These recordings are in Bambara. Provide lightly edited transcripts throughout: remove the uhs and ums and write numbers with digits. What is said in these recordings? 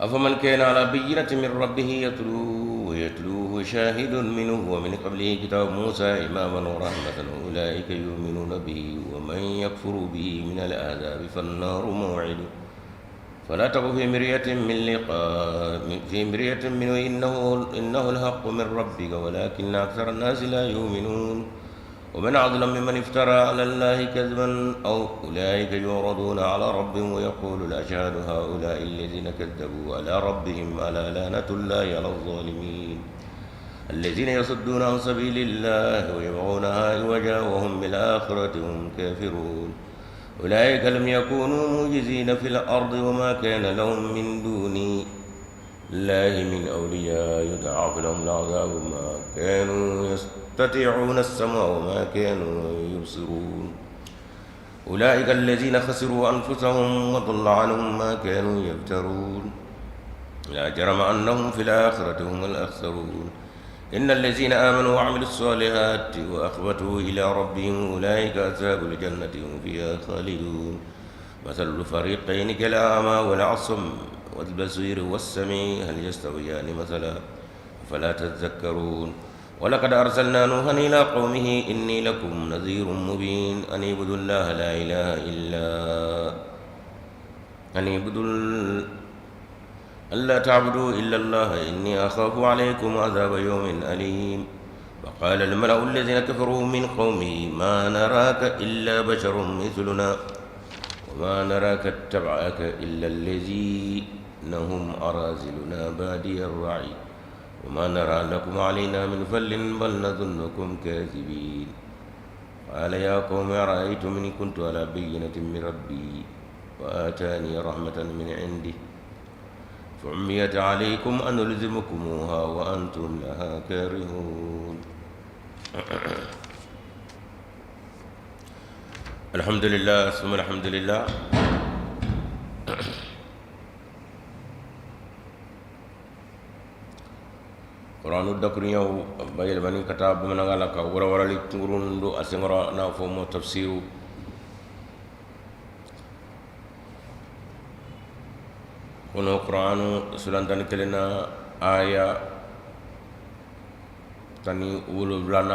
أفمن كان على بينة من ربه يتلوه ويتلوه شاهد منه ومن قبله كتاب موسى إماما ورحمة أولئك يؤمنون به ومن يكفر به من الأحزاب فالنار موعده فلا تك في مرية من لقاء في مرية منه إنه الحق من ربك ولكن أكثر الناس لا يؤمنون ومن أظلم ممن افترى على الله كذبا أو أولئك يعرضون على ربهم ويقول الأشهاد هؤلاء الذين كذبوا على ربهم ألا لعنة الله على الظالمين الذين يصدون عن سبيل الله ويبغونها عوجا وهم بالآخرة هم كافرون أولئك لم يكونوا معجزين في الأرض وما كان لهم من دون الله من أولياء يضاعف لهم العذاب ما كانوا يستطيعون السمع وما كانوا يبصرون أولئك الذين خسروا أنفسهم وضل عنهم ما كانوا يفترون لا جرم أنهم في الآخرة هم الأخسرون إن الذين آمنوا وعملوا الصالحات وأخبتوا إلى ربهم أولئك أصحاب الجنة هم فيها خالدون مثل الفريقين كالأعمى والأصم والبصير والسميع هل يستويان مثلا فلا تذكرون ولقد أرسلنا نوحا إلى قومه إني لكم نذير مبين أن اعبدوا الله لا إله إلا أن اعبدوا ألا تعبدوا إلا الله إني أخاف عليكم عذاب يوم أليم وقال الملأ الذين كفروا من قومه ما نراك إلا بشر مثلنا وما نراك اتبعك إلا الذين هم أرازلنا بادي الرعي وما نرى لكم علينا من فل بل نظنكم كاذبين قال يا قوم أرأيتم إن كنت على بينة من ربي وآتاني رحمة من عنده فعميت عليكم أنلزمكموها وأنتم لها كارهون الحمد لله ثم الحمد لله Kuranu dakurunyaw bayɛlɛmani ka taa bamanankan la ka walawalali kunkurun don a senkɔrɔ n'a fɔ ma tafsiru kɔnɔ kuranu suran 11 na aya 17nan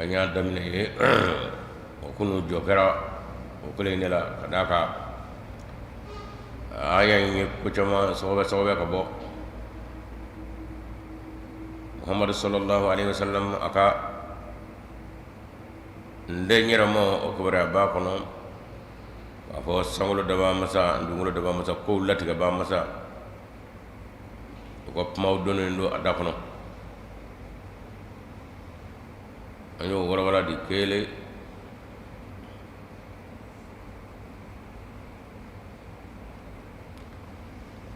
an y'a daminɛ ye o kunu jɔ kɛra o kelen in de la ka d'a kan aya in ye ko caman sɔgɔbɛ sɔgɔbɛ ka bɔ Muhammadu sallallahu alaihi wasallam a ka n den yɛrɛma o kibaruya b'a kɔnɔ k'a fɔ sankolo dabaa masa dugukolo dabaa masa kow latigɛbaa masa u ka kumaw donnen don a da kɔnɔ an y'o walawala di kelen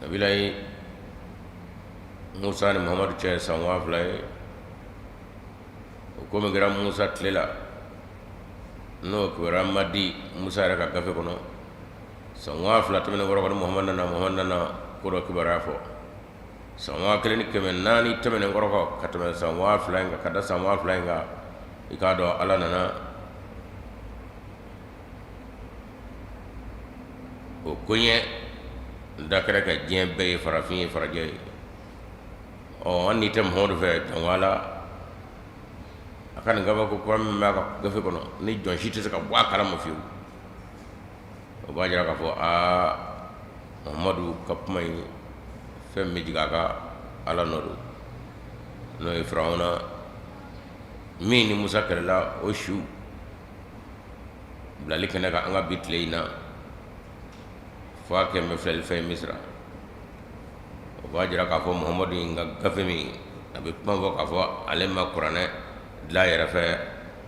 nabilayi musa ni muhamadu cɛ san 2000 ye o ko min kɛra musa tile la n'o kibaruya ma di musa yɛrɛ ka gafe kɔnɔ san 2000 tɛmɛnen kɔrɔ kɔni muhamadu nana muhamadu nana ko dɔ kibaruya fɔ san 1400 tɛmɛnen kɔrɔ kɔ ka tɛmɛ san 2000 in kan ka da san 2000 in kan i k'a dɔn ala nana o koɲɛ da kɛra ka diɲɛ bɛɛ ye farafin ye farajɛ ye ɔ an n'i tɛ muhamadu fɛ janko ala a ka nin kabako kura min b'a ka gafe kɔnɔ ni jɔn si tɛ se ka bɔ a kalama fiyewu o b'a jira k'a fɔ aa muhamadu ka kuma in fɛn min bɛ jigin a ka ala nɔ don n'o ye firawuna min ni musa kɛlɛla o su bilali kɛnɛ kan an ka bi tile in na fo a kɛn bɛ filɛlifɛn ye misira o b'a jira k'a fɔ muhamadu in ka gafe min a bɛ kuma fɔ k'a fɔ ale ma kuranɛ dilan yɛrɛ fɛ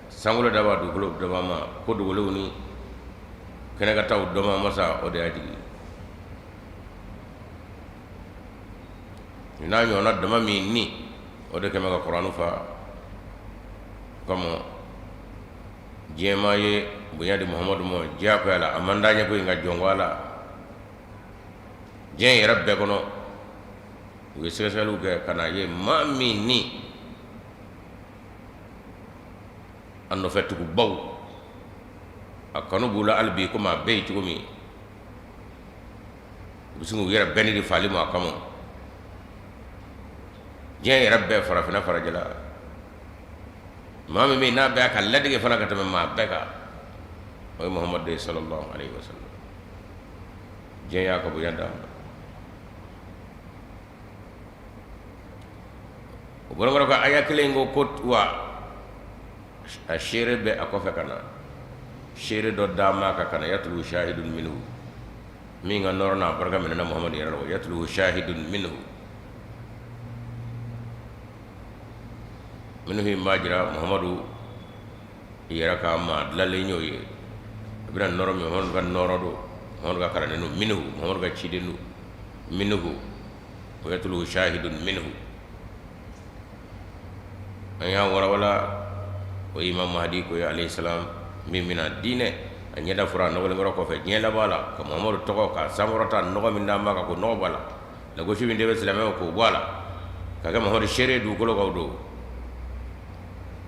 sankolo daba dugukolo daba ma ko dogolenw ni kɛnɛkantaw dɔnbaa masa o de y'a jigin nin n'a ɲɔgɔnna dama min ni o de kɛmɛ ka kuranɛ fa kama diɲɛmaa ye bonya di muhamadu ma diyagoya la a man d'an ye koyi nka jɔn ko ala diɲɛ yɛrɛ bɛɛ kɔnɔ u ye sɛgɛsɛgɛliw kɛ ka n'a ye maa min ni a nɔfɛtugubaw A kanu b'u la hali bi komi a bɛ yen cogo min, u bɛ sin k'u yɛrɛ bɛɛ ni di faali ma a kama. Diɲɛ yɛrɛ bɛɛ, farafinna, farajɛla, maa min bɛ yen n'a bɛ a ka ladege fana ka tɛmɛ maa bɛɛ kan, o ye Muhamadu de ye sallallahu alaihi wasallam. Diɲɛ y'a ka bonya d'a ma. O bɔra ka aya kelen ko ko wa a seere bɛ a kɔfɛ ka na seere dɔ d'a ma ka kana yatlu shahidun minhu, min ka nɔɔrɔ n'a barika minɛna Muhamadu yɛrɛ la, yatlu shahidun minhu. Minhu in b'a jira Muhamadu yɛrɛ ka maa dilanlen y'o ye. A bɛna nɔɔrɔ min, Muhamadu ka nɔɔrɔ don, Muhamadu ka kalanden don, minhu, Muhamadu ka ciden don, minhu wa yatlu shahidun minhu. An y'a walawala, o ye Imam Mahdi ko ye alayhi salam, min bɛna diinɛ a ɲɛda fura nɔgɔlenkɔrɔ kɔfɛ diɲɛ laban la, ka Muhamadu tɔgɔ ka sankɔrɔta, nɔgɔ min d'an ma ka ko nɔgɔ bɔ a la, lagosi min de bɛ silamɛw k'o bɔ a la, ka kɛ Muhamadu seere dugukolo kan. O don,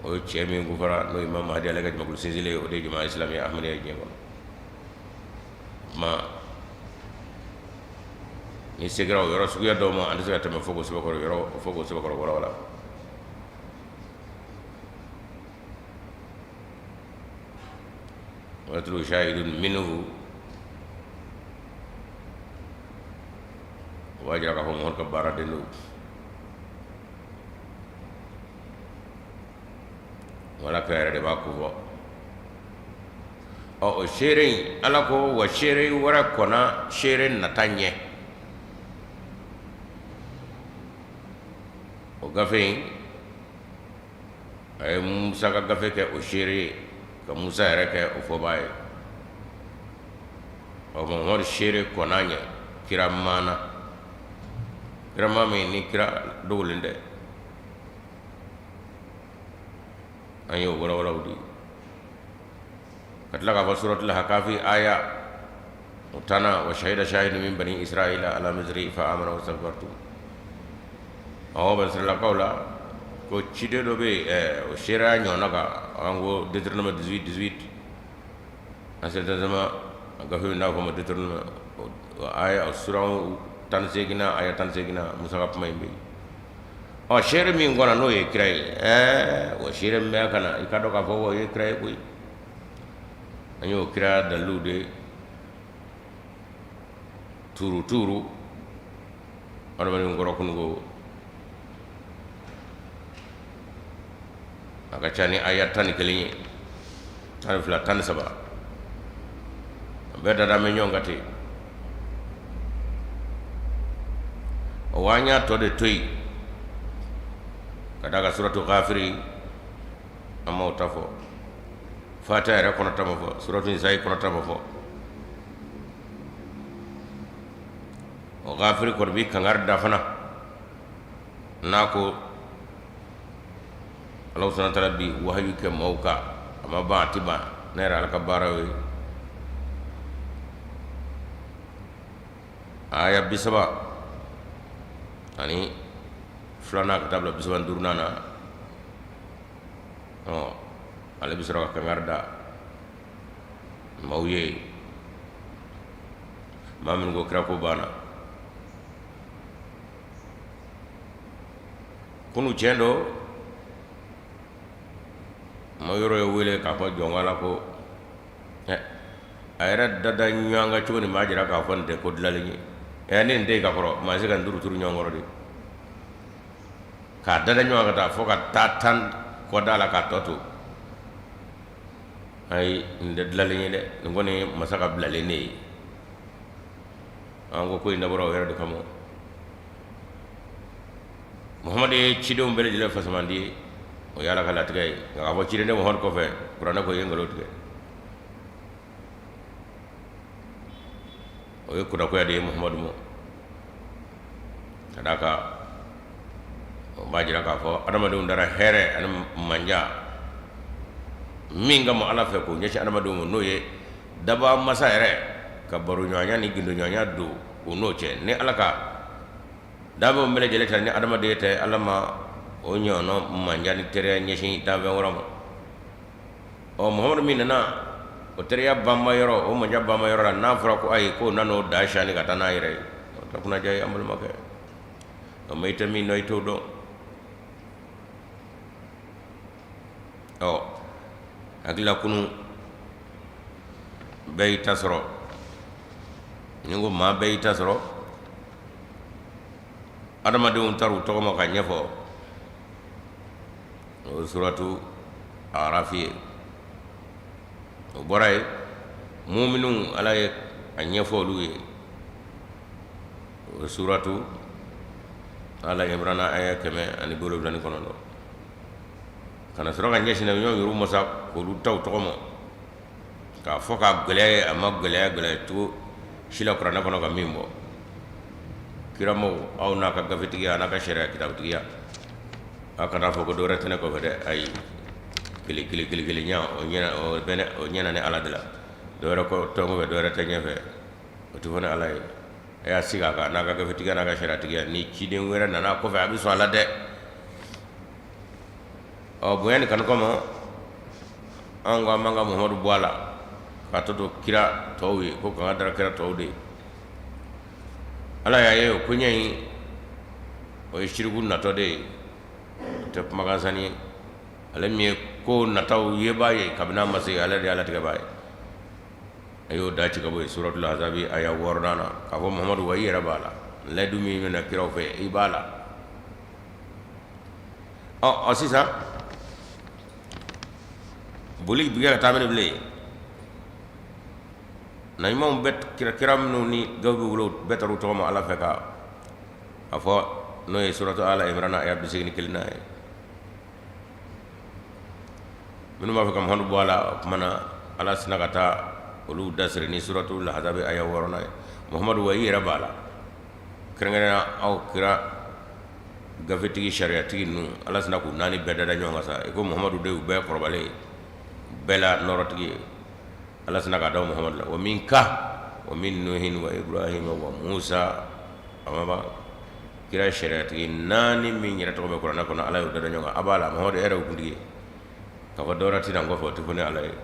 o ye cɛ min kofɔra, n'o ye Imam Mahdi, ale ka jamakulu sinsinlen ye, o de ye jama silamɛya Ahmadiyya diɲɛ kɔnɔ. Kuma ni segira o yɔrɔ suguya dɔw ma, an tɛ se ka tɛmɛ fo k'o sɛbɛkɔrɔ yɔrɔ, fo k'o sɛbɛkɔrɔ walawala. Wa yatlu shahidun minhu, o b'a jira k'a fɔ Muhamadu ka baaraden don. Wala kira yɛrɛ de b'a ko fɔ. Ɔ, o seere in, Ala ko wa seere wɛrɛ kɔnna seere nata ɲɛ. O gafe in, a ye Musa ka gafe kɛ o seere ye, ka Musa yɛrɛ kɛ o fɔbaa ye. Ɔ, Muhamadu seere kɔnna ɲɛ kira maana, kira maa min ni kira dogolen tɛ. An y'o walawalaw di ka tila k'a fɔ suratul hakafi aya o tannan, wa shahida shahidun min bani israila ala mislihi fa amana wastakbartum. Awɔ, bani israilakaw la ko ciden dɔ bɛ yen, o seereya ɲɔgɔnna kan. An ko Deutéronome 18 18, Ancien Testament, a gafe min n'a fɔ ma Deutéronome, o aya, o suran 18nan, aya 18nan, Musa ka kuma in bɛ yen. Ɔ, seere min kɔnna, n'o ye kira ye, ɛɛ, o seere min bɛ ka na, i ka dɔn k'a fɔ o ye kira ye koyi. An y'o kira daliluw de tuuru tuuru adamadenw kɔrɔ kununko. A ka ca ni aya 11 ye, 12, 13, a bɛɛ dada bɛ ɲɔgɔn kan ten. Wa an y'a tɔ de to yen ka d'a kan suratu Ghafiri, an m'o ta fɔ, Fatiha yɛrɛ kɔnɔ ta ma fɔ, suratu Nisayi kɔnɔ ta ma fɔ. O Ghafiri kɔni bɛ kangari da fana n'a ko Ala subhanahu wa ta'ala bi wahayu kɛ maaw kan, a ma ban, a tɛ ban, ne yɛrɛ Ala ka baara y'o ye. Aya 32nan ka taa bila 35nan na, ɔ, ale bɛ sɔrɔ ka kangari da maaw ye, maa minnu ko kira ko banna kunu. Tiɲɛ don, ma yɔrɔ ye wele k'a fɔ jɔn ala ko a yɛrɛ dada ɲɔgɔn kan cogo nin b'a jira k'a fɔ nin tɛ ko dilanlen ye. Ɛ, ne nin tɛ ka kɔrɔ, maa se ka n duuru turu ɲɔgɔn kɔrɔ de k'a dada ɲɔgɔn ka taa fo ka taa 10 kɔ da la k'a tɔ to. Ayi, nin tɛ dilanlen ye dɛ, nin kɔni ye masa ka bilalen de ye. An ko ko in dabɔra o yɛrɛ de kama. Muhamadu ye cidenw bɛɛ lajɛlen fasamandi ye, o ye Ala ka latigɛ ye. Nka k'a fɔ ciden tɛ Muhamadu kɔfɛ, kuranɛ ko i ye nkalon tigɛ, o ye kunnagoya de ye Muhamadu ma. Ka d'a kan o b'a jira k'a fɔ adamadenw dara hɛrɛ ani manja min kama Ala fɛ k'o ɲɛsin adamadenw ma, n'o ye dabaa masa yɛrɛ ka baroɲɔgɔnya ni gindoɲɔgɔnya don o n'o cɛ. Ni Ala ka danfɛnw bɛɛ lajɛlen ta ni adamaden tɛ, Ala ma o ɲɔgɔnna manja ni teriya ɲɛsin danfɛn wɛrɛ ma. Ɔ, Muhamadu min nana O teriya banba yɔrɔ, o manja banba yɔrɔ la, n'a fɔra ko ayi, k'o nan'o da sani ka taa n'a yɛrɛ ye, o tɛ kunnaja ye, an balimakɛ. O ma, i tɛ min dɔn, i t'o dɔn. Ɔ, hakilila kunu bɛɛ y'i ta sɔrɔ. Ni ko maa bɛɛ y'i ta sɔrɔ, adamadenw taara u tɔgɔ ma ka ɲɛfɔ, o ye suratu Arafi ye. O bɔra yen, muminu, Ala ye a ɲɛfɔ olu ye, o ye suratu Ala Imrana aya 179. Ka na sɔrɔ ka ɲɛsin ɲɔgɔn yɛrɛ masa k'olu ta u tɔgɔ ma k'a fɔ k'a gɛlɛya ye, a ma gɛlɛya gɛlɛya cogo si la kuranɛ kɔnɔ ka min bɔ kiramaw, aw n'a ka gafetigiya, n'a ka sariya kitabutigiya, aw kana fɔ ko dɔ wɛrɛ tɛ ne kɔfɛ dɛ. Ayi, kelen kelen kelen kelen ɲa o ɲɛna, o bɛ ne, o ɲɛna ne Ala de la. Dɔ wɛrɛ kɔ tɛ n kɔfɛ, dɔ wɛrɛ tɛ ɲɛfɛ, o tɛ fɔ ne Ala ye. A y'a sigi a kan n'a ka gafetigiya, n'a ka sariyatigiya. Ni ciden wɛrɛ nana a kɔfɛ, a bɛ sɔn a la dɛ. Ɔ, bonya ni kanu kama, an ko an b'an ka Muhamadu bɔ a la k'a tɔ to kira tɔw ye, ko kanga dara kira tɔw de ye. Ala y'a ye o koɲɛ in, o ye siriku natɔ de ye, o tɛ kuma gansan ye. Ale min ye ko nataw yebaa ye kabini a ma se, ale de ye alatigɛbaa ye. A y'o da ci ka bɔ yen suratul azabi aya 6nan na, k'a fɔ Muhamadu, wa i yɛrɛ b'a la, layidu min bɛna kiraw fɛ, i b'a la. Ɔ ɔ, sisan boli bi kɛ ka taa minɛ bilen. Naɲumanw bɛ kira, kira minnu ni gafe b'u bolo, bɛɛ taara u tɔgɔ ma Ala fɛ ka a fɔ, n'o ye suratu Ala Imrana aya 81 ye. Minnu b'a fɛ ka Muhamadu bɔ a la, o tuma na Ala sina ka taa olu dasiri ni suratu Lahazabi aya 6nan ye. Muhamadu, wa i yɛrɛ b'a la, kɛrɛnkɛrɛnnenya aw kira gafetigi sariyatigi ninnu, Ala sina k'u naani bɛɛ dada ɲɔgɔn kan sa, i ko Muhamadu de y'u bɛɛ kɔrɔbalen ye, bɛɛ la nɔrɔtigi ye. Ala sina k'a da Muhamadu la, wa minka wa min nuhin wa ibrahima wa musa. A ma ban, kira sariyatigi naani min yɛrɛ tɔgɔ bɛ kuranɛ kɔnɔ, Ala y'o dada ɲɔgɔn kan. A b'a la, Muhamadu yɛrɛ y'u kuntigi ye. K'a fɔ dɔwɛrɛ tɛ na n kɔfɛ, o tɛ fɔ ne Ala ye.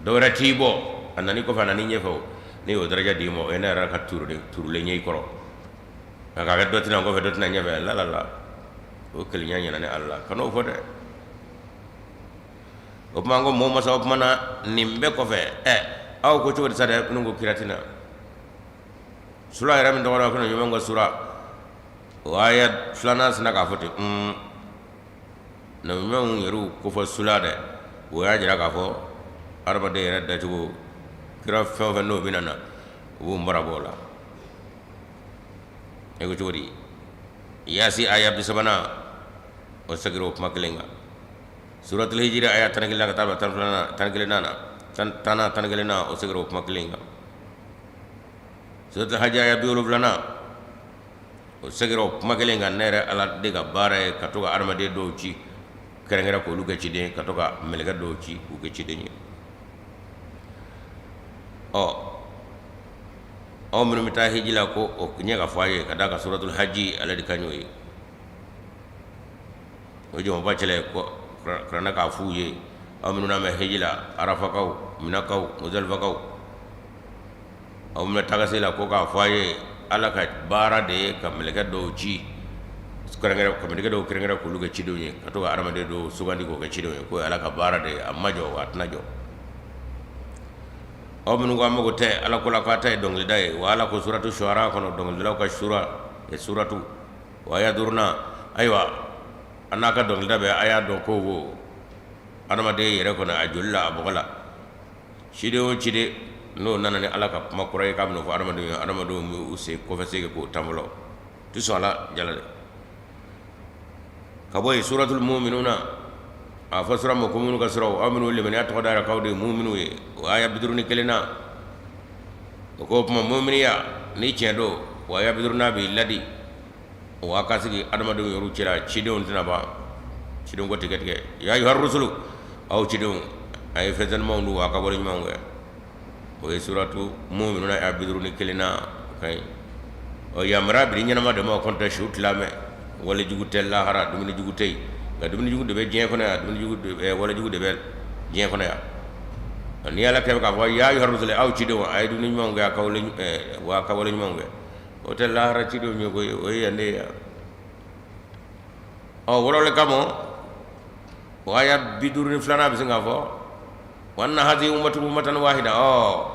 Dɔwɛrɛ t'i bɔ, a nan'i kɔfɛ, a nan'i ɲɛfɛ, o ne y'o daraja d'i ma, o ye ne yɛrɛ ka turulen ye i kɔrɔ. Nka k'a kɛ dɔ tɛ na n kɔfɛ, dɔ tɛ na n ɲɛfɛ, la la la, o kelenya ɲɛna ne Ala la, kan'o fɔ dɛ. O tuma, an ko mɔgɔ masa, o tuma na nin bɛɛ kɔfɛ, ɛ, aw ko cogo di sa dɛ? Minnu ko kira tɛ na, sura yɛrɛ min tɔgɔ la ko ɲuman ka sura, o aya filanan sina k'a fɔ ten. Nabi ɲumanw yɛrɛ ko fɔ sura dɛ, o y'a jira k'a fɔ adamaden yɛrɛ dacogo, kira fɛn o fɛn n'o bɛna na, u b'u mara bɔ o la. E ko cogo di? Yasi aya 30nan, o segira o kuma kelen kan. Suratul hijiri aya 11 ka taa bila 12nan, 11nan na, 10nan, 11nan, o segira o kuma kelen kan. Suratul hajj aya 70nan, o segira o kuma kelen kan. Ne yɛrɛ Ala de ka baara ye ka to ka adamaden dɔw ci kɛrɛnkɛrɛn k'olu kɛ ciden, ka to ka mɛlɛkɛ dɔw ci k'u kɛ ciden ye. Ɔ, aw minnu bɛ taa hiji la, ko o ɲɛ ka fɔ a ye ka d'a kan suratul hajj ale de ka ɲi o ye. O jamaba cɛla ye kuranɛ k'a f'u ye, aw minnu bɛ hiji la, arafakaw, minakaw, muzalifakaw, aw minnu tagase la, ko k'a fɔ a ye, Ala ka baara de ye ka mɛlɛkɛ dɔw ci kɛrɛnkɛrɛn, ka mɛlɛkɛ dɔw kɛrɛnkɛrɛn k'olu kɛ cidenw ye, ka to ka hadamaden dɔw sugandi k'o kɛ cidenw ye, k'o ye Ala ka baara de ye, a ma jɔ, a tɛna jɔ. Aw minnu ko an mago tɛ Ala ko la, k'a ta ye dɔnkilida ye, wa Ala ko suratu shuara kɔnɔ, dɔnkilidalaw ka sura suratu, o aya duurunan, ayiwa, an n'a ka dɔnkilida bɛɛ, a y'a dɔn ko wo adamaden yɛrɛ kɔnɔ, a joli la, a bɔgɔ la, ciden o ciden n'o nana ni Ala ka kuma kura ye k'a bɛn'o fɔ adamadenw ye, adamadenw bɛ u sen kɔfɛ segin k'o tan fɔlɔ, tɛ sɔn a la jala dɛ. Ka bɔ yen, suratul muminuna, a fɔ sura ma ko minnu ka sura, aw minnu limaniya tɔgɔ dara k'aw de ye muminu ye, o aya 51na, o ko o tuma muminiya ni tiɲɛ don, o aya 50nan b'i ladi wa ka sigi adamadenw yɛrɛ cɛla, cidenw tɛna ban, cidenw ko tigɛ tigɛ. Ya ayuha rusulu, aw cidenw, a ye fɛn sanumanw dun, a ka wale ɲumanw kɛ. O ye suratu muminuna aya 51na, o ka ɲi. Ɔ, yamaruya biri ɲɛnama de ma, o kɔni tɛ su tilamɛ, wale jugu tɛ lahara, dumuni jugu tɛ yen, nka dumuni jugu de bɛ diɲɛ kɔnɔ yan, dumuni jugu de bɛ, wale jugu de bɛ diɲɛ kɔnɔ yan. Ni Ala kɛ k'a fɔ ya ayuha rusulu, aw cidenw, a ye dumuni ɲumanw kɛ, a ka wa ka wale ɲumanw kɛ. O tɛ lahara cidenw ye koyi, o ye yan de ye. Ɔ, wɔrɔ kama, o aya 52nan bɛ se k'a fɔ wa anna hazihi ummatukum ummatan wahida. Ɔ,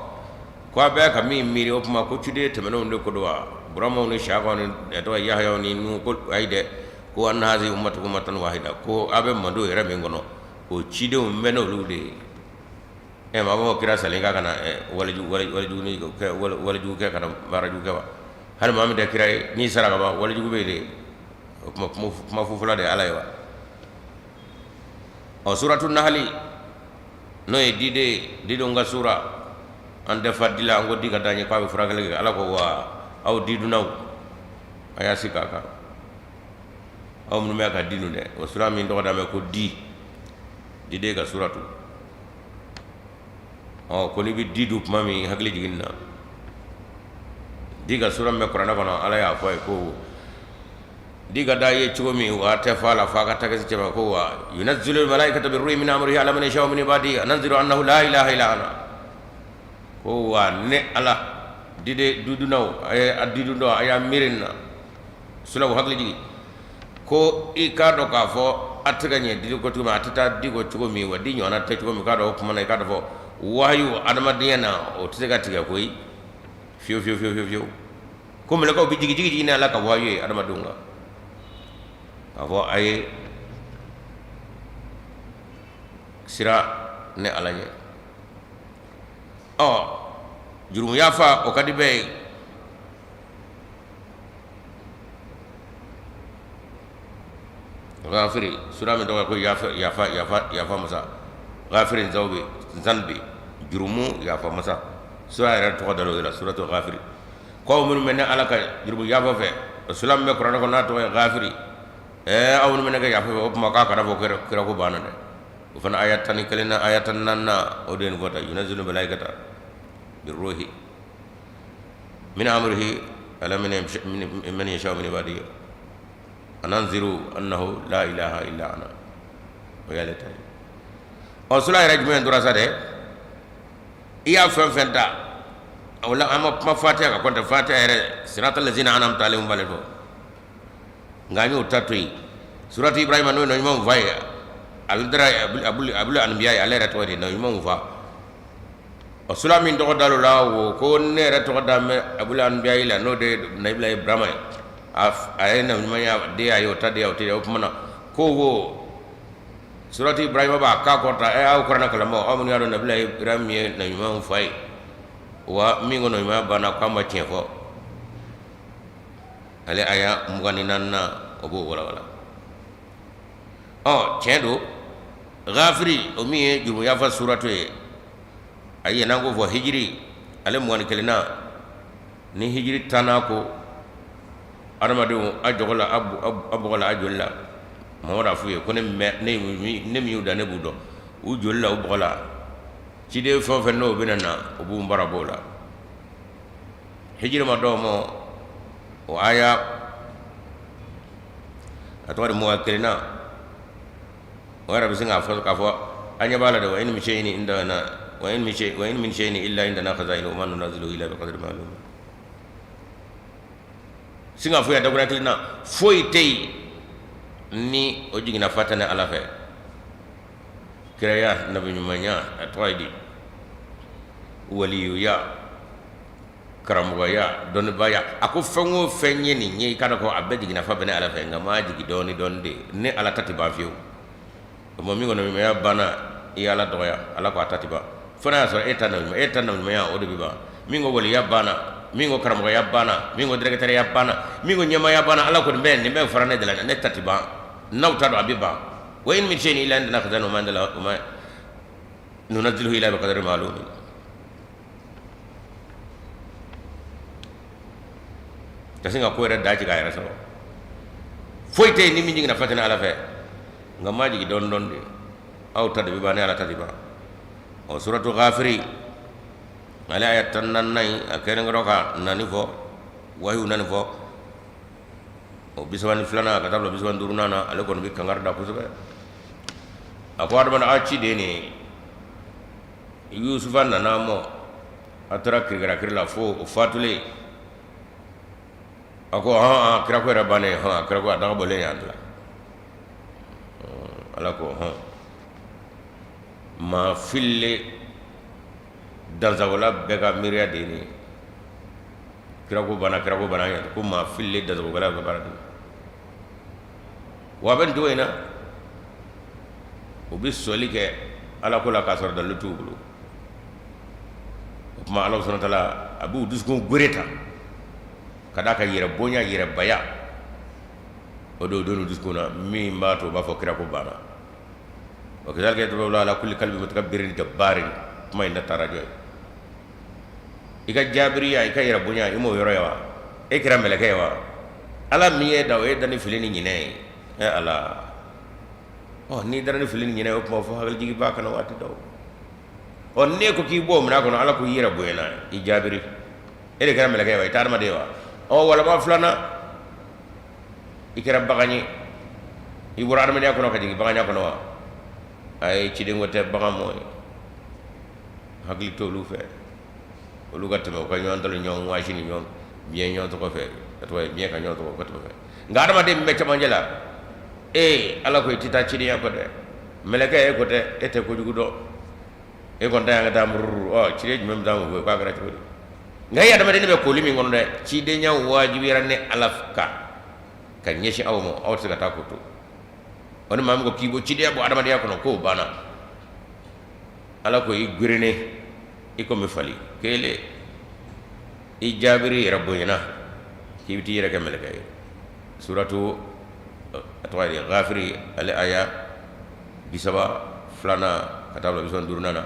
ko a bɛɛ ka min miiri, o tuma ko ciden tɛmɛnenw de ko don wa, Buramaw ni Siyakaw ni tɔgɔ Yahayaw ni Nuhu, ko ayi dɛ, ko anna hazihi ummatukum ummatan wahida, ko a bɛ mando yɛrɛ min kɔnɔ, o cidenw bɛ n'olu de ye. Ɛ, maa b'a fɔ kira salen k'a kana walejugu walejugu kɛ, kana baarajugu kɛ wa? Hali maa min tɛ kira ye, n'i sara ka ban, walejugu bɛ yen de. O kuma kuma fufula de ye Ala ye wa. Ɔ, suratu Nahali, n'o ye diden didenw ka sura, an tɛ fa di la, an ko di ka d'an ye k'a bɛ furakɛli kɛ. Ala ko wa aw didunnaw, a y'a sigi a kan, aw minnu bɛ ka di dun dɛ. O sura min tɔgɔ da bɛ ko di diden ka suratu. Ɔ, ko n'i bɛ di dun tuma min, hakili jigin na di ka sura min bɛ kuranɛ kɔnɔ. Ala y'a fɔ a ye ko di ka da ye cogo min, wa tɛ fa la fa ka takisi cɛba, ko wa yunazzilu malaikata birruhi min amrihi ala man yasha'u min ibadihi an anziru annahu la ilaha illa ana. Ko wa ne Ala, diden dudunnaw, a ye a didun dɔ, a y'a miiri na sulaw hakili jigin ko i k'a dɔn k'a fɔ a tɛ ka ɲɛ di ko cogo min, a tɛ taa di ko cogo min, wa di ɲɔgɔnna tɛ cogo min. K'a dɔn o tuma na, i k'a dɔn fɔ wahayu adamadenya na, o tɛ se ka tigɛ koyi, fiyewu fiyewu fiyewu fiyewu. Ko mɛlɛkɛw bɛ jigin jigin jigin ni Ala ka wahayu ye adamadenw kan, k'a fɔ a ye siran ne Ala ɲɛ. Ɔ, jurumu yafa, o ka di bɛɛ ye. Ghafiri, sura min tɔgɔ ko yafa yafa yafa yafa masa, Ghafiri zanbi zanbi, jurumu yafa masa, sura yɛrɛ tɔgɔ da o de la, suratu Ghafiri. Ko aw minnu bɛ ne Ala ka jurumu yafa fɛ, sura min bɛ kuranɛ kɔnɔ n'a tɔgɔ ye Ghafiri, ɛɛ, aw minnu bɛ ne ka yafa fɛ, o tuma k'a kana fɔ kira ko banna dɛ. O fana aya 11 na, aya 14nan, o de ye nin fɔ tan: yunazzilu malaikata birruhi min amrihi ala man yasha'u min ibadihi an anziru annahu la ilaha illa ana. O y'ale ta ye. Ɔ, sura yɛrɛ jumɛn tora sa dɛ? I y'a fɛn fɛn ta o la, an ma kuma Fatiha kan kɔntɛ. Fatiha yɛrɛ, sirata lazina an'amta alayhim b'ale fɔ, nka an y'o ta to yen. Suratu Ibrahima, n'o ye nabiɲumanw fa ye, ale dara abul anbiya ye, ale yɛrɛ tɔgɔ de ye nabiɲumanw fa. Ɔ, sura min tɔgɔ dal'o la, o ko ne yɛrɛ tɔgɔ da bɛ abul anbiya la, n'o de ye nabila Ibrahima ye, a ye nabiɲumanya den, a ye o ta den, o tɛ o tuma na ko wo suratu Ibrahima b'a kan kɔrɔta. Ɛ, aw kuranɛ kalanbaaw, aw minnu y'a dɔn nabila Ibrahima ye nabiɲumanw fa ye, wa min ko nabiɲumanya banna k'a ma tiɲɛ fɔ, ale aya 24nan, o b'o walawala. Ɔ, tiɲɛ don, Ghafiri, o min ye jurumu yafa suratu ye, a ye n'an ko fɔ hijiri, ale 21nan, ni hijiri tanna ko adamadenw a jɔgɔ la, a bɔgɔ la, a joli la, Mamadu a f'u ye ko ne min y'u da, ne b'u dɔn u joli la, u bɔgɔ la. Ciden fɛn o fɛn n'o bɛna na, o b'u bara b'o la. Hijiri ma dɔw ma, o aya a tɔgɔ de 21nan, o yɛrɛ bɛ se k'a fɔ k'a fɔ an ɲɛ b'a la dɛ. Wa in min shay'in indana wa in min shay wa in min shay'in illa indana khaza'inu wa ma nunazziluhu illa bi qadarin ma'lum. Sin k'a fɔ ya dakuruɲɛ kelen na, foyi tɛ yen ni o jiginna fa tɛ ne Ala fɛ. Kiraya, nabiɲumanya, a tɔgɔ ye di, waliyuya, karamɔgɔya, dɔnnibaya, a ko fɛn o fɛn ye nin ye, i k'a dɔn ko a bɛɛ jiginna fa bɛ ne Ala fɛ, nka maa jigin dɔɔni dɔɔni de, ne Ala ta tɛ ban fiyewu. O tuma min ko nabiɲumanya banna, i ye Ala dɔgɔya. Ala ko a ta tɛ ban fo n'a y'a sɔrɔ e ta nabiɲumanya, e ta nabiɲumanya o de bɛ ban. Min ko waliya banna, min ko karamɔgɔya banna, min ko directeurya banna, min ko ɲɛmaaya banna, Ala ko nin bɛɛ nin bɛɛ fara ne de la, ne ta tɛ ban. N'aw ta don, a bɛ ban. Wa in min shay'in illa indana khaza'inu wa ma nunazziluhu illa bi qadarin ma'lum. Ka sin ka ko yɛrɛ da jigin a yɛrɛ sɔrɔ, foyi tɛ yen ni min jiginna fa tɛ ne Ala fɛ, nka maa jigin dɔɔni dɔɔni de, aw ta de bɛ ban, ne Ala ta tɛ ban. Ɔ, suratu Ghafiri, ale aya 14nan in, a kɛlen kɔrɔ ka nani fɔ, wahiyu nani fɔ, o 32nan ka taa bila 35nan na, ale kɔni bɛ kangari da kosɛbɛ. A ko adamaden, aw ci de ye nin ye. Yusufa nana mɔ, a tora kirikarakiri la fo o fatulen. A ko hɔn, kirako yɛrɛ bannen, hɔn, kirako a daga bɔlen y'an la. Ala ko hɔn, maa fililen dansagola bɛɛ ka miiriya de ye nin ye. Kirako banna, kirako banna, an ko maa fililen dansagokɛla ka baara de ye. Wa a bɛ nin cogo in na, u bɛ sɔsɔli kɛ Ala ko la k'a sɔrɔ dalilu t'u bolo. O tuma Ala subahana taala a b'u dusukun gere ta ka d'a kan yɛrɛ bonya, yɛrɛbaya, o de don dusukun na min b'a to u b'a fɔ kira ko banna. Wa kazalika yatba'u Allahu ala kulli qalbi mutakabbirin jabbarin. Kuma in da taara jɔ ye. I ka jabiriya, i ka yɛrɛ bonya, i m'o yɔrɔ ye wa? E kɛra mɛlɛkɛ ye wa? Ala min y'e da, o y'e da ni fili ni ɲinɛ ye. Ɛ Ala, ɔ n'i dara ni fili ni ɲinɛ ye, o tuma fo hakilijiginba ka na waati dɔw. Ɔ n'e ko k'i bɔ o minɛn kɔnɔ, Ala ko i yɛrɛ bonyana, i jabiri, e de kɛra mɛlɛkɛ ye wa? I tɛ adamaden ye wa? Ɔ walama filanan, i kɛra bagan ye, i bɔra adamadenya kɔnɔ ka jigin baganya kɔnɔ wa? A ye ciden ko tɛ bagan mɔ ye, hakili t'olu fɛ, olu ka tɛmɛ u ka ɲɔgɔn dalo, ɲɔgɔn waasi ni ɲɔgɔn biɲɛ ɲɔgɔn tɔgɔ fɛ, a tɔgɔ ye biɲɛ ka ɲɔgɔn tɔgɔ ka tɛmɛ fɛ. Nka adamaden min bɛ cɛmancɛ la, ee Ala ko i tɛ taa cidenya kɔ dɛ, mɛlɛkɛ e ko tɛ, e tɛ kojugu dɔn, e kɔni ta y'an ka taa mururu. Ɔ ciden jumɛn bɛ taa mun fɔ k'a kɛra cogo di? Nka e adamaden bɛ koli min kɔnɔ dɛ, cidenya wajibiyara ne Ala kan ka ɲɛsin aw ma, aw tɛ se ka taa k'o to. Ɔ ni maa min ko k'i bɔ cidenya bɔ adamadenya kɔnɔ, k'o banna, Ala ko i gerennen i komi fali kelen, i jabiri yɛrɛ bonyana k'i bɛ t'i yɛrɛ kɛ mɛlɛkɛ ye. Suratu a tɔgɔ ye Gafiri, ale aya 32nan ka taa bila 35nan na,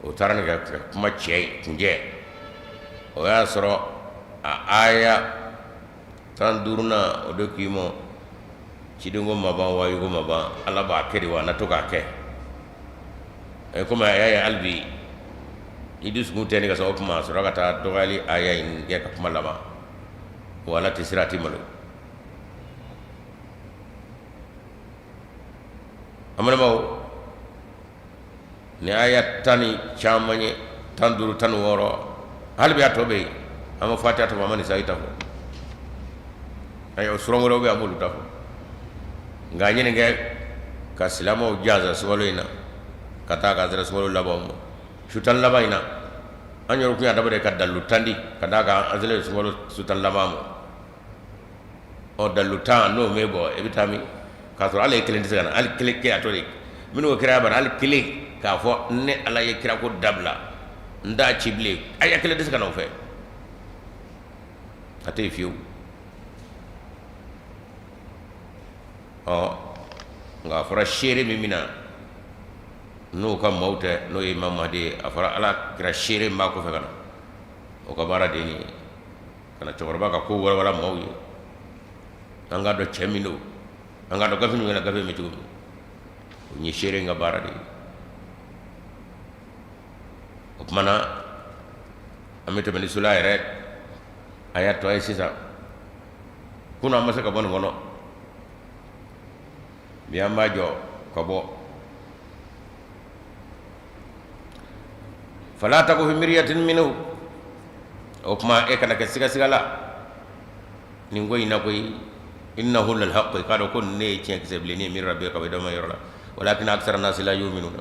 o taara ni ka kuma cɛ kuncɛ. O y'a sɔrɔ a aya 15nan, o de k'i ma cidenko ma ban, wayuko ma ban, Ala b'a kɛ de wa, na to k'a kɛ. Komi a y'a ye hali bi i dusukun tɛ ne ka sɔn, o tuma a sɔrɔ ka taa dɔgɔyali aya in kɛ ka kuma laban. Wa Ala tɛ siran, a tɛ malo. An balimaw, ni aya tan ni caman ye, 15, 16, hali bi a tɔ bɛ yen. An ma Fatiha ta fɔ, an ma Nisayi ta fɔ, ayiwa suran wɛrɛw bɛ yen, an b'olu ta fɔ. Nka a ɲini kɛ ka silamɛw jansa sunkalo in na ka taa ka sera sunkalo laban ma, su 10 laban in na. An yɛrɛ tun y'a dabɔ de ka dalilu 10 di ka d'a kan an selen sunkalo su 10 laban ma. Ɔ dalilu 10 n'o m'e bɔ, e bɛ taa min k'a sɔrɔ hali e kelen tɛ se ka na, hali kelen kɛ a to de minnu ko kiraya banna, hali kelen k'a fɔ ne Ala ye kirako dabila, n t'a ci bilen, aya kelen tɛ se ka na o fɛ, a tɛ yen fiyewu. Ɔ nka a fɔra seere min bɛ na n'o ka maaw tɛ, n'o ye Imam Mahdi ye, a fɔra Ala kira seere min b'a kɔfɛ ka na, o ka baara de ye nin ye, ka na cɛkɔrɔba ka ko walawala maaw ye, an k'a dɔn cɛ min don, an k'a dɔn gafe min kɛra gafe bɛ cogo min. O ye seere in ka baara de ye. O tuma na an bɛ tɛmɛ ni sura yɛrɛ aya tɔ ye sisan. Kunun an ma se ka bɔ nin kɔnɔ, bi an b'a jɔ ka bɔ. Fala taku fi miryatin minhu, o tuma e kana kɛ sigasiga la nin ko in na koyi. Innahu lal haqq, i k'a dɔn ko nin ye tiɲɛ kisɛ bilennin ye, min rabbika, ka bɔ i dama yɔrɔ la. Walakin aksara nasi la yuminuna,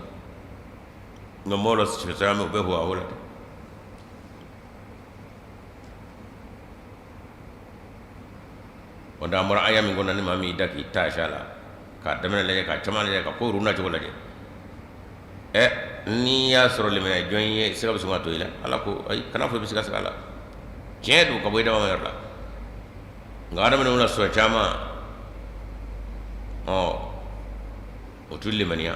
nka mɔgɔw la caman u bɛ huwa la. O an bɔra aya min kɔnɔ, ni maa min y'i da k'i ta a la k'a daminɛ lajɛ, k'a caman lajɛ, ka ko nacogo lajɛ, ɛ n'i y'a sɔrɔ limaniya jɔn ye, siga bɛ sɔn ka to i la. Ala ko ayi, kana fɔ i bɛ siga siga la, tiɲɛ don ka bɔ i dama yɔrɔ la. Nka adamadenw la sɔn caman, ɔ o t'u limaniya.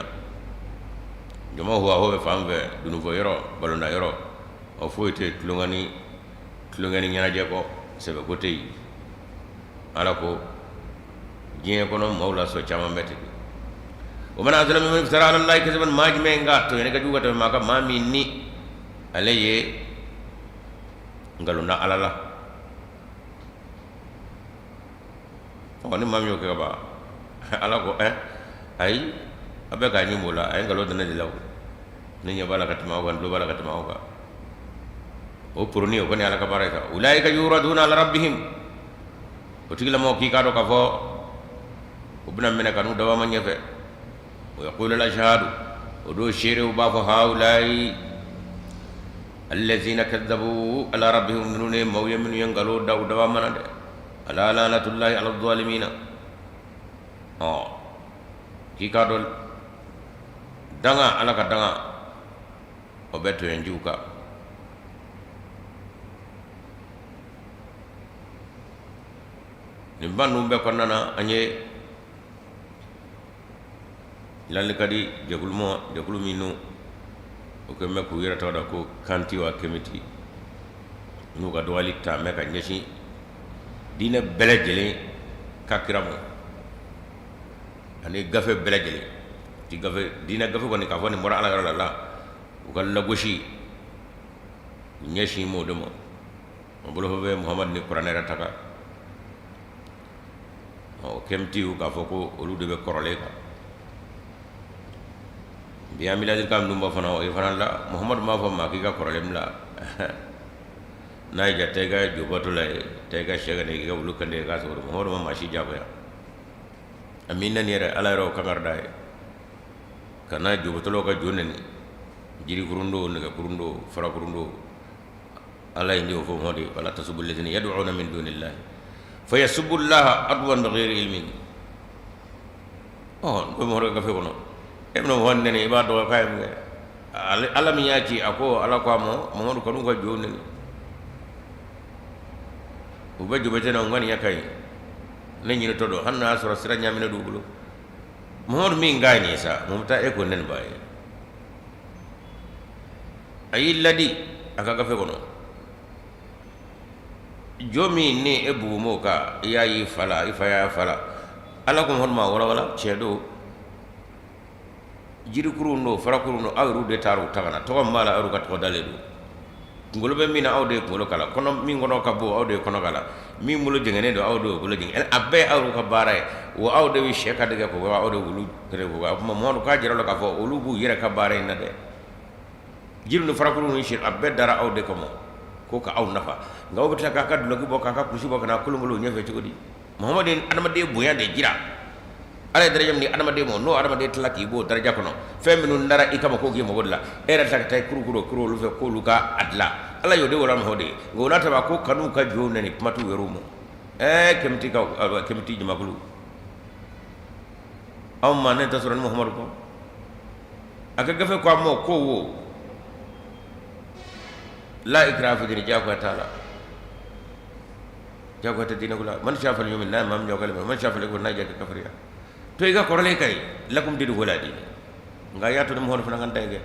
Jama huwa bɛ fan fɛ, dununfɔ yɔrɔ, balonda yɔrɔ, ɔ foyi tɛ tulonkɛ ni tulonkɛ ni ɲɛnajɛ kɔ, sɛbɛ ko tɛ yen. Ala ko diɲɛ kɔnɔ maaw la sɔn caman bɛ ten. Wa man azlamu mimman iftara ala Allahi kaziban, maa jumɛn ka tɔɲɔni ka jugu ka tɛmɛ maa kan, maa min ni ale ye nkalon da Ala la? Ɔ ni maa min y'o kɛ ka ban, Ala ko ɛ ayi, a bɛ k'a ɲɛ b'o la, a ye nkalon da ne de la o. Ne ɲɛ b'a la ka tɛmɛ aw kan, n tulo b'a la ka tɛmɛ aw kan. O poroni, o kɔni, Ala ka baara ye sa. Ulaika yuraduna ala rabbihim, o tigilamɔgɔ, k'i k'a dɔn k'a fɔ u bɛna minɛ ka n'u dabama ɲɛfɛ. Wa yaqulu al-ashhadu, o don seerew b'a fɔ, haulayi allazina kadhabu ala rabbihim, ninnu ne maaw ye minnu ye nkalon da u dabama na dɛ. Ala lanatullahi ala zalimina. Ɔ, k'i k'a dɔn, danga, Ala ka danga, o bɛ tɔɲɔjiw kan. Nin ba ninnu bɛɛ kɔnɔna na, an ye ladilikan di jɛkulu ma, jɛkulu minnu o kɛlen bɛ k'u yɛrɛ tɔgɔ da ko kanti wa kemiti, n'u ka dɔgɔyali ta mɛ ka ɲɛsin diinɛ bɛɛ lajɛlen ka kira ma ani gafe bɛɛ lajɛlen ti gafe, diinɛ gafe kɔni, k'a fɔ nin bɔra Ala yɔrɔ la la, u ka lagosi u ɲɛsin m'o de ma. O bolo bɛ Muhamadu ni kuranɛ yɛrɛ ta kan. Ɔ, kemitiw, k'a fɔ ko olu de bɛ kɔrɔlen kan bi, an bɛ ladilikan minnu bɔ fana, o ye fana la, Muhamadu m'a fɔ maa k'i ka kɔrɔlen bila. N'a ye ja, taa i ka jobato la ye, taa i ka sɛ ka i ka wulu kan i k'a sɔrɔ Muhamadu ma maa si jagoya. A min nani yɛrɛ, Ala yɛrɛ o kankari da ye kana jobatɔlaw ka jo neni, jirikurun don, nɛgɛkurun don, farakurun don. Ala ye o fɔ Muhamadu ye: wala tasubbu allazina yad'una min dunillahi fayasubbu llaha adwan bighayri ilmin. Ɔ, n'o bɛ Muhamadu ka gafe kɔnɔ, e bɛna Muhamadu neni, i b'a dɔgɔ k'a ye mun kɛ? Ala min y'a ci, a ko, Ala ko a ma: Muhamadu, kan'u ka jo neni, u bɛ jobɛtɛ na, u ŋaniya ka ɲi, ne ɲinitɔ don, hali n'a y'a sɔrɔ sira ɲaaminen d'u bolo. Muhamadu min k'a ye nin ye sa, mun bɛ taa e k'o neni ba ye? A y'i ladi a ka gafe kɔnɔ, jo min ni e bugu m'o kan, i y'a y'i fa la, i fa y'a fa la. Ala ko Muhamadu ma walawala, tiɲɛ don, jirikurun don, farakurun don, aw yɛrɛw de taara u ta ka na, tɔgɔ min b'a la, aw yɛrɛw ka tɔgɔ dalen don. Kunkolo bɛ min na, aw de ye kunkolo k'a la. Kɔnɔ min kɔnɔ ka bon, aw de ye kɔnɔ k'a la. Min bolo jɛngɛnnen don, aw de y'o bolo jɛngɛ. A bɛɛ ye aw yɛrɛw ka baara ye wa. Aw de bɛ sɛ ka dɛgɛ k'o, aw de wulu kɛrɛ k'o. O tuma Muhamadu k'a jira la k'a fɔ olu b'u yɛrɛ ka baara in na dɛ. Jiri ni farakuru ni sɛ, a bɛɛ dara aw de kama ko ka aw nafa. Nka aw bɛ tila k'a ka dulɔki bɔ, k'a ka kulusi bɔ, ka na kolonkolon ɲɛfɛ cogo di? Muhamadu ye adamaden bonya de jira. Ala ye daraja min di adamaden ma, n'o adamaden tila k'i b'o daraja kɔnɔ, fɛn minnu dara i kama ko k'i mago dilan, e yɛrɛ tila ka taa kurukuru kuru olu fɛ k'olu ka a dilan. Ala y'o de wala Muhamadu ye. Nka o n'a ta, ko kan'u ka jow neni, kuma t'u yɛrɛw ma. Ɛɛ, kemiti ka kemiti jamakulu, anw ma ne tɛ sɔrɔ ni Muhamadu kɔ. A ka gafe ko a ma ko wo la ikraha fi dini, jagoya t'a la, jagoya tɛ diinɛ ko la. Man sha falyu'min, n'a ma min jɔ, man sha falyakfur, n'a jɛ ka kafiriya to i ka kɔrɔlen ka ɲi, lakum dinukum waliya dini. Nka y'a to ni Muhamadu fana ka ta kɛ.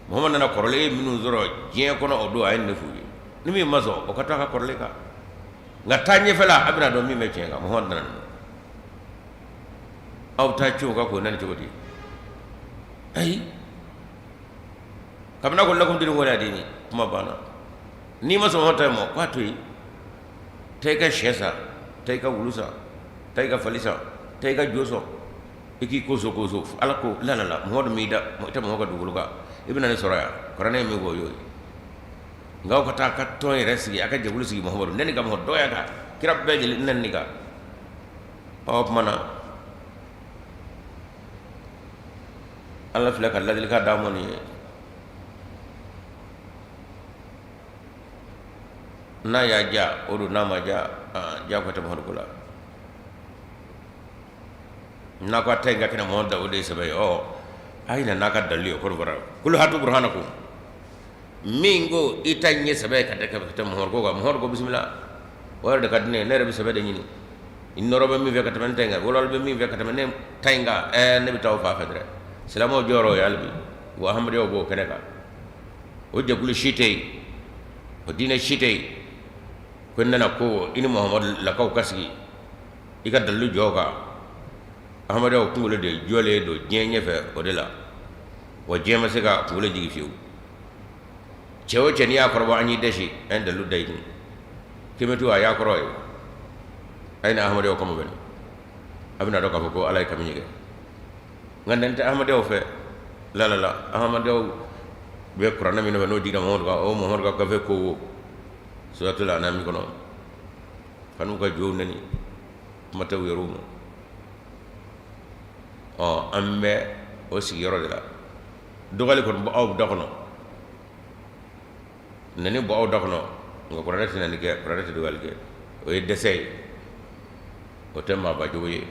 Muhamadu nana kɔrɔlen minnu sɔrɔ diɲɛ kɔnɔ, o don a ye nin de f'u ye. Ni min ma sɔn, o ka to a ka kɔrɔlen kan. Nka taa ɲɛfɛla, a bɛna dɔn min bɛ tiɲɛ kan. Muhamadu nana, aw bɛ taa ci o kan k'o nani cogo di? Ayi, kabini ko lakum dinukum waliya dini, kuma banna. N'i ma sɔn Muhamadu ta ma, k'a to yen, taa i ka sɛ san, taa i ka wulu san, taa i ka fali san, taa i ka jo sɔn, i k'i koso koso. Ala ko la la la, Muhamadu m'i da, i tɛ mɔgɔ ka dugukolo kan, i bɛna ne sɔrɔ yan. Kuranɛ ye min fɔ, o y'o ye. Nka aw ka taa a ka tɔn yɛrɛ sigi, a ka jɛkulu sigi, Muhamadu nɛni ka, mɔgɔ dɔgɔya kan, kira bɛɛ lajɛlen nɛni kan. Ɔ, tuma na Ala filɛ ka ladilikan d'a ma nin ye. N'a y'a diya, o don, n'a ma diya, diyagoya tɛ Muhamadu ko la. N'a ko a ta in ka kɛnɛ, Muhamadu da, o de ye sɛbɛ ye. Ɔ, a ye na n'a ka dalilu ye. Kɔrɔ fɔra kul hatu burhanakum, min ko i ta ɲɛ sɛbɛ ye ka tɛ Muhamadu ko kan. Muhamadu ko bisimila, o yɛrɛ de ka di ne ye. Ne yɛrɛ bɛ sɛbɛ de ɲini. I nɔrɔ bɛ min fɛ ka tɛmɛ ne ta in kan, walawala bɛ min fɛ ka tɛmɛ ne ta in kan, ɛɛ, ne bɛ taa o fan fɛ dɛrɛ. Silamɛw jɔyɔrɔ ye hali bi wa, ahamadeyaw b'o kɛnɛ kan. O jɛkulu si tɛ yen, o diinɛ si tɛ yen ko n nana ko i ni Muhamadu lakaw ka sigi, i ka dalilu jɔ o kan. Ahamadeyaw kunkolo de jɔlen don diɲɛ ɲɛfɛ o de la wa. Diɲɛ ma se ka kunkolo jigin fiyewu. Cɛ o cɛ, n'i y'a kɔrɔbɔ, an y'i dɛsi, an ye dalilu da i kun. Kemɛtu a y'a kɔrɔ ye, a ye na ahamadeyaw kama bɛn, a bɛna dɔn k'a fɔ ko Ala ye kami kɛ. Nka nin tɛ ahamadeyaw fɛ. La la la, ahmadiyyaw bɛ kuranɛ min nɔfɛ, n'o jiginna Muhamadu kan, o Muhamadu ka gafe ko wo suratul anami kɔnɔ, kan'u ka jow neni, kuma tɛ u yɛrɛw ma. Ɔ, an bɛ o sigiyɔrɔ de la. Dɔgɔyali kɔni bɔ aw da kɔnɔ, neni bɔ aw da kɔnɔ, nka kuranɛ tɛ neni kɛ, kuranɛ tɛ dɔgɔyali kɛ. O ye dɛsɛ ye, o tɛ maaba jogo ye.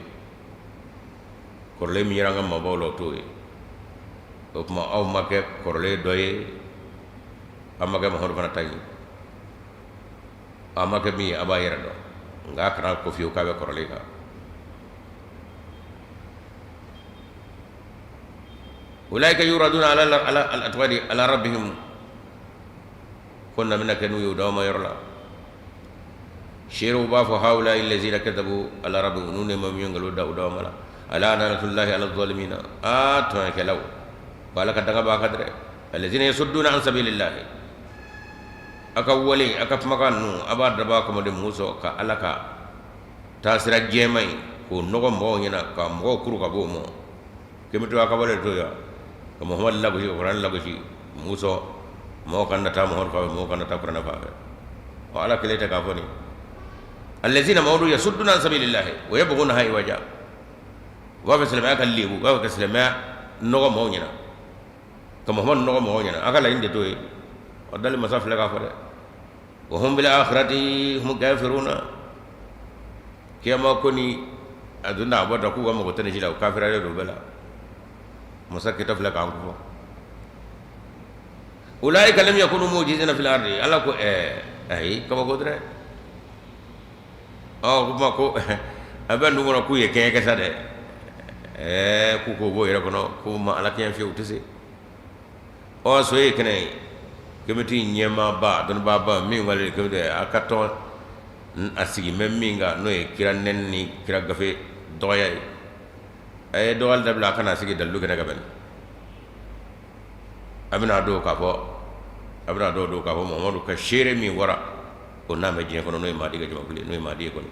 Kɔrɔlen min yera an ka maabaw la, o t'o ye. O tuma aw ma kɛ kɔrɔlen dɔ ye, aw ma kɛ Mamadu fana ta ye. Aw ma kɛ min ye, aw b'a yɛrɛ dɔn, nka a kana ko fiyewu k'a bɛ kɔrɔlen kan. Ulaika yuraduna ala ala tɔgɔ di ala rabbihim, ko na bɛna kɛ n'u ye u dama yɔrɔ la. Seerew b'a fɔ haula allazina kadabu ala rabbihim, ninnu ne ma min nkalon da u dama la. Ala lanatullahi ala zalimina. A tɔɲɔkɛlaw ko ala ka danga b'a kan dɛ. Allazina yasudduna an sabilillahi, a ka wale, a ka kumakan ninnu, a b'a dabɔ a kama de mun sɔn ka ala ka taasira jɛman in k'o nɔgɔ mɔgɔw ɲɛna, ka mɔgɔw kuru ka bɔ o ma. Kemi to a ka wale to ya ka Muhamadu lagosi, ka kuranɛ lagosi, mun sɔn mɔgɔw kana taa Muhamadu fan fɛ, mɔgɔw kana taa kuranɛ fan fɛ. Ɔ, ala kelen tɛ k'a fɔ nin allazina mawdu yasudduna an sabilillahi wa yabghunaha iwaja. U b'a fɛ silamɛya ka lebu, u b'a fɛ ka silamɛya nɔgɔ mɔgɔw ɲɛna, ka Muhamadu nɔgɔ mɔgɔw ɲɛna. A ka laɲini de t'o ye. Ɔ, dali masa filɛ k'a fɔ dɛ. Wa hum bil akhirati hum kafiruna. Kiyama ko ni a donna a bɔta, k'u ka mɔgɔ tɛ nin si la, u kafiralen don bɛɛ la. Masa kɛtɔ filɛ k'an kofɔ. Ulaika lam yakunu mu'jizina fil ardi. Ala ko ayi, kabako dɛ. Ɔ, kuma ko a bɛ ninnu kɔnɔ k'u ye kɛɲɛ kɛ sa dɛ. K'u k'o b'o yɛrɛ kɔnɔ, k'u ma ala kɛɲɛ fiyewu, u tɛ se. Ɔ, so ye kɛnɛ ye. Kemiti ɲɛmaaba, dɔnnibaaba min wale kemiti a ka tɔn a sigi bɛ min kan, n'o ye kira nɛni ni kira gafe dɔgɔya ye, a ye dɔgɔyali dabila, a kana sigi dalilu kɛnɛ ka bɛn. A bɛna don k'a fɔ, a bɛna dɔw don k'a fɔ Muhamadu ka seere min wara, o n'a bɛ diɲɛ kɔnɔ, n'o ye Mahadi ka jamakulu ye, n'o ye Mahadi ye kɔni,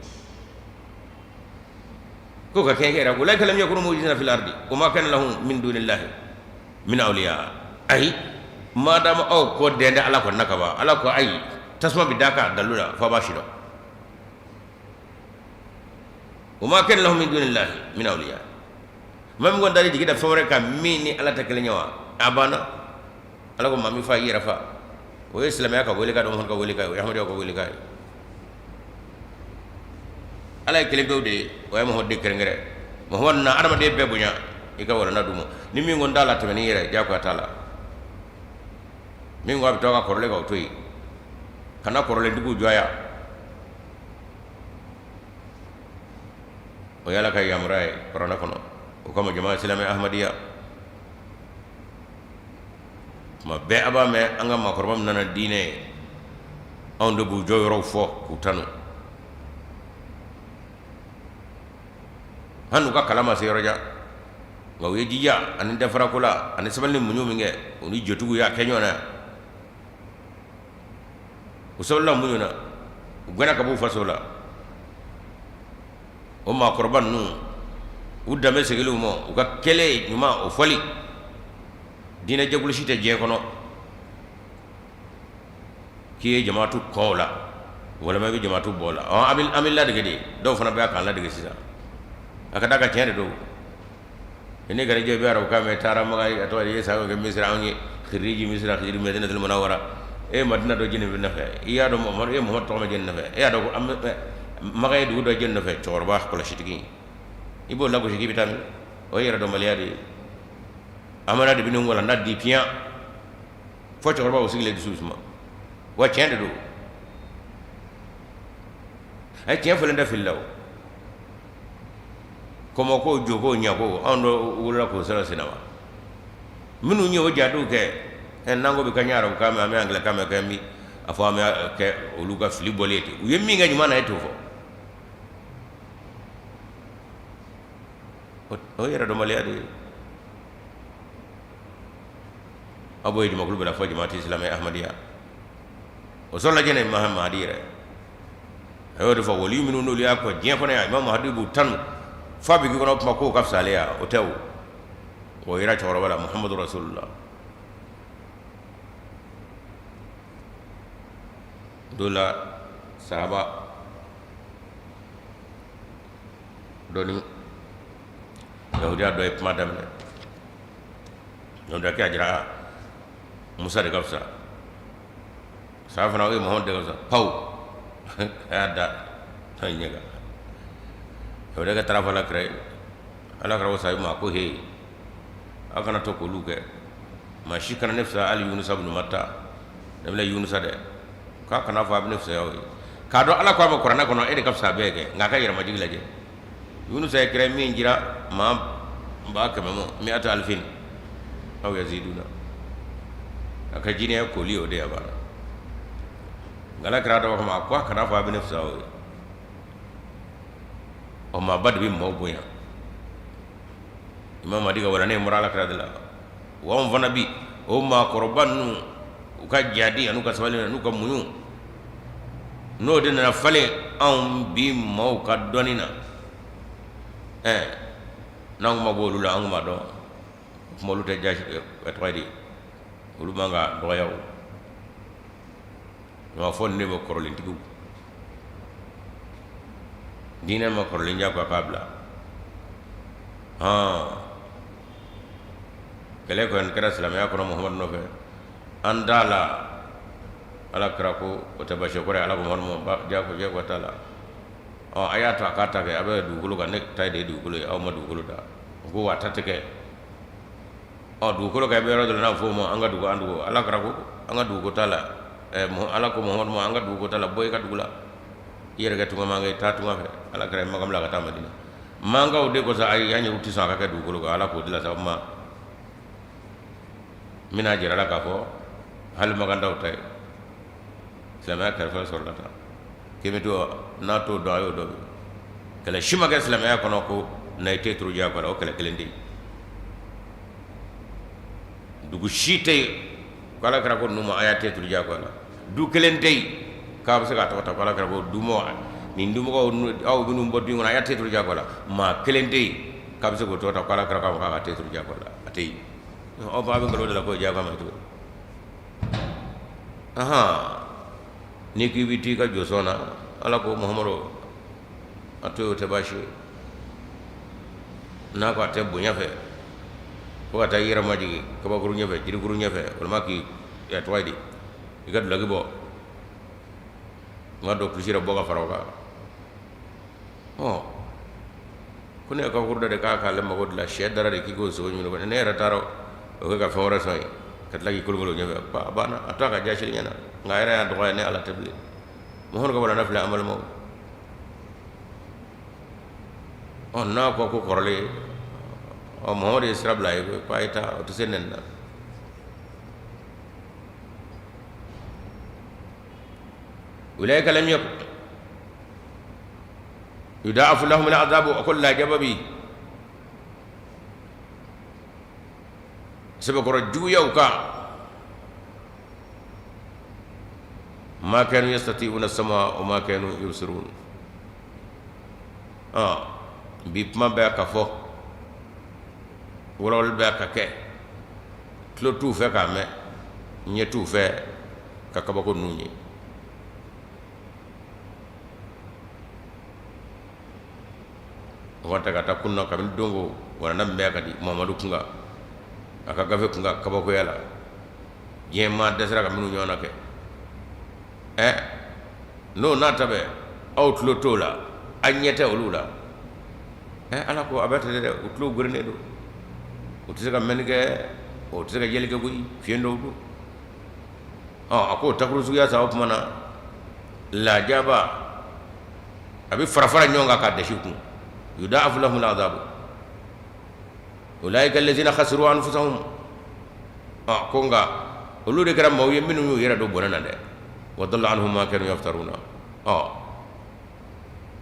ko ka kɛɲɛ kɛ ulaika lam yakunu mu'jizina fil ardi wa ma kana lahum min dunillahi min awliya. Ayi, madama aw ko dɛn tɛ ala kɔni na kaban, ala ko ayi, tasuma bɛ da kan dalu la fo a b'a si dɔn. Wa ma kana lahum min dunillahi min awliya. Maa min kɔni taara jigi da fɛn wɛrɛ kan min ni ala tɛ kelen ye, wa a banna. Ala ko maa min fa i yɛrɛ fa. O ye silamɛya ka wele ka dɔn, ka wele ka, o ye ahmadiyya ka wele ka ye. Ala ye kelen pewu de ye, o ye Muhamadu de kɛrɛnkɛrɛn. Muhamadu na adamaden bɛɛ bonya, i ka walanda d'u ma. Ni min ko n t'a la tɛmɛ n'i yɛrɛ, diyagoya t'a la. Min ko a bɛ to a ka kɔrɔlen kan, o to yen. Kana kɔrɔlentigiw jɔya. O ye ala ka yamaruya ye kuranɛ kɔnɔ. O kama jama silamɛ ahmadiyya, tuma bɛɛ a b'a mɛn an ka maakɔrɔba min nana diinɛ ye, anw de b'u jɔyɔrɔw fɔ k'u tanu. Hali n'u ka kalan ma se yɔrɔ jan, nka u ye jija ani dafarako la ani sabali ni muɲu min kɛ, u ni jotigiw y'a kɛ ɲɔgɔn na. U sabalila, muɲu na, u gɛnna ka b'u faso la. O maakɔrɔba ninnu, u danbe seginni u ma, u ka kɛlɛ ɲuman o fɔli, diinɛ jɛkulu si tɛ diɲɛ kɔnɔ k'i ye jamaatu kɔn o la, walima i bɛ jamaatu bɔ o la. An bɛ ladege de, dɔw fana bɛ k'an ladege sisan. A ka da ka tiɲɛ de don. Ne kɛra jɛ bɛ arabukan mɛn, taara Maka, a tɔgɔ ye sa kɛ misira, anw ye khiriji misira, khiriji Madinatul Munawwara. E ye Madina dɔn jɛni nɔfɛ? I y'a dɔn Mamadu, e ye Muhamadu tɔgɔ mɛn jɛni nɔfɛ? E y'a dɔn ko an bɛ Maka ye dugu dɔ jɛni nɔfɛ? Cɛkɔrɔba kɔlɔsitigi, i b'o lagosi k'i bɛ taa min? O ye yɛrɛdɔnbaliya de ye. Amara de bɛ nin walanda di piyan fo cɛkɔrɔba o sigilen dusu suma. Wa tiɲɛ de don, a ye tiɲɛ fɔlen tɛ fili la. O kɔmɔ ko joko ɲako, anw dɔ wolola k'o sɔrɔ sen na wa? Minnu ye o jadiw kɛ, n'an ko bi ka ɲɛ arabukan mɛn, an bɛ angilɛkan mɛn, kɛ min a fɔ an bɛ kɛ olu ka fili bɔlen ye ten. U ye min kɛ ɲuman na, e t'o fɔ. O ye yɛrɛdɔnbaliya de ye. Aw b'o ye jamakulu bɛɛ la fɔ jamaati silamɛ ahmadiyya. O sɔrɔla jɛnɛ Mahadi yɛrɛ a y'o de fɔ. Wali minnu n'olu y'a kɔ diɲɛ kɔnɔ yan, Imam Mahdi b'u tanu f'a bɛ k'i kɔnɔ kuma k'o ka fisa ale ya. O tɛ o. O yira cɛkɔrɔba la, Muhamadu Rasulullah. Dɔ la sahaba dɔ ni yahudiya dɔ ye kuma daminɛ. Yahudiyakɛ y'a jira Musa de ka fisa. Sahaba fana o ye Muhamadu de ka fisa. Pawu, a y'a da a ɲɛ kan. Yahudiyakɛ taara fɔ Ala kira ye. Ala kira ko sahabi ma ko he, aw kana to k'olu kɛ. Maa si kana ne fisaya hali Yunusa ibn Matta, nabila Yunusa dɛ, k'a kana fɔ a bɛ ne fisaya o ye. K'a dɔn Ala ko a ma kuranɛ kɔnɔ e de ka fisa bɛɛ kɛ, nka a ka yɛrɛmajigin lajɛ. Yunusa ye kira min cira maa 100,000 ma, mi'ata alfin aw yaziduna, a ka jinɛya koli o de ya banna. Nka Ala kira dɔ kama a ko a kana fɔ a bɛ ne fisaya o ye. Ɔ, maaba de bɛ maaw bonya. Imam Mahdi ka walanda in bɔra Ala kira de la. Wa anw fana bi o maakɔrɔba ninnu, u ka jadi an'u ka sabali n'u ka muɲu, n'o de nana falen anw bi maaw ka dɔnni na. Ɛɛ, n'an kun ma bɔ olu la, an kun b'a dɔn kuma olu tɛ jasi. Tɔgɔ ye di, olu man ka dɔgɔya. O nka fɔ ne bɛ kɔrɔlentigiw, diinɛ ma kɔrɔlen diyagoya k'a bila. Hɔn, kɛlɛ kɔni kɛra silamɛya kɔnɔ Muhamadu nɔfɛ, an t'a la. Ala kira ko o tɛ baasi kɔrɔ ye. Ala ko Muhamadu ma diyago diyago t'a la. Ɔ, a y'a to a k'a ta kɛ, a bɛ dugukolo kan, ne ta de ye dugukolo ye, aw ma dugukolo da. O ko wa a ta tɛ kɛ. Ɔ, dugukolo kan, i bɛ yɔrɔ dɔ la n'a fɔ o ma an ka dugu, an dugu. Ala kira ko an ka duguko t'a la. Ala ko Muhamadu ma an ka duguko t'a la, bɔ i ka dugu la, i yɛrɛ kɛ tunga man kɛ, taa tunga fɛ. Ala kira ye Makan bila ka taa Madina. Mankaw de ko sa ayi, an yɛrɛ tɛ sɔn a ka kɛ dugukolo kan. Ala k'o dilan sa. O kuma n bɛna jira la k'a fɔ hali makantaw ta ye silamɛya kɛrɛfɛ sɔrɔla tan k'i bɛ to n'a t'o dɔn, a y'o dɔn. Kɛlɛ si ma kɛ silamɛya kɔnɔ ko na i tɛ turu diyagoya la. O kɛlɛ kelen tɛ yen, dugu si tɛ yen ko Ala kira ko ninnu ma a y'a tɛ turu diyagoya la. Du kelen tɛ yen k'a bɛ se k'a tɔgɔ ta ko Ala kira ko dumɔgɔ nin dumɔgɔw, aw minnu bɔ du in kɔnɔ, a y'a tɛ turu diyagoya la. Maa kelen tɛ yen k'a bɛ se k'o tɔgɔ ta ko Ala kira k'a ma k'a ka tɛ turu diyagoya la, a tɛ yen. Aw b'a bɛ nkalon de la k'o diyagoya ma cogo. Ahan, n'i k'i bɛ t'i ka jɔsɔn na, Ala ko Muhamadu a to yen, o tɛ baasi ye. N'a ko a tɛ bonya fɛ fo ka taa i yɛrɛ majigin kabakuru ɲɛfɛ, jirikuru ɲɛfɛ, walima k'i tɔgɔ ye di, i ka dulɔki bɔ, n ka dɔn kulusi yɛrɛ bɔ ka fara o kan. Ɔ, ko ne ye kabakuru da de k'a k'ale mago dilan, sɛ dara de k'i k'o sogo ɲini, ne yɛrɛ taara o kɛ ka fɛn wɛrɛ sɔn yen, ka tila k'i kolokolo ɲɛfɛ, a banna. A to a ka jasili ɲɛna, nka a yɛrɛ y'a dɔgɔya ne Ala tɛ bilen. Muhamadu ka walanda filɛ, an balimaw. Ɔ, n'a ko ko kɔrɔlen, ɔ, Muhamadu ye sira bila a ye ko a ye taa, o tɛ se nɛni na. Ulaika lam yakun yudaafu lahum al'azabu, a ko lajaba bi sɛbɛkɔrɔ juguya u kan. Ma kanu yastati'una sam'a wa ma kanu yubsirun. Bi kuma bɛ ka fɔ, walawali bɛ ka kɛ, tulo t'u fɛ k'a mɛn, ɲɛ t'u fɛ ka kabako ninnu ye. O ta ka taa kun na kabini don ko walanda min bɛ ka di Muhamadu kunkan, a ka gafe kunkan, kabakoya la, diɲɛ maa dɛsɛra ka minnu ɲɔgɔn na kɛ. Ɛ, n'o n'a ta bɛɛ, aw tulo t'o la, aw ɲɛ tɛ olu la. Ɛ, Ala ko a bɛ ten dɛ, u tulo gerennen don, u tɛ se ka mɛnni kɛ, u tɛ se ka yeli kɛ koyi, fiyen dɔw don. Ɔ, a k'o takuru suguya saba tuma na, lajaba a bɛ fara fara ɲɔgɔn kan k'a dɛsɛ kun. Yudaafu lahum al'azabu ulaika allazina khasiru anfusahum. Ɔ, ko nka olu de kɛra maaw ye minnu y'u yɛrɛ don bɔnɛ na dɛ. Wa dalla anhum ma kanu yaftaruna. Ɔ,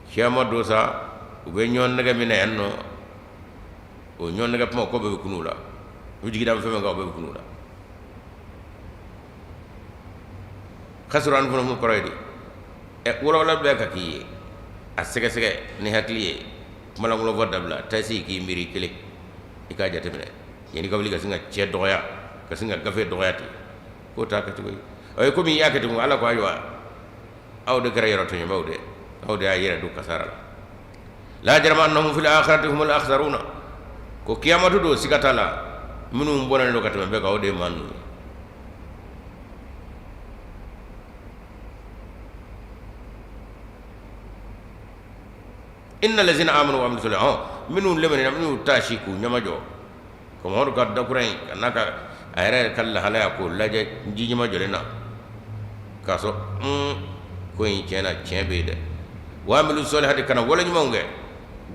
kiyama don sa, u bɛ ɲɔgɔn nɛgɛ min na yan nɔ, o ɲɔgɔn nɛgɛ kuma ko bɛɛ bɛ kunun u la. U jigi da fɛn min kan, o bɛɛ bɛ kunun u la. Khasiru anfusahum kɔrɔ ye di? Ɛ, walawala bɛɛ ka k'i ye, a sɛgɛsɛgɛ ni hakili ye, kumalankolon fɔ dabila, taa i sigi k'i miiri kelen, i k'a jateminɛ. Yanni ka wuli ka sin ka cɛ dɔgɔya, ka sin ka gafe dɔgɔya ten, k'o t'a kɛcogo ye. O ye komi i y'a kɛ ten, Ala ko ayiwa, aw de kɛra yɛrɛ tɔɲɔbaaw dɛ, aw de y'a yɛrɛ don kasara la. La jarama annahum fil akhirati humul akhsaruna, ko kiyamatu don, siga t'a la, minnu bɔnɛnen don ka tɛmɛ bɛɛ kan, o de ye maa ninnu ye. Inna lazina amanu wa amilu salihat, minnu limaniya, minnu taasi k'u ɲɛmajɔ ka Mamadu ka dakura in ka n'a ka a yɛrɛ ka lahalaya k'o lajɛ ji ɲɛmajɔlen na, k'a sɔrɔ ko in tiɲɛ na, tiɲɛ bɛ yen dɛ. Wa amilu salihati, ka na wale ɲumanw kɛ,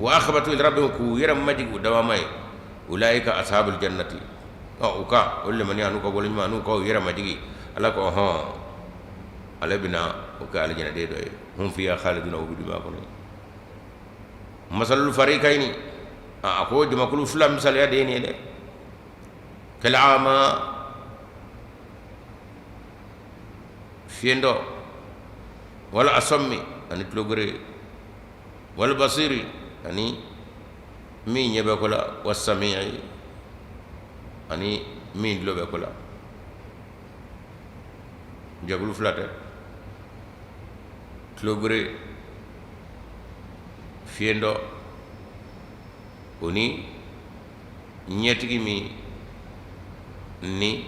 wa akhbatu ila rabbihim, k'u yɛrɛ majigin u dabama ye, ulaika ashabul jannati. U ka o limaniya n'u ka wale ɲuman n'u ka u yɛrɛ majigin, Ala ko hɔn, ale bɛna o kɛ alijanaden dɔ ye, hum fiha khaliduna, u bɛ duumɛ a kɔnɔ. Masalul farikayini, a ko jamakulu fila misaliya de ye nin ye dɛ. Kal ama, fiyentɔ, wal asammi, ani tulogere, wal basiri, ani min ɲɛ bɛ ko la, was sami'i, ani min tulo bɛ ko la. Jɛkulu fila tɛ, tulogere, fiyentɔ, o ni ɲɛtigi min ni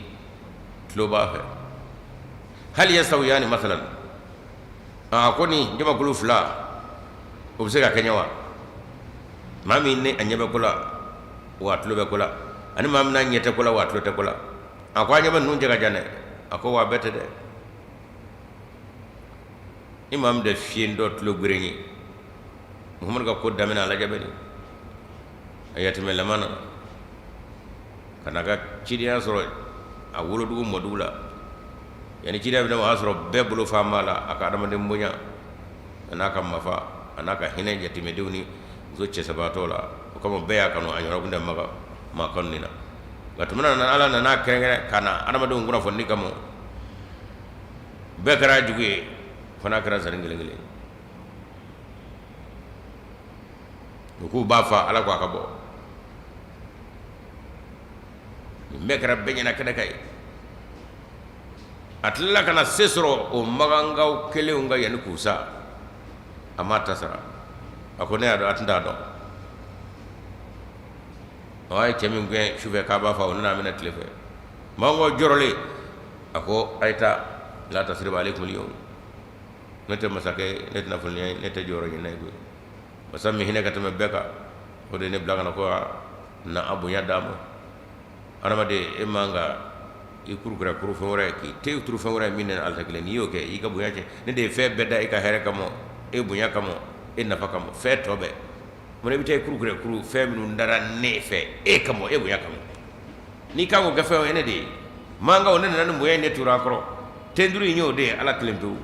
tulo b'a fɛ. Hal yastawiyani masalan, a ko ni jamakulu fila o bɛ se ka kɛɲɛ wa? Maa min ni a ɲɛ bɛ ko la wa a tulo bɛ ko la, ani maa min n'a ɲɛ tɛ ko la wa a tulo tɛ ko la, a ko a ɲɛ bɛ ninnu cɛ ka jan dɛ. A ko wa a bɛɛ tɛ dɛ. Ni maa min tɛ fiyentɔ tulogeren ye, Muhamadu ka ko daminɛ a lajɛ bɛ nin a yatimɛ lama nana ka n'a ka cidenya sɔrɔ a wolodugu mɔdugu la. Yanni cidenya bɛ o y'a sɔrɔ bɛɛ bolo fan b'a la, a ka adamaden bonya a n'a ka mafa a n'a ka hinɛ yatimɛdenw ni muso cɛsabaatɔ la, o kama bɛɛ y'a kanu, a ɲɔgɔn kun tɛ Maka maa kanu na. Nka tuma na Ala nana kɛrɛnkɛrɛn ka na adamadenw kunnafoni kama, bɛɛ kɛra jugu ye, fana kɛra sani kelen kelen. U k'u b'a fa, Ala ko a ka bɔ. Nin bɛɛ kɛra bɛɛ ɲɛna kɛnɛ kan ye. A tilala ka na se sɔrɔ o makankaw kelenw kan yanni k'u sa, a m'a ta sara. A ko ne y'a dɔn, a tun t'a dɔn. A ye cɛ min gɛn sufɛ k'a b'a fa, o nana minɛ tile fɛ. Makankaw jɔrɔlen, a ko a ye taa, la tasriba alaykum al-yawm, ne tɛ masakɛ ye, ne tɛ nafolo ye, ne tɛ jɔyɔrɔ ɲinina ye koyi. Masa min hinɛ ka tɛmɛ bɛɛ kan, o de ye ne bila ka na ko na a bonya d'a ma. Adamaden, e man ka i kurukura kuru fɛn wɛrɛ k'i te turu fɛn wɛrɛ min ni Ala tɛ kelen. N'i y'o kɛ, i ka bonya cɛn. Ne de ye fɛn bɛɛ da e ka hɛrɛ kama, e bonya kama, e nafa kama, fɛn tɔ bɛɛ. Mun i bɛ taa i kurukura kuru fɛn minnu dara ne fɛ e kama, e bonya kama? N'i kan k'o kɛ fɛn o ye, ne de ye mankaw, ne nana ni bonya in de tura a kɔrɔ. Tenturu in y'o de ye, Ala kelen pewu,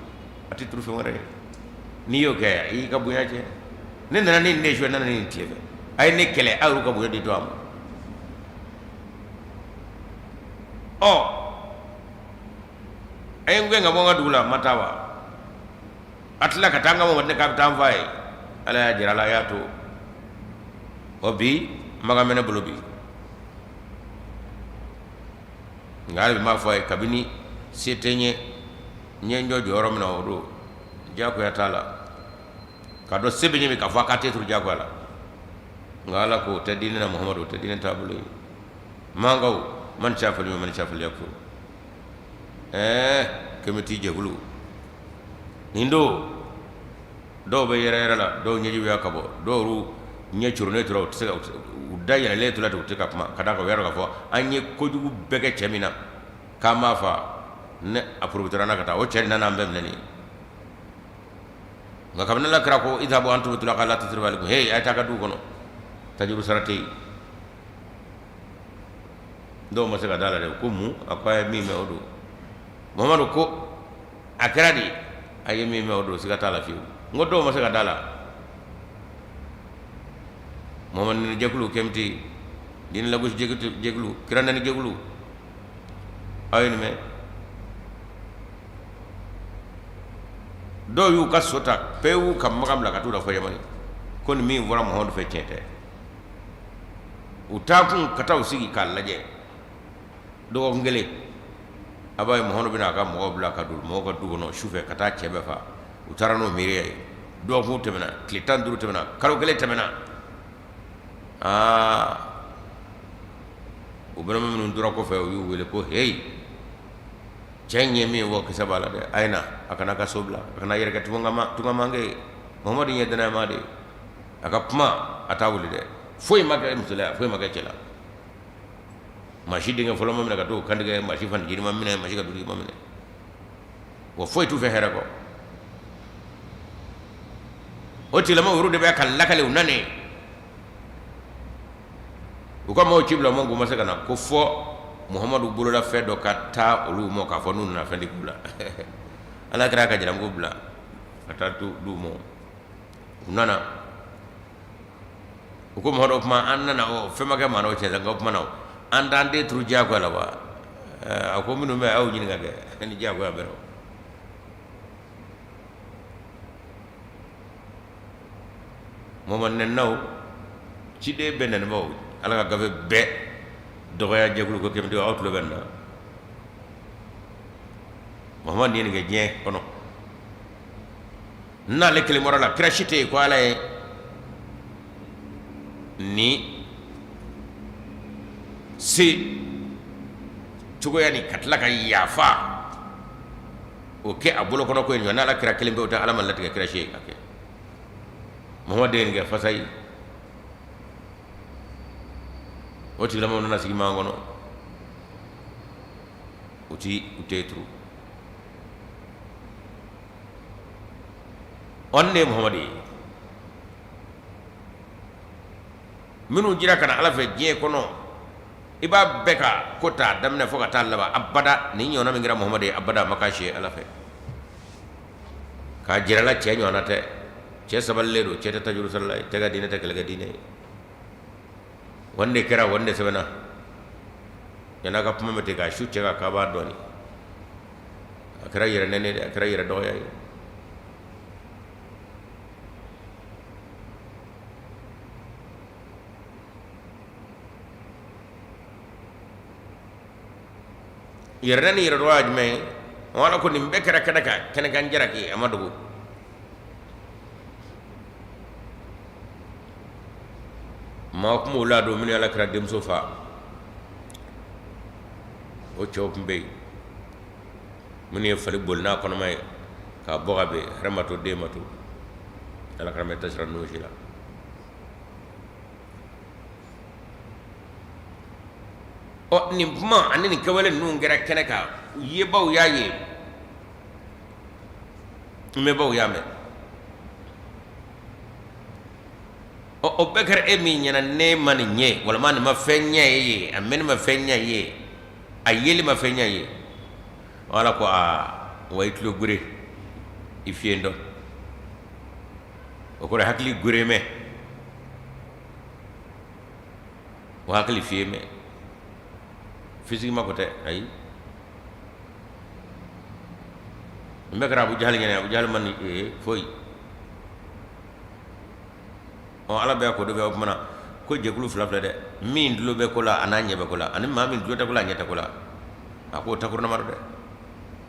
a tɛ turu fɛn wɛrɛ ye. N'i y'o kɛ, i y'i ka bonya cɛn. Ne nana ni nin de su, nana ni nin tile fɛ, a ye ne kɛlɛ, aw y'u ka bonya di to a ma. Ɔ, a ye n gɛn ka bɔ n ka dugu la, n ma taa wa? A tila ka taa n ka mɔgɔ k'a bɛ taa n fa ye. Ala y'a jira a la, a y'a to. Ɔ, bi Makan bɛ ne bolo bi, nka hali bi n b'a fɔ a ye, kabini se tɛ n ye, n ye n jɔ jɔyɔrɔ min na, o don diyagoya t'a la. K'a dɔn se bɛ ɲɛ min k'a fɔ a k'a tɛ turu diyagoya la, nka Ala ko o tɛ diinɛ na, Muhamadu, o tɛ diinɛ taabolo ye. Mankaw, man sha falyu'min man sha falyakfur. Ɛɛ, kemiti jɛkulu nin don, dɔw bɛ yɛrɛ yɛrɛ la, dɔw ɲɛji bɛ ka bɔ, dɔw ɲɛ curunnen tora, u tɛ se ka u da yɛlɛlen tora ten, u tɛ ka kuma, ka d'a kan u y'a dɔn k'a fɔ an ye kojugu bɛɛ kɛ cɛ min na k'an b'a fa, ne a porobitara n'a ka taa, o cɛ de nana an bɛɛ minɛ nin ye. Nka kabini Ala kira ko idhabu antum tulaqa la tasriba alaykum, hey, a ye taa ka du kɔnɔ, tajuru sara tɛ yen. Dɔw ma se ka da la dɛ, ko mun? A ko a ye min mɛn, o don. Muhamadu ko a kɛra di? A ye min mɛn, o don, siga t'a la fiyewu. N ko dɔw ma se ka da la. Muhamadu nɛni jɛkulu, kɛmiti diinɛ lagosi jɛkulu, kira nɛni jɛkulu, aw ye nin mɛn. Dɔw y'u ka so ta pewu ka Makan bila ka t'u da fɔ Yamani, ko nin min fɔra Muhamadu fɛ, tiɲɛ tɛ. U taa kun ka taa u sigi k'a lajɛ dɔgɔkun kelen, a b'a ye Muhamadu bɛna a ka mɔgɔw bila ka don mɔgɔw ka du kɔnɔ su fɛ ka taa cɛ bɛɛ faa. U taara n'o miiriya ye. Dɔgɔkun tɛmɛna, tile 15 tɛmɛna, kalo kelen tɛmɛna. Aa, u balima minnu tora kɔfɛ, u y'u wele ko heyi, cɛ in ye min fɔ, kisɛ b'a la dɛ, a ye na, a kana ka so bila, a kana yɛrɛ kɛ tungamankɛ ye. Muhamadu ye dannayama de ye, a ka kuma a t'a wuli dɛ. Foyi ma kɛ muso la, foyi ma kɛ cɛ la. Maa si denkɛ fɔlɔ ma minɛ ka t'o kantigɛ, maa si fanicinin ma minɛ, maa si ka dutigi ma minɛ, wa foyi t'u fɛ hɛrɛ kɔ. O tigilama olu de bɛ ka lakale u nanen, u ka maaw ci bila ma k'u ma se ka na, ko fɔ Muhamadu bolola fɛn dɔ ka taa olu ma, k'a fɔ n'u nana fɛn de k'u la. Ala kɛra ka jaranko bila ka taa d'u ma. U nana, u ko Muhamadu, o tuma an nana, o fɛn ma kɛ maa na, o cɛ nka o tuma na an t'an den turu diyagoya la wa? A ko minnu bɛ aw ɲininka kɛ ni diyagoya bɛ. Muhamadu nɛninaw, ciden bɛɛ nɛnibaw, Ala ka gafe bɛɛ dɔgɔya jɛkulu ko kɛmɛ aw tulo bɛ nin na. Muhamadu ye nin kɛ diɲɛ kɔnɔ, n'ale kelen bɔra la, kira si tɛ yen ko Ala ye ni se cogoya ni ka tila ka yafa o kɛ a bolo kɔnɔ ko in n'Ala kira kelen bɛ o tɛ Ala ma latigɛ kira si ye ka kɛ. Muhamadu ye nin kɛ fasa ye. O tigilamaw nana sigi maa kɔnɔ, u ti u tɛ turu. Ɔ, ne ye Muhamadu ye minnu jira ka na Ala fɛ diɲɛ kɔnɔ, i b'a bɛɛ ka ko ta daminɛ fo ka taa laban, abada nin ɲɔgɔnna min kɛra Muhamadu ye, abada a ma k'a si ye Ala fɛ. K'a jira la cɛ ɲɔgɔnna tɛ, cɛ sabalilen don, cɛ tɛ tajuru sarala ye, cɛ ka diinɛ tɛ kɛlɛkɛ diinɛ ye. Wa nin de kɛra, wa nin de sɛbɛnna. Yan'a ka kuma mɛn ten k'a su cɛ ka kaba dɔɔnin, a kɛra yɛrɛ nɛnɛ de, a kɛra yɛrɛ dɔgɔya ye. Yɛrɛ ni yɛrɛ dɔgɔya jumɛn ye? Wala ko nin bɛɛ kɛra kɛnɛ kan, kɛnɛ kan jalaki, a ma dogo. Maa tun b'o la don minnu Ala kira denmuso faa, o cɛw tun bɛ yen minnu ye fali boli n'a kɔnɔma ye k'a bɔ ka bin, hɛrɛ ma to, den ma to. Ala kira ma tasira ninnu si la. Ɔ, nin kuma ani nin kɛwale ninnu kɛra kɛnɛ kan, yebaw y'a ye, mɛnbaw y'a mɛn. Ɔ, o bɛɛ kɛra e min ɲɛna, ne ma nin ye, walima nin ma fɛn ɲɛ e ye, a mɛnni ma fɛn ɲɛ ye, a yeli ma fɛn ɲɛ ye. Ala ko aa, wa i tulo gere, i fiyentɔ. O kɔrɔ hakili geremɛ, o hakili fiyemɛ, physiquement ko tɛ, ayi. N bɛɛ kɛra Abu Jahali ɲɛna, Abu Jahali ma ni foyi. Ɔ, Ala bɛ ko dɔ bɛ o tuma na ko jɛkulu fila filɛ dɛ, min tulo bɛ ko la a n'a ɲɛ bɛ ko la, ani maa min tulo tɛ ko la a ɲɛ tɛ ko la. A k'o takurunama don dɛ.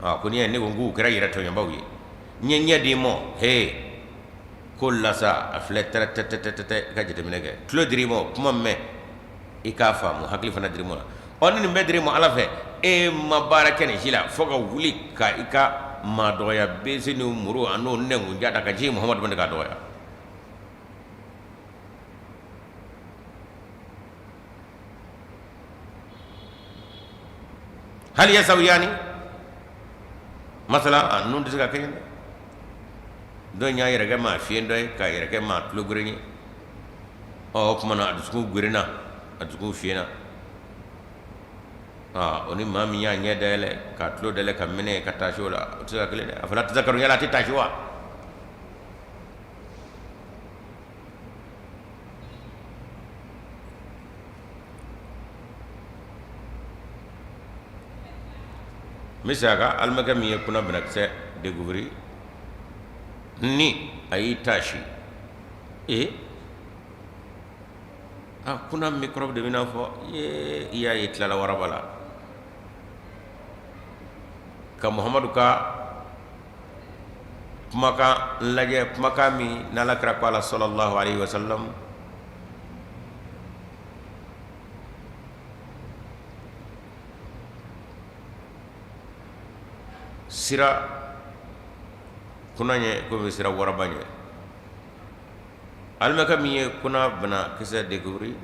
A ko n'i ye ne ko k'u kɛra yɛrɛ tɔɲɔbaw ye, n ye ɲɛ d'i ma, he ko lasa a filɛ tɛrɛ tɛ i ka jateminɛ kɛ, tulo dir'i ma kuma mɛn i k'a faamu, hakili fana dir'i ma. Ɔ, ni nin bɛɛ dir'i ma Ala fɛ, e ma baara kɛ nin si la fo ka wuli ka i ka maa dɔgɔya bese ni muru a n'o nɛnkunja ta ka jigin Muhamadu ma k'a dɔgɔya. Hal yastawiyani masala, a ninnu tɛ se ka kɛɲɛ dɛ. Dɔ y'a yɛrɛ kɛ maa fiyentɔ ye, k'a yɛrɛ kɛ maa tulo geren ye. Ɔ, o tuma na a dusukun gerenna, a dusukun fiyenna. Aa, o ni maa min y'a ɲɛ dayɛlɛ k'a tulo dayɛlɛ ka minɛ ka taasi o la, o tɛ se ka kelen dɛ. Afala tazakkarun, yala a tɛ taasi wa? N bɛ segin a kan, alimakɛ min ye kuna banakisɛ découvrir ni a y'i taasi ee A kuna microbe de bɛna fɔ i y'a ye tilala waraba la ka Muhamadu ka kumakan lajɛ, kumakan min n'Ala kira ko a la sallallahu alayhi wa sallam. Siran kuna ɲɛ komi siran waraba ɲɛ. Alimakɛ min ye kuna banakisɛ découvrir,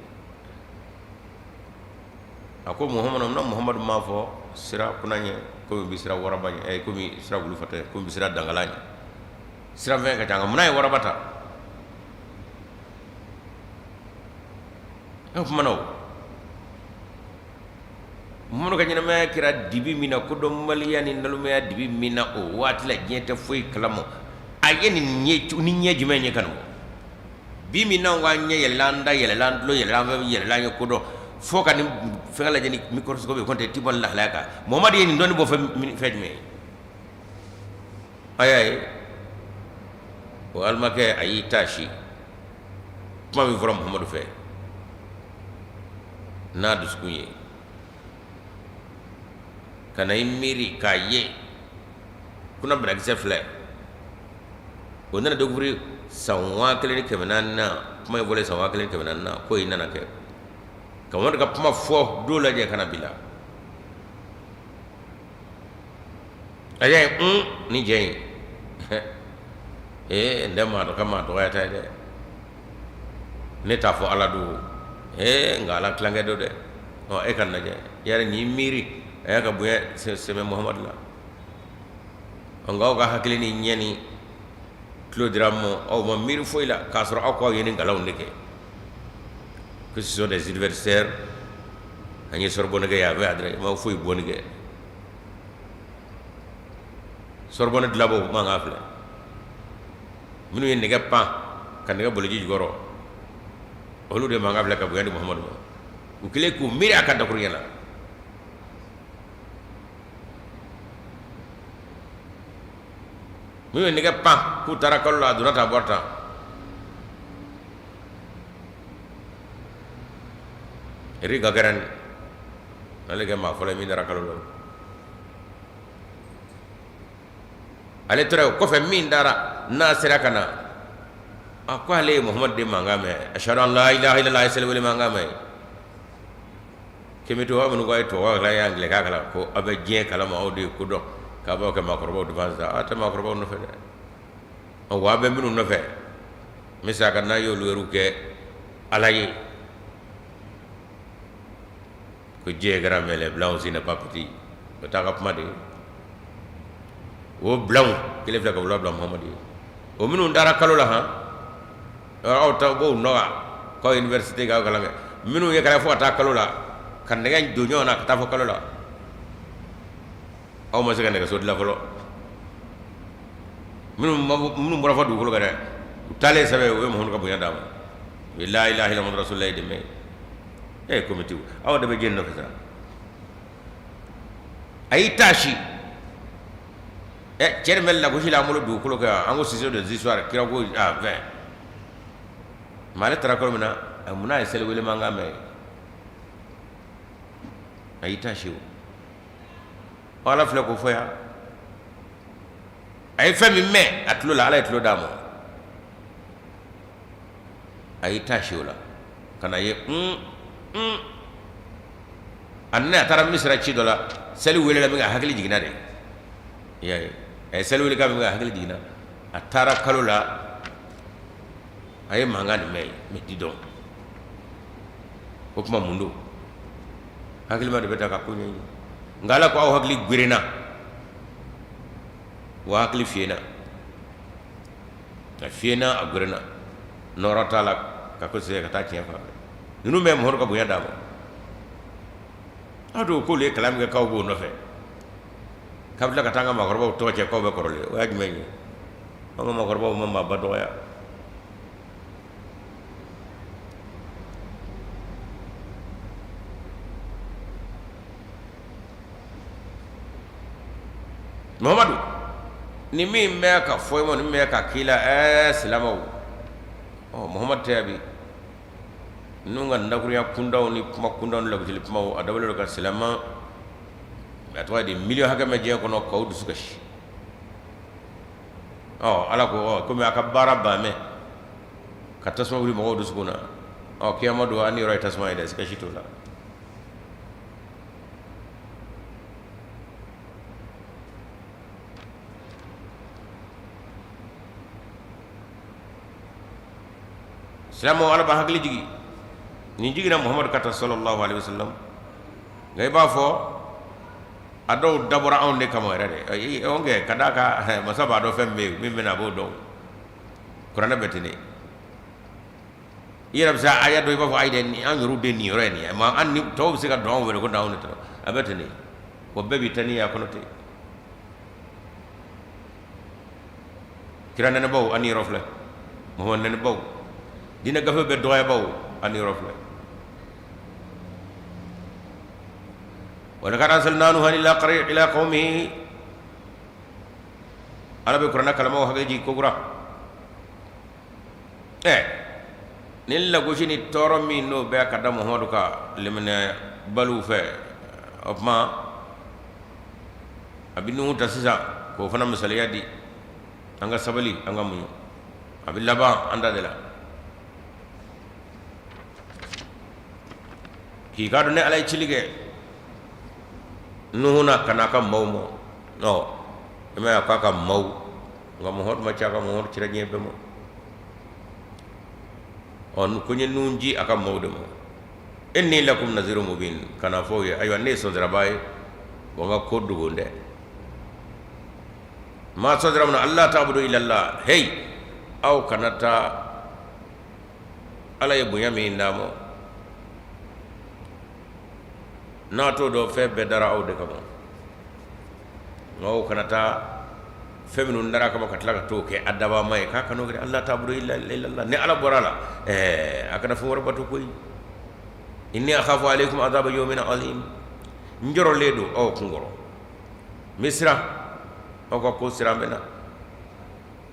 a ko Muhamadu na, Muhamadu m'a fɔ siran kuna ɲɛ komi bɛ siran waraba ɲɛ, komi siran wulu fatɔ ɲɛ, komi bɛ siran dangala ɲɛ. Siranfɛn ka ca, nka munna ye waraba ta? O tuma na o Muhamadu ka ɲɛnamaya kɛra dibi min na, kodɔnbaliya ni nalomaya dibi min na, o waati la diɲɛ tɛ foyi kalama. A ye nin ni ɲɛ jumɛn ye ka nin bi min n'anw ka ɲɛ yɛlɛla, an da yɛlɛla, an tulo yɛlɛla, an fɛn yɛlɛla, an ye kodɔn fo ka nin fɛn lajɛ ni microscope ye, ko tɛ ti bɔ lahalaya kan. Muhamadu ye nin dɔnni bɔ fɛn jumɛn ye? A y'a ye o alimakɛ, a y'i taasi kuma min fɔra Muhamadu fɛ n'a dusukun ye, ka na i miiri k'a ye kuna banakisɛ filɛ, o nana découvrir san 1400 na. Kuma in fɔlen san 1400 na, ko in nana kɛ ka Muhamadu ka kuma fɔ don lajɛ ka na bi la. A y'a ye ni jɛ in ee n tɛ maa dɔ ka maa dɔgɔya ta ye dɛ, ne t'a fɔ Ala don ee nka Ala tilankɛ don dɛ. Ɔ e ka lajɛ yɛrɛ n'i miiri a y'a ka bonya sɛmɛ Muhamadu la. Nka aw ka hakili ni ɲɛ ni tulo dira ma, aw ma miiri foyi la, k'a sɔrɔ aw k'aw ye ni nkalonw de kɛ que ce sont des universitaires. An ye Sorbonne kɛ yan fɛ, a dɛrɛ ma foyi bɔnni kɛ. Sorbonne dilanbaw mankan filɛ, minnu ye nɛgɛ pan ka nɛgɛ boli ji jukɔrɔ, olu de mankan filɛ ka bonya di Muhamadu ma. U kɛlen k'u miiri a ka dakuruɲɛ la, minnu ye nɛgɛ pan k'u taara kalo la, a donna tan, a bɔra tan. Yuri Gagarin, ale kɛ maa fɔlɔ ye min taara kalo la, ale tora o kɔfɛ. Min taara n'a sera ka na, a ko ale ye Muhamadu de mankan mɛn, ashhadu an la ilaha illallah, a ye seliwele mankan mɛn. Kɛmɛ to aw minnu ko a ye tubabu kalan, ye angilɛkan kalan, ko aw bɛ diɲɛ kalama, aw de ye ko dɔn, k'a b'aw kɛ maakɔrɔbaw devant sisan. Aw tɛ maakɔrɔbaw nɔfɛ dɛ, wa aw bɛ minnu nɔfɛ, n bɛ se a ka n'a y'olu yɛrɛw kɛ Ala ye. Ko Dieu est grand mais les blancs aussi n'est pas petit, o t'a ka kuma de ye. O blancs kelen filɛ ka wula bila Muhamadu ye, o minnu taara kalo la han, aw ta b'o nɔgɔ k'aw université k'aw kalan kɛ, minnu ye kalan fo ka taa kalo la, ka nɛgɛ don ɲɔgɔn na ka taa fɔ kalo la, aw ma se ka nɛgɛso dilan fɔlɔ. Minnu bɔra fɔ dugukolo kan dɛ, u taalen sɛbɛn, u ye Muhamadu ka bonya d'a ma, u ye la ilaha illallah Muhammadu rasulullah dɛmɛ. E komitiw, aw de bɛ jɛn nɔfɛ sa. A y'i taasi ɛ cɛ nin bɛ lagosi la an bolo dugukolo kan yan, an ko ce sont des histoires, kira ko a fɛn mais ale taara kalo min na, munna a ye seliwele mankan mɛn? A y'i taasi. O Ala filɛ k'o fɔ yan, a ye fɛn min mɛn a tulo la, Ala ye tulo d'a ma, a y'i taasi o la ka na ye un un. A nana, a taara Misira ci dɔ la, seli welela min kɛ, a hakili jiginna de. I y'a ye, a ye seli wele kan min kɛ, a hakili jiginna. A taara kalo la, a ye mankan nin mɛn, mais dis donc, o tuma mun don? Hakilima de bɛ taa ka ko ɲɛɲini, nka Ala ko aw hakili gerenna wa hakili fiyena, a fiyena, a gerenna, nɔrɔ t'a la ka ko se ka taa tiɲɛ fan fɛ. Ninnu bɛ Muhamadu ka bonya d'a ma. Aw dɔw k'olu ye kalan min kɛ k'aw b'o nɔfɛ, k'a bɛ tila ka taa an ka maakɔrɔbaw tɔgɔ cɛ k'aw bɛ kɔrɔlen. O y'a jumɛn ye? An ka maakɔrɔbaw ma maaba dɔgɔya. Muhamadu, ni min bɛ ka fɔ i ma, ni min bɛ ka k'i la, ɛɛ silamɛw, ɔ Muhamadu tɛ yan bi. Ninnu ka dakurunya kundaw ni kuma kundaw ni lagosili kumaw, a dabɔlen don ka silamɛ, a tɔgɔ ye di, miliyɔn hakɛ mɛn diɲɛ kɔnɔ, k'aw dusu kasi. Ɔ, Ala ko ɔ komi a ka baara ban mɛn ka tasuma wuli mɔgɔw dusukun na, ɔ, kiyama don, an niyɔrɔ ye tasuma ye dɛ, siga si t'o la. Silamɛw, Ala b'a hakili jigin, nin jiginna Muhamadu kan tan sallallahu alaihi wasallam, nka i b'a fɔ a dɔw dabɔra anw de kama yɛrɛ de. Kɛ ka d'a kan masa b'a dɔn fɛn bɛ yen min bɛna, a b'o dɔn. Kuranɛ bɛ ten de. I yɛrɛ bɛ se a y'a dɔn, i b'a fɔ ayi dɛ, an yɛrɛw de nin yɔrɔ ye nin ye, ma an ni tɔw bɛ se ka don anw wele ko anw de tɔw. A bɛ ten de, wa bɛɛ b'i ta ni a kɔnɔ ten. Kira nɛnɛbaw, an niyɔrɔ filɛ. Muhamadu nɛnɛbaw, diinɛ gafe bɛɛ dɔgɔyabaw, an niyɔrɔ filɛ. Walakad arsalna nuhan ila qarya ila qaumihi. Ala bɛ kuranɛ kalanbaaw hakili jigin kokura. Ɛ, ni lagosi ni tɔɔrɔ min n'o bɛ ka da Muhamadu kan limaniyabaliw fɛ, o tuma a bɛ Nuhu ta sisan k'o fana misaliya di. An ka sabali, an ka muɲu, a bɛ laban an ta de la. K'i k'a dɔn ne Ala ye cili kɛ Nuhu na ka n'a ka maaw ma. Ɔ, i m'a ye, a k'a ka maaw, nka Muhamadu ma ci a ka, Muhamadu cira diɲɛ bɛɛ ma. Ɔ, ko n ye Nuhu ci a ka maaw de ma. Inni lakum nazirun mubin, ka n'a fɔ u ye, ayiwa, ne ye sɔnsirabaa ye, wa n ka ko dogo tɛ maa sɔnsira min na. Alla ta'budu illallah, hey, aw kana taa Ala ye bonya min d'a ma n'a t'o dɔn, fɛn bɛɛ dara aw de kama, nka aw kana taa fɛn minnu dara kama ka tila ka t'o kɛ a dabama ye, k'a kan'o kɛ. Alla ta'budu illallah, ni Ala bɔra a la, ɛɛ, a kana fɛn wɛrɛ bato koyi. Inni akhafu alaykum adhaba yawmin azim, n jɔrɔlen don aw kun kɔrɔ, n bɛ siran aw ka ko siran bɛ na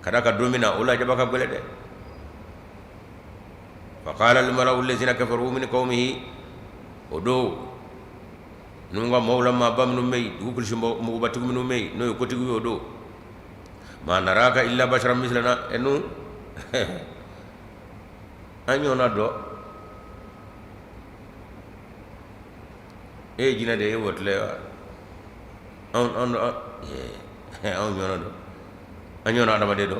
ka da ka don min na, o lajaba ka gɛlɛn dɛ. Faqala al-mala'u allazina kafaru min qawmihi, o don ninnu ka maaw la maaba minnu bɛ yen, dugu kulusi mɔgɔbatigi minnu bɛ yen, n'o ye kotigi ye o don, ma naraka illa basharan mislana, ɛ, nu an ɲɔgɔnna dɔ, e ye jinɛ de ye, e wɔtila ye wa? Anw anw ɲɔgɔnna dɔ, an ɲɔgɔnna adamaden dɔ,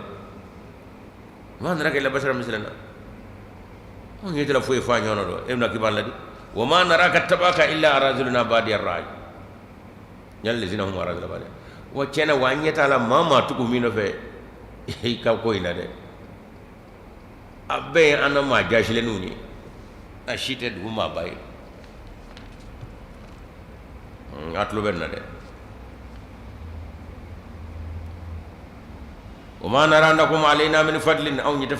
ma naraka illa basharan mislana, anw ɲɛ t'i la foyi f'a ɲɔgɔnna dɔ, e bɛna k'i b'a ladi. Wa ma naraka tabaka illa araziluna badiya ra'yi yallazina hum araziluna badiya. Wa tiɲɛ na, wa an ɲɛ t'a la maa maa tugu min nɔfɛ i ka ko in na dɛ, a bɛɛ ye an na maa jasilenninw ye, a si tɛ dugu maaba ye. A tulo bɛ nin na dɛ. Wa ma nara lakum alayna min fadlin, anw ɲɛ tɛ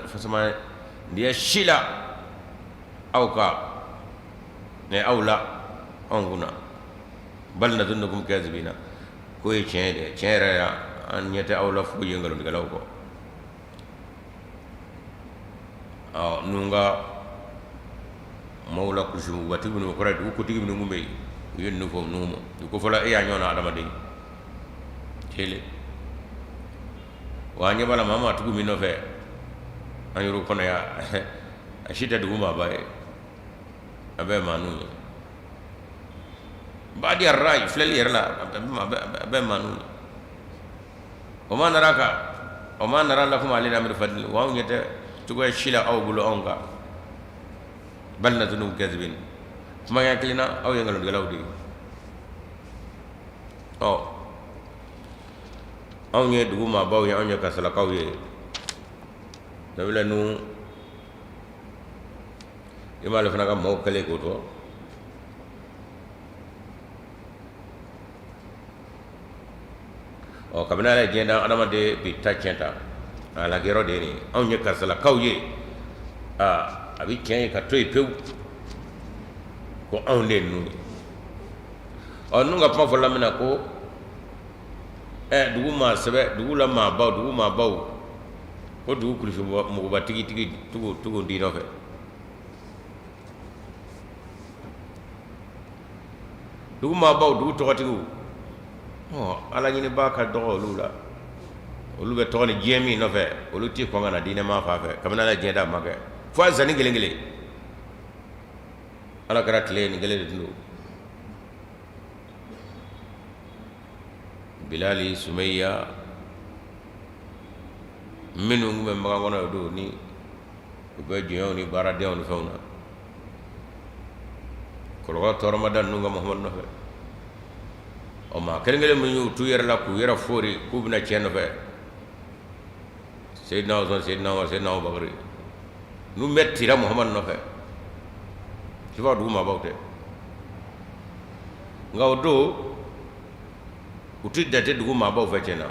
fasamandiya si la aw ka ne aw la anw kunna. Bal nadunnukum kazibina, k'o ye tiɲɛ ye dɛ, tiɲɛ yɛrɛ ya, an ɲɛ tɛ aw la foyi ye nkalontigɛlaw kɔ. Ɔ, ninnu ka maaw la kulusi waati minnu kɔrɔ ye, dugu kotigi minnu tun bɛ yen, u ye ninnu fɔ ninnu ma, u ko fɔlɔ, e y'a ɲɔgɔnna adamaden kelen wa, an ɲɛ b'a la maa maa tugu min nɔfɛ an yɛrɛ kɔnɔ yan, a si tɛ dugu maaba ye, a bɛɛ maa ninnu ye. Badiya rayi, filɛli yɛrɛ la, a bɛɛ maa ninnu ye. Wa ma naraka wa ma nara lakum alayna min fadlin, wa anw ɲɛ tɛ cogoya si la aw bolo anw kan. Bal nadunnukum kazibin, kumaya kelen na, aw ye nkalontigɛlaw de ye. Ɔ, anw ye dugu maabaw ye, anw ye karisalakaw ye. Nabila Nuhu, i m'ale fana ka maaw kɛlen k'o to. Ɔ, kabini Ala ye diɲɛ dan, adamaden bi ta tiɲɛ ta a lagɛrɛ de ye nin ye. Anw ye karisalakaw ye, aa, a bɛ tiɲɛ ye ka to yen pewu ko anw de ye ninnu ye. Ɔ, ninnu ka kuma fɔla min na ko ɛ, dugu maa sɛbɛ, dugu la maabaw, dugu maabaw ko dugu kulusi mɔgɔbatigi tigi tugu tugu di nɔfɛ. Dugu maabaw, dugu tɔgɔtigiw, ala ɲinibaa ka dɔgɔ olu la. Olu bɛ tɔgɔ ni diɲɛ min nɔfɛ, olu tɛ kɔn ka na diinɛ maa fan fɛ. Kabini ala diɲɛ da ma kɛ fo a sanni kelen kelen. Ala kira tile nin kelen de tun don. Bilali, Sumeya, minnu tun bɛ Makan kɔnɔ o don, ni u bɛ jɔnw ni baaradenw ni fɛnw na, kɔlɔlɔ tɔɔrɔ ma da ninnu kan Muhamadu nɔfɛ. Ɔ, maa kelen kelen min y'u t'u yɛrɛ la k'u yɛrɛ foori k'u bɛna cɛ nɔfɛ, Seyidina Usman, Seyidina Umar, Seyidina Abubakari, ninnu bɛɛ tira Muhamadu nɔfɛ. Sifa dugu maabaw tɛ, nka o don u tɛ jate dugu maabaw fɛ tiɲɛ na.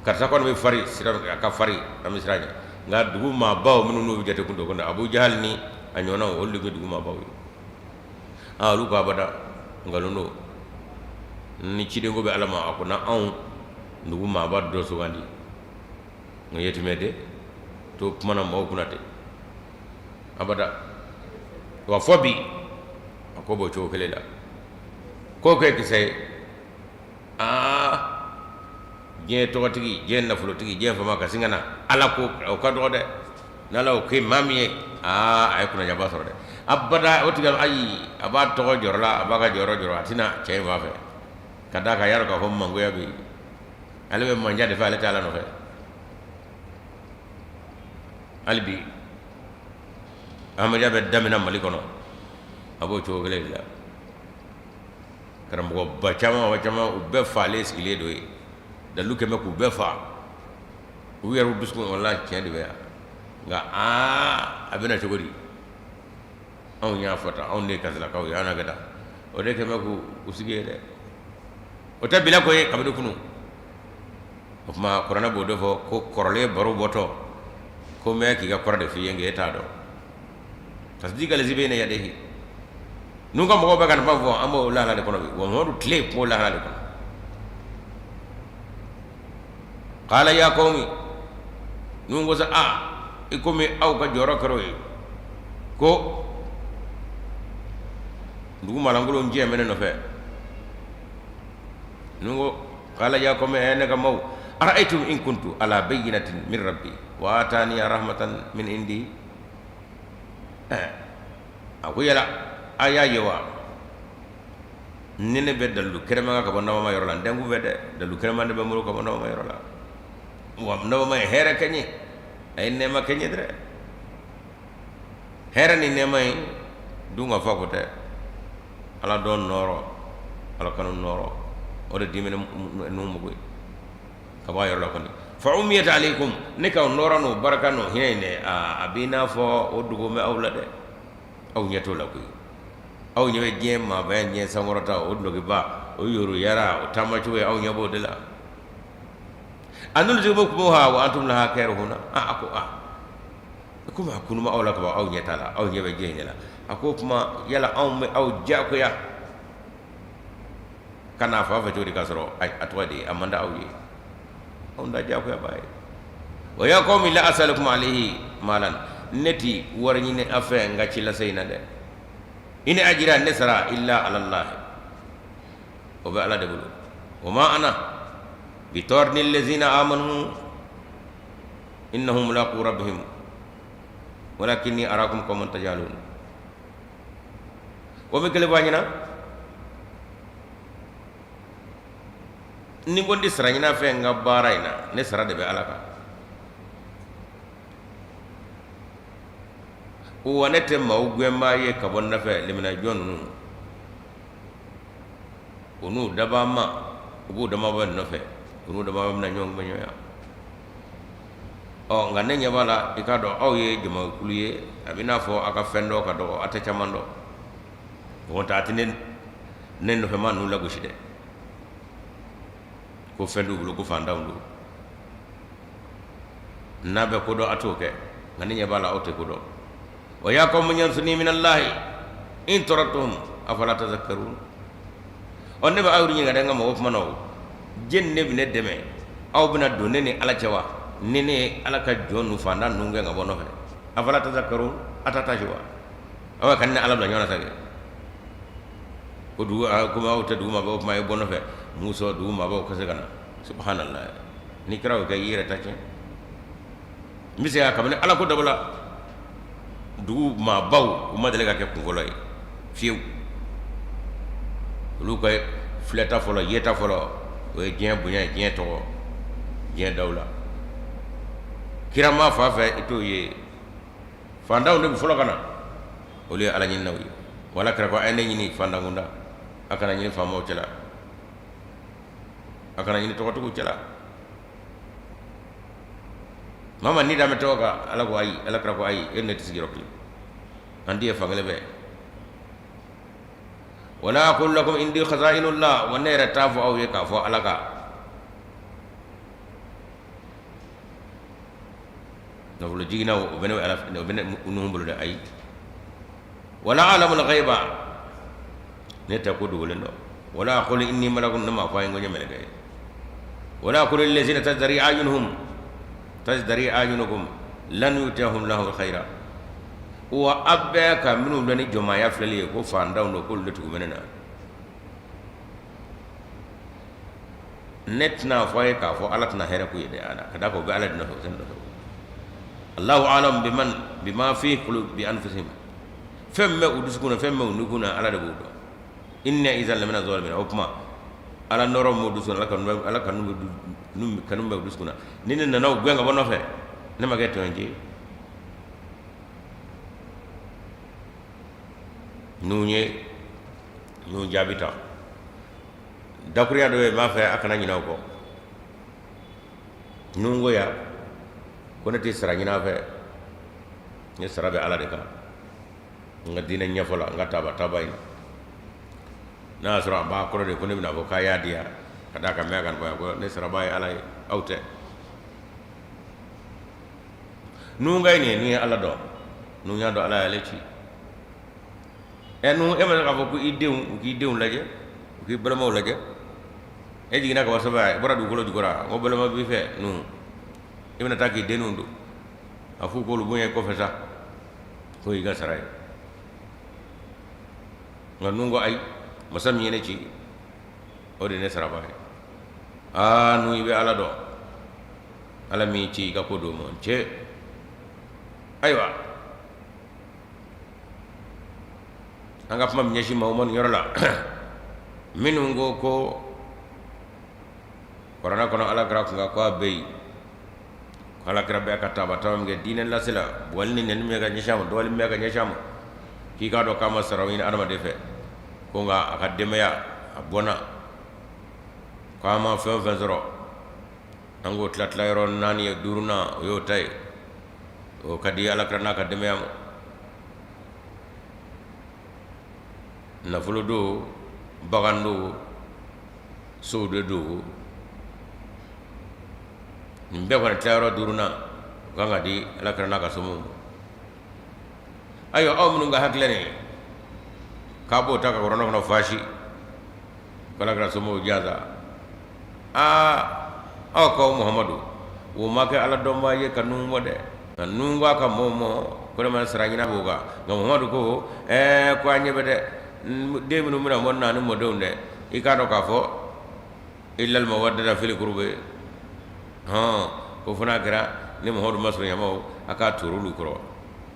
Karisa kɔni bɛ fari sira, a ka fari, an bɛ siran ɲɛ. Nka dugu maabaw minnu n'u bɛ jate kun dɔ kɔnɔ, Abu Jahali ni a ɲɔgɔnnaw, olu de bɛ dugu maabaw ye. Aa, olu ko abada, nkalon don. Ni cidenko bɛ Ala ma, a ko na anw dugu maaba dɔ sugandi. Nka yatimɛ de to kumana maaw kunna ten, abada. Wa fɔ bi a ko b'o cogo kelen la. Ko kɛ kisɛ ye, aa, diɲɛ tɔgɔtigi, diɲɛ nafolotigi, diɲɛ faama ka sin ka na Ala ko, o ka dɔgɔ dɛ. N'Ala y'o kɛ maa min ye, aa, a ye kunnadiyaba sɔrɔ dɛ. Abada, o tigi, ayi, a b'a tɔgɔ jɔrɔ la, a b'a ka jɔyɔrɔ jɔrɔ, a tɛna cɛ in fan fɛ, ka d'a kan a y'a dɔn k'a fɔ mangoya bɛ yen. Ale bɛ manja de fɛ, ale tɛ Ala nɔfɛ. Hali bi ahmadiyya bɛ daminɛ Mali kɔnɔ, a b'o cogo kelen de la. Karamɔgɔba caman ba caman, u bɛɛ falen sigilen don yen, dalu kɛmɛ k'u bɛɛ fa u yɛrɛ dusukun wala tiɲɛ de bɛ yan. Nka aa, a bɛna cogo di? Anw y'a fɔ tan, anw de ye karisalakaw ye, an n'a kɛ tan. O de kɛmɛ k'u sigi yen dɛ. O tɛ bila ko ye kabini kunun. O tuma kuranɛ b'o de fɔ ko kɔrɔlen baro bɔtɔ ko mɛ k'i ka kɔrɔ de f'i ye, nka e t'a dɔn. Tasdika lazi bayna yadayhi. N'u ka mɔgɔw bɛ ka nin fɔ, an b'o lahala de kɔnɔ bi. Wa Muhamadu tile tun b'o lahala de kɔnɔ. Qala ya qawmi, Nuhu ko sa, a i komi aw ka jɔyɔrɔ kɛra o ye ko dugu maalankolon jɛ bɛ ne nɔfɛ. Nuhu ko qala ya qawmi, ɛ ne ka maaw, ara'aytum in kuntu ala bayyinatin min rabbi wa atani rahmatan min indi. A ko yala a y'a ye wa, ni ne bɛ dalilu kɛnɛma ka bɔ nabama yɔrɔ la, n tɛ n kunfɛ dɛ, dalilu kɛnɛma de bɛ n bolo ka bɔ nabama yɔrɔ la. Wa nabama ye hɛrɛ kɛ n ye, a ye nɛɛma kɛ n ye dɛ. Hɛrɛ ni nɛɛma ye dun ka fa ko tɛ, Ala dɔn nɔɔrɔ, Ala kanu nɔɔrɔ, o de diminen Nuhu mugu ye ka bɔ a yɔrɔ la kɔni. Fa umiyat alaykum, ne ka nɔɔrɔ n'o barika n'o hinɛ in dɛ, aa, a b'i n'a fɔ o dogo bɛ aw la dɛ, aw ɲɛ t'o la koyi. Aw ɲɛ bɛ diɲɛ maabaya, diɲɛ sankɔrɔta, o dulɔkiba, o yoroyara, o taamacogo ye, aw ɲɛ b'o de la. Anulzimukumuha wa antum laha karihuna. A ko a komi a kunuma aw la ka ban, aw ɲɛ t'a la, aw ɲɛ bɛ diɲɛ in de la. A ko o tuma yala anw bɛ aw diyagoya ka n'a fan fɛ cogo di, k'a sɔrɔ a tɔgɔ de a man di aw ye? Anw ta diyagoya b'a ye. Wa ya qawmi la as'alukum alayhi malan, ne ti wari ɲini a fɛ n ka ci lase in na dɛ. In ajriya, ne sara, illa ala Allah, o bɛ Ala de bolo. Wa ma ana bi taridi lazina amanu innahum mulaqu rabbihim walakinni arakum qawman tajhalun. O bɛ kelen fɔ a ɲɛna, ni ko n tɛ sara ɲini a fɛ n ka baara in na, ne sara de bɛ Ala kan. Wa ne tɛ maaw gɛnbaa ye ka bɔ n nɔfɛ, limaniyajɔn ninnu, u n'u dabaa ma, u b'u dama bɔ nɔfɛ, u n'u dama bɛna ɲɔgɔn bɛ ɲɔgɔn. Ɔ, nka ne ɲɛ b'a la, i k'a dɔn aw ye jamakulu ye, a bɛ n'a fɔ aw ka fɛn dɔ ka dɔgɔ, aw tɛ caman dɔn. O tɛ, a tɛ ne nɔfɛ maa ninnu lagosi dɛ, ko fɛn t'u bolo, ko fantanw don. N'a bɛ ko dɔn, a t'o kɛ, nka ne ɲɛ b'a la aw tɛ ko dɔn. Wa ya qawmi man yansuruni minallahi in taradtuhum afala tazakkarun. Ɔ, ne bɛ aw ɲininka dɛ, n ka mɔgɔw kuma na, o jɛni ne bɛ ne dɛmɛ? Aw bɛna don ne ni Ala cɛ wa, ni ne ye Ala ka jɔn ninnu, fantan ninnu gɛn ka bɔ nɔfɛ? Afala tazakkarun, a ta tasi wa? Aw ka ne ni Ala bila ɲɔgɔn na sa kɛ. Ko dugu komi aw tɛ dugu maabaw, o tuma a ye bɔ n nɔfɛ. Musa, dugu maabaw ka se ka na. Subhanallah, n'i kɛra o kɛ, i yɛrɛ ta tiɲɛ. N bɛ se ka kabini ala ko dabɔ la, dugu maabaw u ma deli ka kɛ kunfɔlɔ ye fiyewu. Olu ka filɛta fɔlɔ, yeta fɔlɔ, o ye diɲɛ bonya ye, diɲɛ tɔgɔ, diɲɛ dawula. Kirama fan fɛ, i t'o ye. Fantanw de bɛ fɔlɔ ka na, olu ye ala ɲininaw ye. Wala kira ko a ye ne ɲini fantan kunda, a kana ɲini faamaw cɛla, a kana ɲini tɔgɔtigiw cɛla. Maa ma ni dan bɛ tɔgɔ kan, ala ko ayi, ala kira ko ayi, e ne tɛ sigi yɔrɔ kelen, an tɛ ye fan kelen fɛ. Wala aqulu lakum indi khaza'inullah, wa ne yɛrɛ t'a fɔ aw ye k'a fɔ ala ka nafolo jiginna o bɛ ne ala o bɛ ne Nuhu bolo dɛ, ayi. Wala a'lamul ghaiba, ne tɛ ko dogolen dɔn. Wala aqulu inni malakun, ne m'a fɔ a ye ko n ye mɛlɛkɛ ye. Wala aqulu lillazina tazdari a'yunuhum tazdari a'yunukum lan yu'tiyahum lahu khaira, wa a bɛɛ ka minnu filɛ ni jɔnmaya filɛli ye ko fantanw don, k'olu de tugu bɛ ne na. Ne tɛna fɔ a ye k'a fɔ ala tɛna hɛrɛ k'u ye dɛ, ala ka da kan u bɛ ala de nɔfɛ, u tɛ ne nɔfɛ. Allahu a'lam biman bima fi qulubi anfusihim, fɛn min bɛ u dusukun na, fɛn min bɛ u nukun na, ala de b'o dɔn. Inna izan lamina zalimin, o tuma ala nɔrɔ m'u dusukun na, ala kanu kanu bɛ u dusukun na. Ni ne nana u gɛn ka bɔ nɔfɛ, ne ma kɛ tɔɲɔji ye. N'u ye n'u jaabi ta dakuruya dɔ ye, n b'a fɛ a kana ɲinɛ o kɔ. Nuhu ko ya ko ne tɛ sara ɲini a fɛ, ne sara bɛ ala de kan, n ka diinɛ ɲɛfɔ la, n ka taaba taaba in n'a y'a sɔrɔ a b'a kɔrɔ de ko ne bɛna fɔ k'a y'a di yan ka d'a kan mɛ ka bɔ yan ko ne sarabaa ye ala ye, aw tɛ. Nuhu ka ye nin ye, n'u ye ala dɔn, n'u y'a dɔn ala y'ale ci. Ɛ Nuhu, e ma se k'a fɔ ko i denw, u k'i denw lajɛ, u k'i balimaw lajɛ. E jiginna ka bɔ sanfɛ, i bɔra dugukolo jukɔrɔ, n ko balima b'i fɛ Nuhu, i bɛna taa k'i denninw to, a f'u k'olu bonya i kɔfɛ sa, k'o y'i ka sara ye. Nka Nuhu ko ayi, masa min ye ne ci, o de ye ne sarabaa ye. Aa Nuhu, i bɛ ala dɔn, ala min ci i ka ko don ma cɛ. Ayiwa, an ka kuma bɛ ɲɛsin maaw ma nin yɔrɔ la minnu ko ko kuranɛ kɔnɔ ala kira kun ko a bɛ yen, ko ala kira bɛ ka taaba taaba min kɛ diinɛ lase la, bugɔli ni nɛni min bɛ ka ɲɛsin a ma, dɔgɔyali min bɛ ka ɲɛsin a ma, k'i k'a dɔn k'a ma sara ɲini adamaden fɛ, ko nka a ka denbaya a bɔnna, k'a ma fɛn o fɛn sɔrɔ, an k'o tila tila yɔrɔ naani ye, duurunan o y'o ta ye, o ka di ala kira n'a ka denbaya ma. Nafolo don, bagan don, sow de don, nin bɛɛ kɔni tilayɔrɔ duurunan o kan ka di ala kira n'a ka somɔgɔw ma. Ayiwa, aw minnu ka hakilila nin ye k'a b'o ta ka kuranɛ kɔnɔ faasi ko ala kira somɔgɔw jansa, aa aw ko Muhamadu o ma kɛ ala dɔnbaa ye ka Nuhu bɔ dɛ, nka Nuhu ko a ka mɔgɔw ma ko ne ma sara ɲini b'o kan. Nka Muhamadu ko ɛɛ ko an ɲɛ bɛ dɛ, den minnu bɛna bɔ na ni mɔdenw dɛ, i k'a dɔn k'a fɔ illal mawaddata fil qurbi, hɔn ko fo n'a kɛra ni Muhamadu ma sɔrɔ ɲamaw a k'a turu olu kɔrɔ.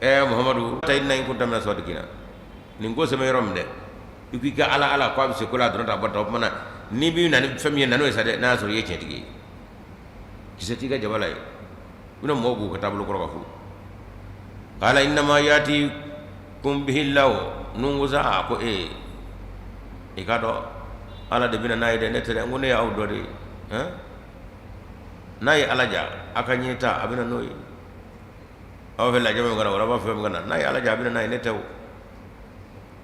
Ɛɛ Muhamadu ta in ko daminɛ sɔdikina nin ko sɛbɛn yɔrɔ min dɛ, i k'i ka ala ala ko a bɛ se ko la dɔrɔn ta bɔ ta, o tuma na n'i bɛ na ni fɛn min ye, na n'o ye sa dɛ, n'a y'a sɔrɔ i ye tiɲɛtigi ye, kisɛ t'i ka jaba la ye, i bɛna mɔgɔw b'u ka taabolo kɔrɔ ka fo. Qala innama yatikum bihi llahu, Nuhu ko sa a ko ee i k'a dɔn ala de bɛna n'a ye dɛ, ne tɛ dɛ, n ko ne y'aw dɔ de ye, n'a ye ala ja a ka ɲini ta a bɛna n'o ye, aw fɛ lajɛ min kana wala b'a fɛ min kana, n'a ye ala ja a bɛna n'a ye, ne tɛ o.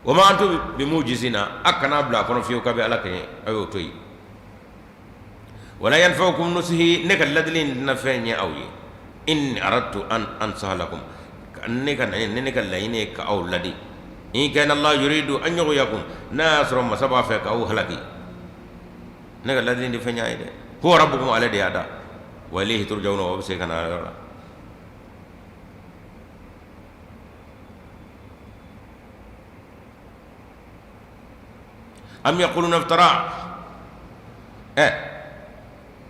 Wa ma antum bimujizina, a kana bila a kɔnɔ fiyewu k'a bɛ ala kɛɲɛ, a y'o to yen. Wala yanfaukum nusuhi, ne ka ladili in tɛna fɛn ɲɛ aw ye. In aradtu an ansaha lakum, ne ka ne ne ka laɲini ye ka aw ladi. In kana Allah yuridu an yughwiyakum, n'a y'a sɔrɔ masa b'a fɛ k'aw halaki, ne ka ladili in tɛ fɛn ɲɛ a ye dɛ. Huwa rabbukum, ale de y'a da, wa ilayhi turjauna, aw bɛ segin ka na a yɔrɔ la. Am yaquluna iftara. Ɛ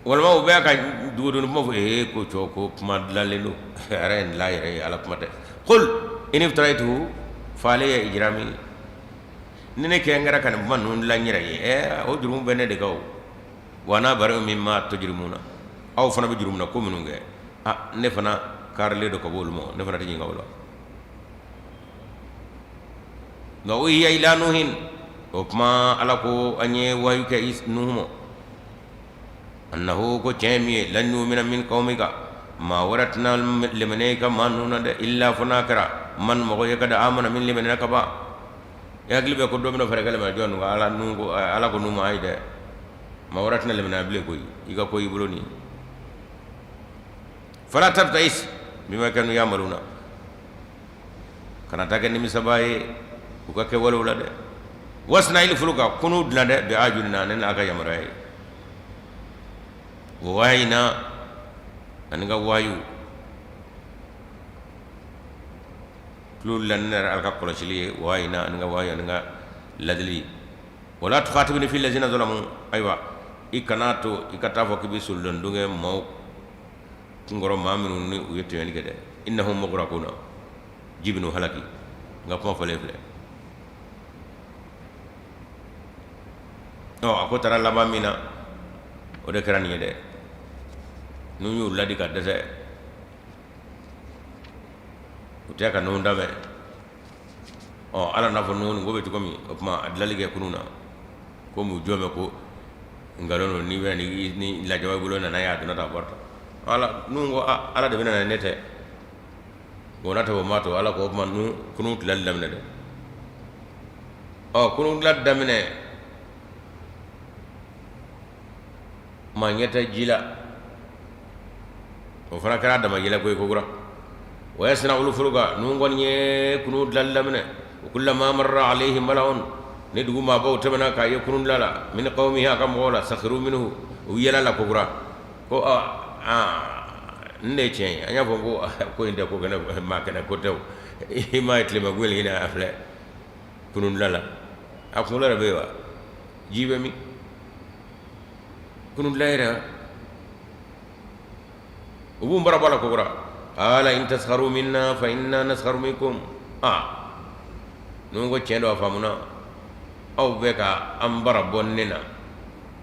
walima u bɛ ka dogodoni kuma fɔ ee ko cɔ ko kuma dilanlen don a yɛrɛ ye dilan yɛrɛ ye ala kuma tɛ. Qul in iftaraytuhu fa alayya ijrami. Ni ne kɛ n kɛra ka nin kuma ninnu dilan n yɛrɛ ye, ɛ o jurumu bɛ ne de kan o. Wa ana bari'un mimma tujrimuna. Aw fana bɛ jurumu na ko minnu kɛ, a ne fana karilen don ka bɔ olu ma, ne fana tɛ ɲininka o la. Wa uhiya ila nuhin. O kuma ala ko an ye wahiyu kɛ Nuhu ma. Annahu ko tiɲɛ min ye lan yumina min qawmika maa wɛrɛ tɛna limaniya i ka maa ninnu na dɛ illa fo n'a kɛra man mɔgɔ ye kad amana min limaniyana ka ban. I hakili bɛ ko dɔ bɛna fara i ka limaniya jɔn kan. Ala Nuhu ko ala ko Nuhu ma ayi dɛ maa wɛrɛ tɛna limaniya bilen koyi i ka ko y'i bolo nin ye. Fala tabtais bima kanu yamaluna. Kana taa kɛ nimisabaa ye u ka kɛwalew la dɛ. Wasna'il fulka kunun dilan dɛ bi a'yunina ne n'a ka yamaruya ye. Wa wahayina ani ka wahayu tulo la ne yɛrɛ ala ka kɔlɔsili ye wahayina ani ka wahayu ani ka ladili. Wala tukhatibni fi lazina zalamu. Ayiwa i kana to i ka taa fɔ k'i bɛ solondon kɛ maaw kunkɔrɔ maa minnu ni u ye tɔɲɔli kɛ dɛ. Innahum mughrakuna. Ji bɛn'u halaki. N ka kuma fɔlen filɛ. Ɔ a ko taara laban min na o de kɛra nin ye dɛ. N'u y'u ladi ka dɛsɛ u tɛ ka Nuhu lamɛn. Ɔ ala n'a fɔ Nuhu nin ko bɛ cogo min o tuma a dilali kɛ kunun na ko mu jɔn bɛ ko nkalon don n'i bɛ ni lajaba bolo nana y'a donna ta bɔra ala Nuhu ko ala de bɛ na ne tɛ. O n'a ta o ma to ala ko o tuma kunun dilali daminɛ dɛ. Ɔ kunun dilan daminɛ maa ɲɛ tɛ ji la o fana kɛra dama yɛlɛ ko ye kokura. Wa yasna'ul fulka Nuhu kɔni ye kunun dilali daminɛ. Wa kullama marra alayhi mala'un ni dugu maabaw tɛmɛna k'a ye kunun dilan la min qawmihi a ka mɔgɔw la sakhiru minhu u yɛlɛ la kokura ko aa nin de ye tiɲɛ ye. An y'a fɔ ko ko in tɛ ko kɛnɛ maa kɛnɛ ko tɛ o. I m'a ye tilema gwɛlɛn in na a filɛ kunun dilan la a kunkolo yɛrɛ bɛ yen wa ji bɛ min kunun dilan yɛrɛ u b'u bara bɔ a la kokura. Qala in taskharu minna fa inna naskharu minkum. Aa Nuhu ko tiɲɛ don a faamuna aw bɛ ka an bara bɔ ne na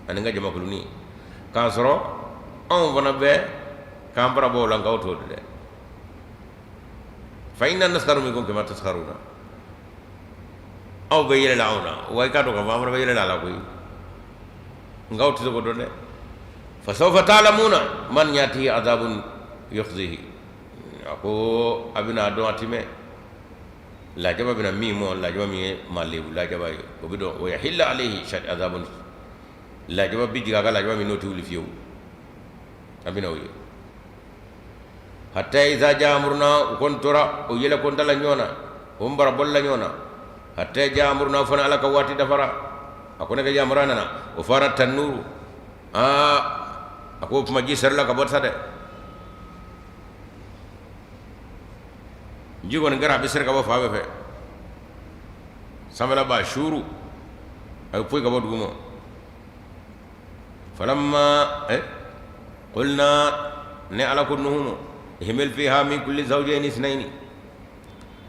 ani n ka jamakulunin k'a sɔrɔ anw fana bɛ k'an bara bɔ o la nka aw t'o dɔn dɛ. Fa inna naskharu minkum kama taskharuna. Aw bɛ yɛlɛ la anw na wa i k'a dɔn k'a fɔ an fana bɛ yɛlɛ la a la koyi nka aw tɛ se k'o dɔn dɛ. Fa sawfa ta'lamuna man yatihi adhabun yukhzihi. A ko a bɛna dɔn a ti mɛn lajaba bɛna min mɔ lajaba min ye maa lebu lajaba ye o bɛ dɔn. Wa yahilla alayhi adhabun lajaba bɛ jigin a kan lajaba min n'o tɛ wuli fiyewu a bɛna o ye. Hatta iza jaa amruna u kɔni tora o yɛlɛ ko da la ɲɔgɔn na o bara bɔli la ɲɔgɔn na hatta jaa amruna fo ala ka waati dafara a ko ne ka yamaruya nana wa fara tanuru aa a ko o tuma ji sɛrila ka bɔ sa dɛ ji kɔni kɛra a bɛ sɛri ka bɔ fan bɛɛ fɛ sanfɛla b'a suuru a bɛ poyi ka bɔ duguma falamma qulna ne ala ko nuhu ma ihmil fiha min kulli zawjayni isnayni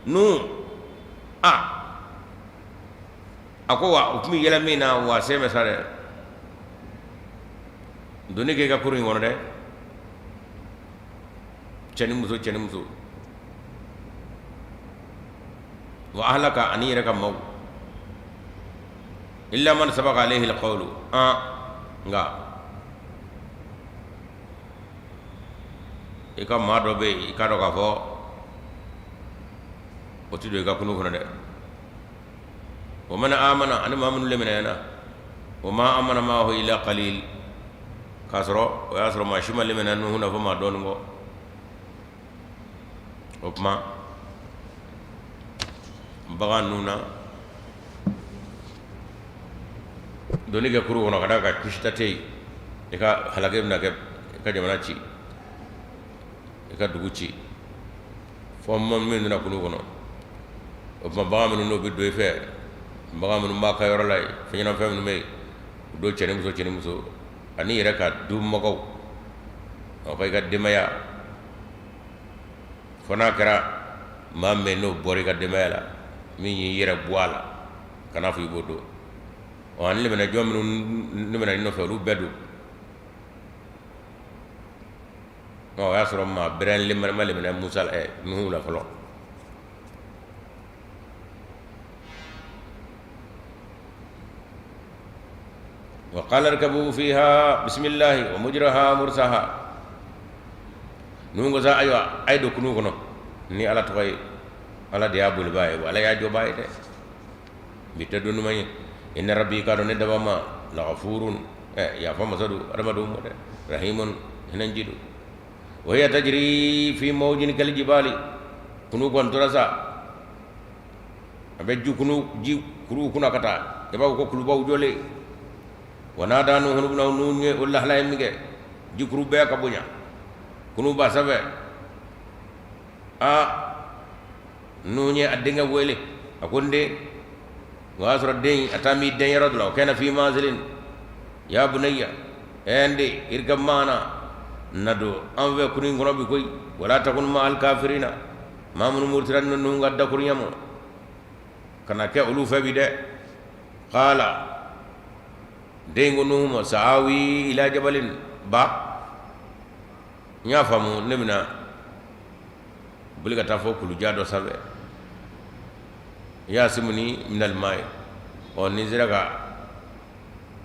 nuhu a a ko wa u tun bɛ yɛlɛ min na wa sen bɛ sa dɛ donni kɛ i ka kurun in kɔnɔ dɛ cɛ ni muso cɛ ni muso wa ahlaka ani yɛrɛ ka maaw illa man sabaka alayhi alqawlu an nka i ka maa dɔ bɛ yen i k'a dɔn k'a fɔ o tɛ don i ka kurun kɔnɔ dɛ wa man amana ani maa minnu limaniyana wa ma amana ma'ahu illa qalil k'a sɔrɔ o y'a sɔrɔ maa si ma limaniya Nuhu na fo maa dɔɔnin kɔ o tuma bagan ninnu na donni kɛ kurun kɔnɔ ka d'a kan kisita tɛ yen i ka halaki bɛna kɛ i ka jamana ci i ka dugu ci fo min donna kurun kɔnɔ o tuma bagan minnu n'o bɛ don i fɛ Bagan minnu b'a ka yɔrɔ la yen, fɛn ɲɛnamafɛn minnu bɛ yen, u don cɛ ni muso, cɛ ni muso, ani yɛrɛ ka dumɔgɔw, o ka i ka denbaya, fo n'a kɛra maa min n'o bɔra i ka denbaya la, min y'i yɛrɛ bɔ a la, kana fɔ i b'o don. Ɔ ani limaniya jɔn minnu limana i nɔfɛ, olu bɛɛ don. O y'a sɔrɔ maa bɛrɛ ma limaniya Musa Nuhu la fɔlɔ. Wa qala irkabu fiha bisimilahi wa mujraha mursaha. Nuhu ko sa, ayiwa, a ye don kulu kɔnɔ ni Ala tɔgɔ ye. Ala de y'a bolibaa ye, wa Ala y'a jɔbaa ye dɛ. Bi tɛ don duman ye. Inna rabbi, k'a dɔn ne daba ma, lagafurun, ɛ yafa masa don adamadenw ma dɛ, rahimun, hinɛji don. Wa hiya tajri fi mawjin kal jibali. Kulu kɔni tora sa, a bɛ ji kunu, ji kuru kunna ka taa i b'a fɔ ko kulubaw jɔlen. Wa nada nuhun ibnahu. Nuhu ye o lahala ye min kɛ, jikuru bɛɛ ka bonya, kunu b'a sanfɛ. Aa, Nuhu ye a denkɛ wele, a ko n den. O y'a sɔrɔ den a taa b'i den yɔrɔ dɔ la. O kana fi manzilin. Ya bunayya, ɛ n den, irkab maana, na don an fɛ kulu in kɔnɔ bi koyi. Wala takun ma al kafirina. Maa minnu murutira ninnu ka dakurunya ma, kana kɛ olu fɛ bi dɛ. Qala, den ko Nuhu ma, saawi ila jabalin. Ba, n y'a faamu, ne bɛna boli ka taa fɔ kulujan dɔ sanfɛ. Yasimuni minal mayi. Ɔ ni n sera ka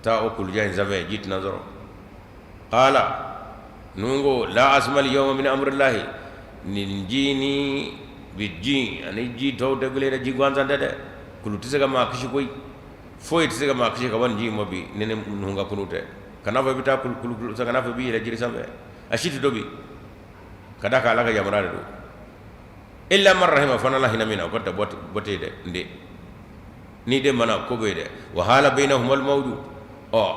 taa o kulujan in sanfɛ, ji tɛna sɔrɔ. Qala, Nuhu ko, la asima al yawma min amrillahi. Nin ji ni bi ji ani ji tɔw tɛ kelen dɛ, ji gansan tɛ dɛ. Kulu tɛ se ka maa kisi koyi, foyi tɛ se ka maa kisi ka bɔ nin ji in ma bi ni ne Nuhu ka kulu tɛ. Kana fɔ i bɛ taa kulu kulu, kana fɔ i b'i yɛlɛ jiri sanfɛ, a si tɛ dɔ bi ka da kan Ala ka yamaruya de don. Illa man rahima, fo n'Ala hinɛ min na, o kɔni tɛ bɔ tɛ yen dɛ. N den, n'i den mana ko bɛ yen dɛ. Wa hala bainahuma al-mawju. Ɔ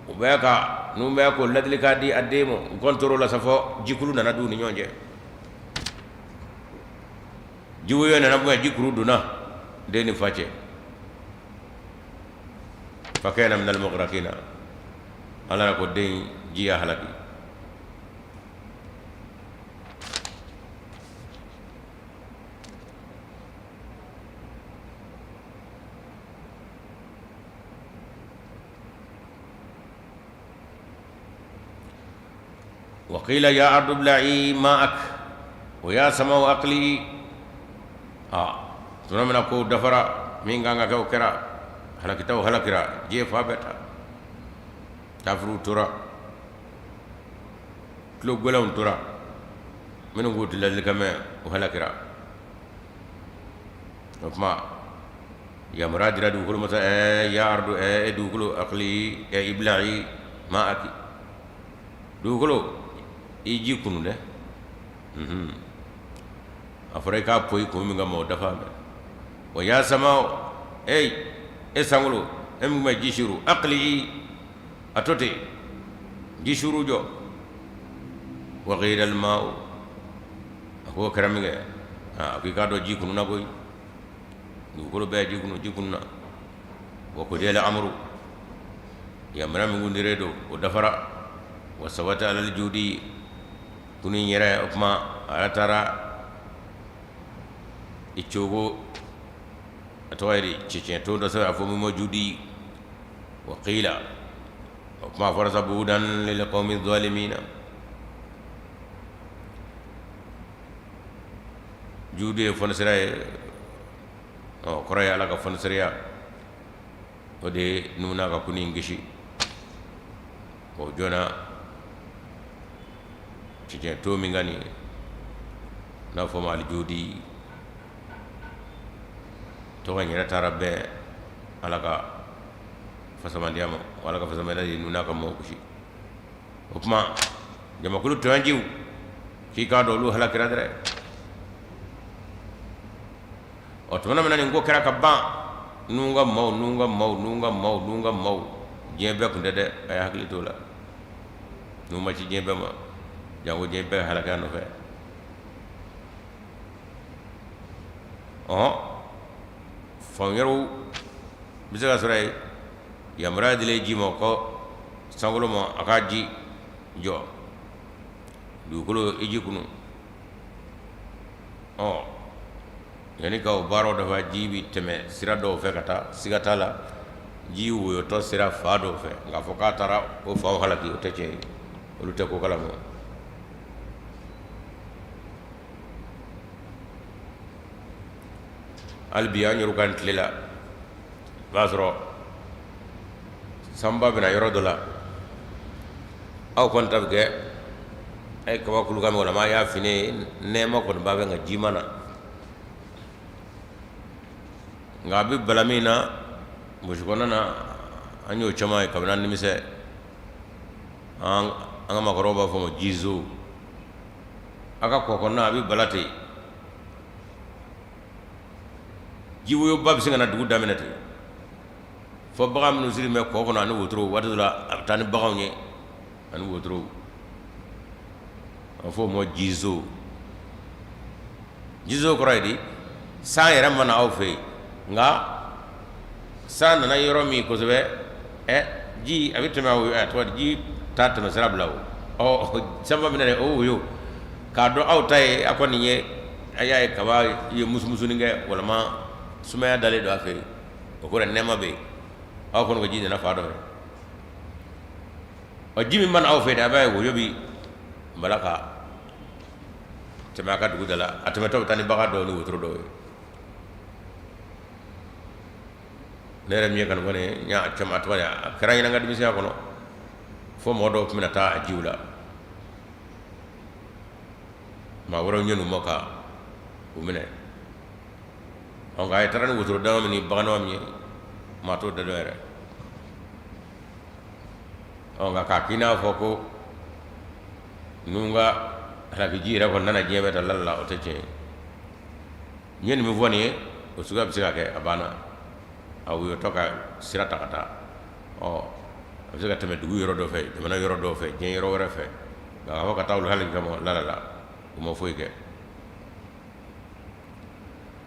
u bɛ ka Nuhu bɛ k'o ladilikan di a den ma, u kɔni tor'o la sa fɔ jikuru nana don u ni ɲɔgɔn cɛ. Jiwoyo nana bonya, jikuru donna den ni fa cɛ. Fa kana minal mugrakina. Ala ko den, ji y'a halaki. Wa qila ya ardu ibla'i ma'ak wa ya sama'u aqli'i. Aa, tuma min na ko dafara, min kan ka kɛ o kɛra, halakitaw halakira, diɲɛ fan bɛɛ ta, kafiriw tora, tulo gɛlɛnw tora, minnu k'u tɛ ladilikan mɛn, o halakira. O tuma yamaruya dira dugukolo ma sa, ɛɛ ya ardu, ɛɛ e dugukolo, aqli'i, ɛ ibla'i ma'aki, dugukolo i ji kunu dɛ. A fɔra i k'a poyi kun min kama, o dafa mɛn. Wa ya sama'u, e e sankolo, e min bɛ ji suuru, aqli'i, a to ten, ji suuru jɔ. Wa qila al ma'u. A ko o kɛra min kɛ, a ko i k'a dɔn ji kununa koyi, dugukolo bɛɛ ji kunu, ji kununa. Wa qudiya al amru, yamaruya min kun dilen don, o dafara. Wa stawat alal judi, kulu in yɛrɛ, o tuma a taara i cogo, a tɔgɔ ye di, cɛncɛn ton dɔ sɔrɔ, a fɔ min ma judi. Wa qila, o tuma a fɔra sa, bu'dan lil qawmi zalimina. Judi ye fɔnisira ye, ɔ kɔrɔ ye Ala ka fɔnisiriya. O de ye Nuhu n'a ka kulu in kisi o joona cɛncɛn ton min kan nin n'a fɔ ma alijudi. Tɔgɔ in yɛrɛ taara bɛn Ala ka fasamandiya ma. Ala ka fasamandiya de ye Nuhu n'a ka mɔgɔw kisi. O tuma jamakulu tɔɲɔjiw, k'i k'a dɔn olu halakira dɛ. Ɔ tuma min na nin ko kɛra ka ban, Nuhu ka maaw, Nuhu ka maaw, Nuhu ka maaw, Nuhu ka maaw, diɲɛ bɛɛ tun tɛ dɛ, a ye hakili t'o la. Nuhu ma ci diɲɛ bɛɛ ma, janko diɲɛ bɛɛ halaki a nɔfɛ. Ɔ fan wɛrɛw Bɛ se ka sɔrɔ yen, yamaruya dilen ji ma ko sankolo ma a ka ji jɔ, dugukolo i ji kunu. Ɔ, yanni ka o baaraw dafa, ji bɛ tɛmɛ sira dɔw fɛ ka taa, siga t'a la, ji woyotɔ sera fan dɔw fɛ, nka fɔ k'a taara o fanw halaki, o tɛ tiɲɛ ye, olu tɛ ko kalama. Hali bi an yɛrɛ ka tile la, i b'a sɔrɔ sanba bɛ na yɔrɔ dɔ la, aw kɔni ta bɛ kɛ a ye kaba kulukan mɛn, walima a y'a fini ye, nɛɛma kɔni b'a fɛ, nka ji ma na. Nka a bɛ bala min na burusi kɔnɔna na, an y'o caman ye kabini an denmisɛn. An ka maakɔrɔw b'a fɔ o ma jizo. A ka kɔ kɔnɔna a bɛ bala ten, jiwoyoba bɛ se ka na dugu daminɛ ten, fo bagan minnu sirilen bɛ kɔ kɔnɔ ani wotoro, waati dɔ la a bɛ taa ni baganw ye ani wotorow, a bɛ fɔ o ma jizo. Jizo kɔrɔ ye di? San yɛrɛ ma na aw fɛ yen, nka san nana yɔrɔ min kosɛbɛ, ɛ ji a bɛ tɛmɛ, a tɔgɔ ji t'a tɛmɛ sira bila. O ɔ sanba bɛ na o woyo k'a dɔn aw ta ye, a kɔni ye a y'a ye kaba ye musumusunin kɛ, walima sumaya dalen don a fɛ yen, o kɔrɔ nɛɛma bɛ yen. Aw kɔni ko ji nana fan dɔ fɛ, ɔ ji min ma na aw fɛ yen, a b'a ye woyo bɛ bala ka tɛmɛ a ka dugu da la. A tɛmɛtɔ bɛ taa ni bagan dɔw ni wotoro dɔw ye. Ne yɛrɛ min ye kanu kɔni n y'a caman, a tɔgɔ a kɛra n ɲɛna n ka denmisɛnya kɔnɔ, fo mɔgɔ dɔw tun bɛna taa a jiw la, maa wɛrɛw ɲɛ ma ka u minɛ. Nka a ye taara ni wotoro dama min ni bagan dama min ye, maa t'o da dɔn yɛrɛ. Nka k'a k'i n'a fɔ ko ninnu ka halakiji yɛrɛ kɔni nana diɲɛ bɛɛ ta la la, o tɛ tiɲɛ ye. N ye nin min fɔ nin ye, o suguya bɛ se ka kɛ, a banna, a woyotɔ ka sira ta ka taa. Ɔ a bɛ se ka tɛmɛ dugu yɔrɔ dɔ fɛ, jamana yɔrɔ dɔw fɛ, diɲɛ yɔrɔ wɛrɛ fɛ, nka k'a fɔ ka taa olu halaki kama la la, u ma foyi kɛ.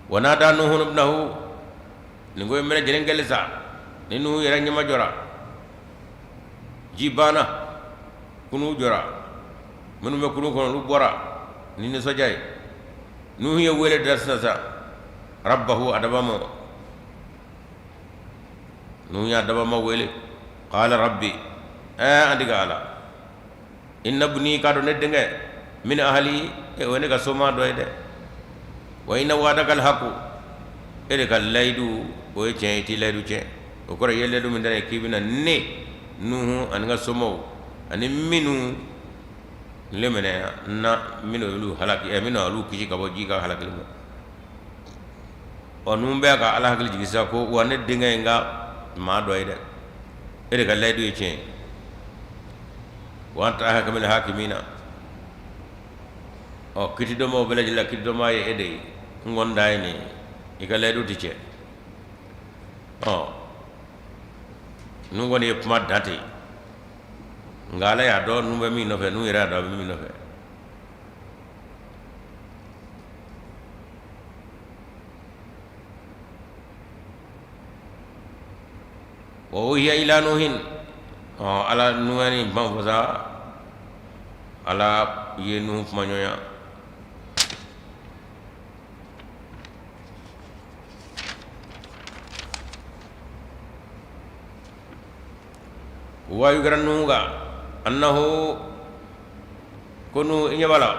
Wa nada nuhun ibnahu, nin ko in bɛɛ lajɛlen kɛlen sa, ni Nuhu yɛrɛ ɲɛmajɔra, ji banna, kunun jɔra, minnu bɛ kunun kɔnɔ olu bɔra ni nisɔndiya ye. Nuhu ye wele da sisan sa, rabbahu, a dabaa ma. Nuhu y'a dabaa ma wele, qala rabbi, an tigi Ala, inna ibni, k'a dɔn ne denkɛ, min ahli, o ye ne ka soma dɔ ye dɛ, wa inna wa'daka alhaqu, e de ka layidu o ye tiɲɛ ye, i t'i layidu tiɲɛ. O kɔrɔ i ye layidu min da ne k'i bɛna ne Nuhu ani n ka somaw ani minnu limaniya na, minnu olu halaki, minnu olu kisi ka bɔ ji ka halakili ma. Ɔ Nuhu bɛ ka Ala hakili jigin sisan ko wa ne denkɛ ye n ka maa dɔ ye dɛ, e de ka layidu ye tiɲɛ ye, wa anta ahkamul hakimina, ɔ kiti dɔnbaw bɛɛ lajɛlen la kiti dɔnbaa ye e de ye, n kɔni dan ye nin ye, i ka layidu tɛ tiɲɛ. Ɔ Nuhu kɔni ye kuma dan ten, nka Ala y'a dɔn Nuhu bɛ min nɔfɛ, Nuhu yɛrɛ y'a dɔn a bɛ min nɔfɛ. Wa uhiya ila nuhin, ɔ Ala Nuhu ye nin kuma fɔ sa, Ala ye Nuhu kumaɲɔgɔnya. Wayu kɛra Nuhu kan, annahu, ko Nuhu, i ɲɛ b'a la,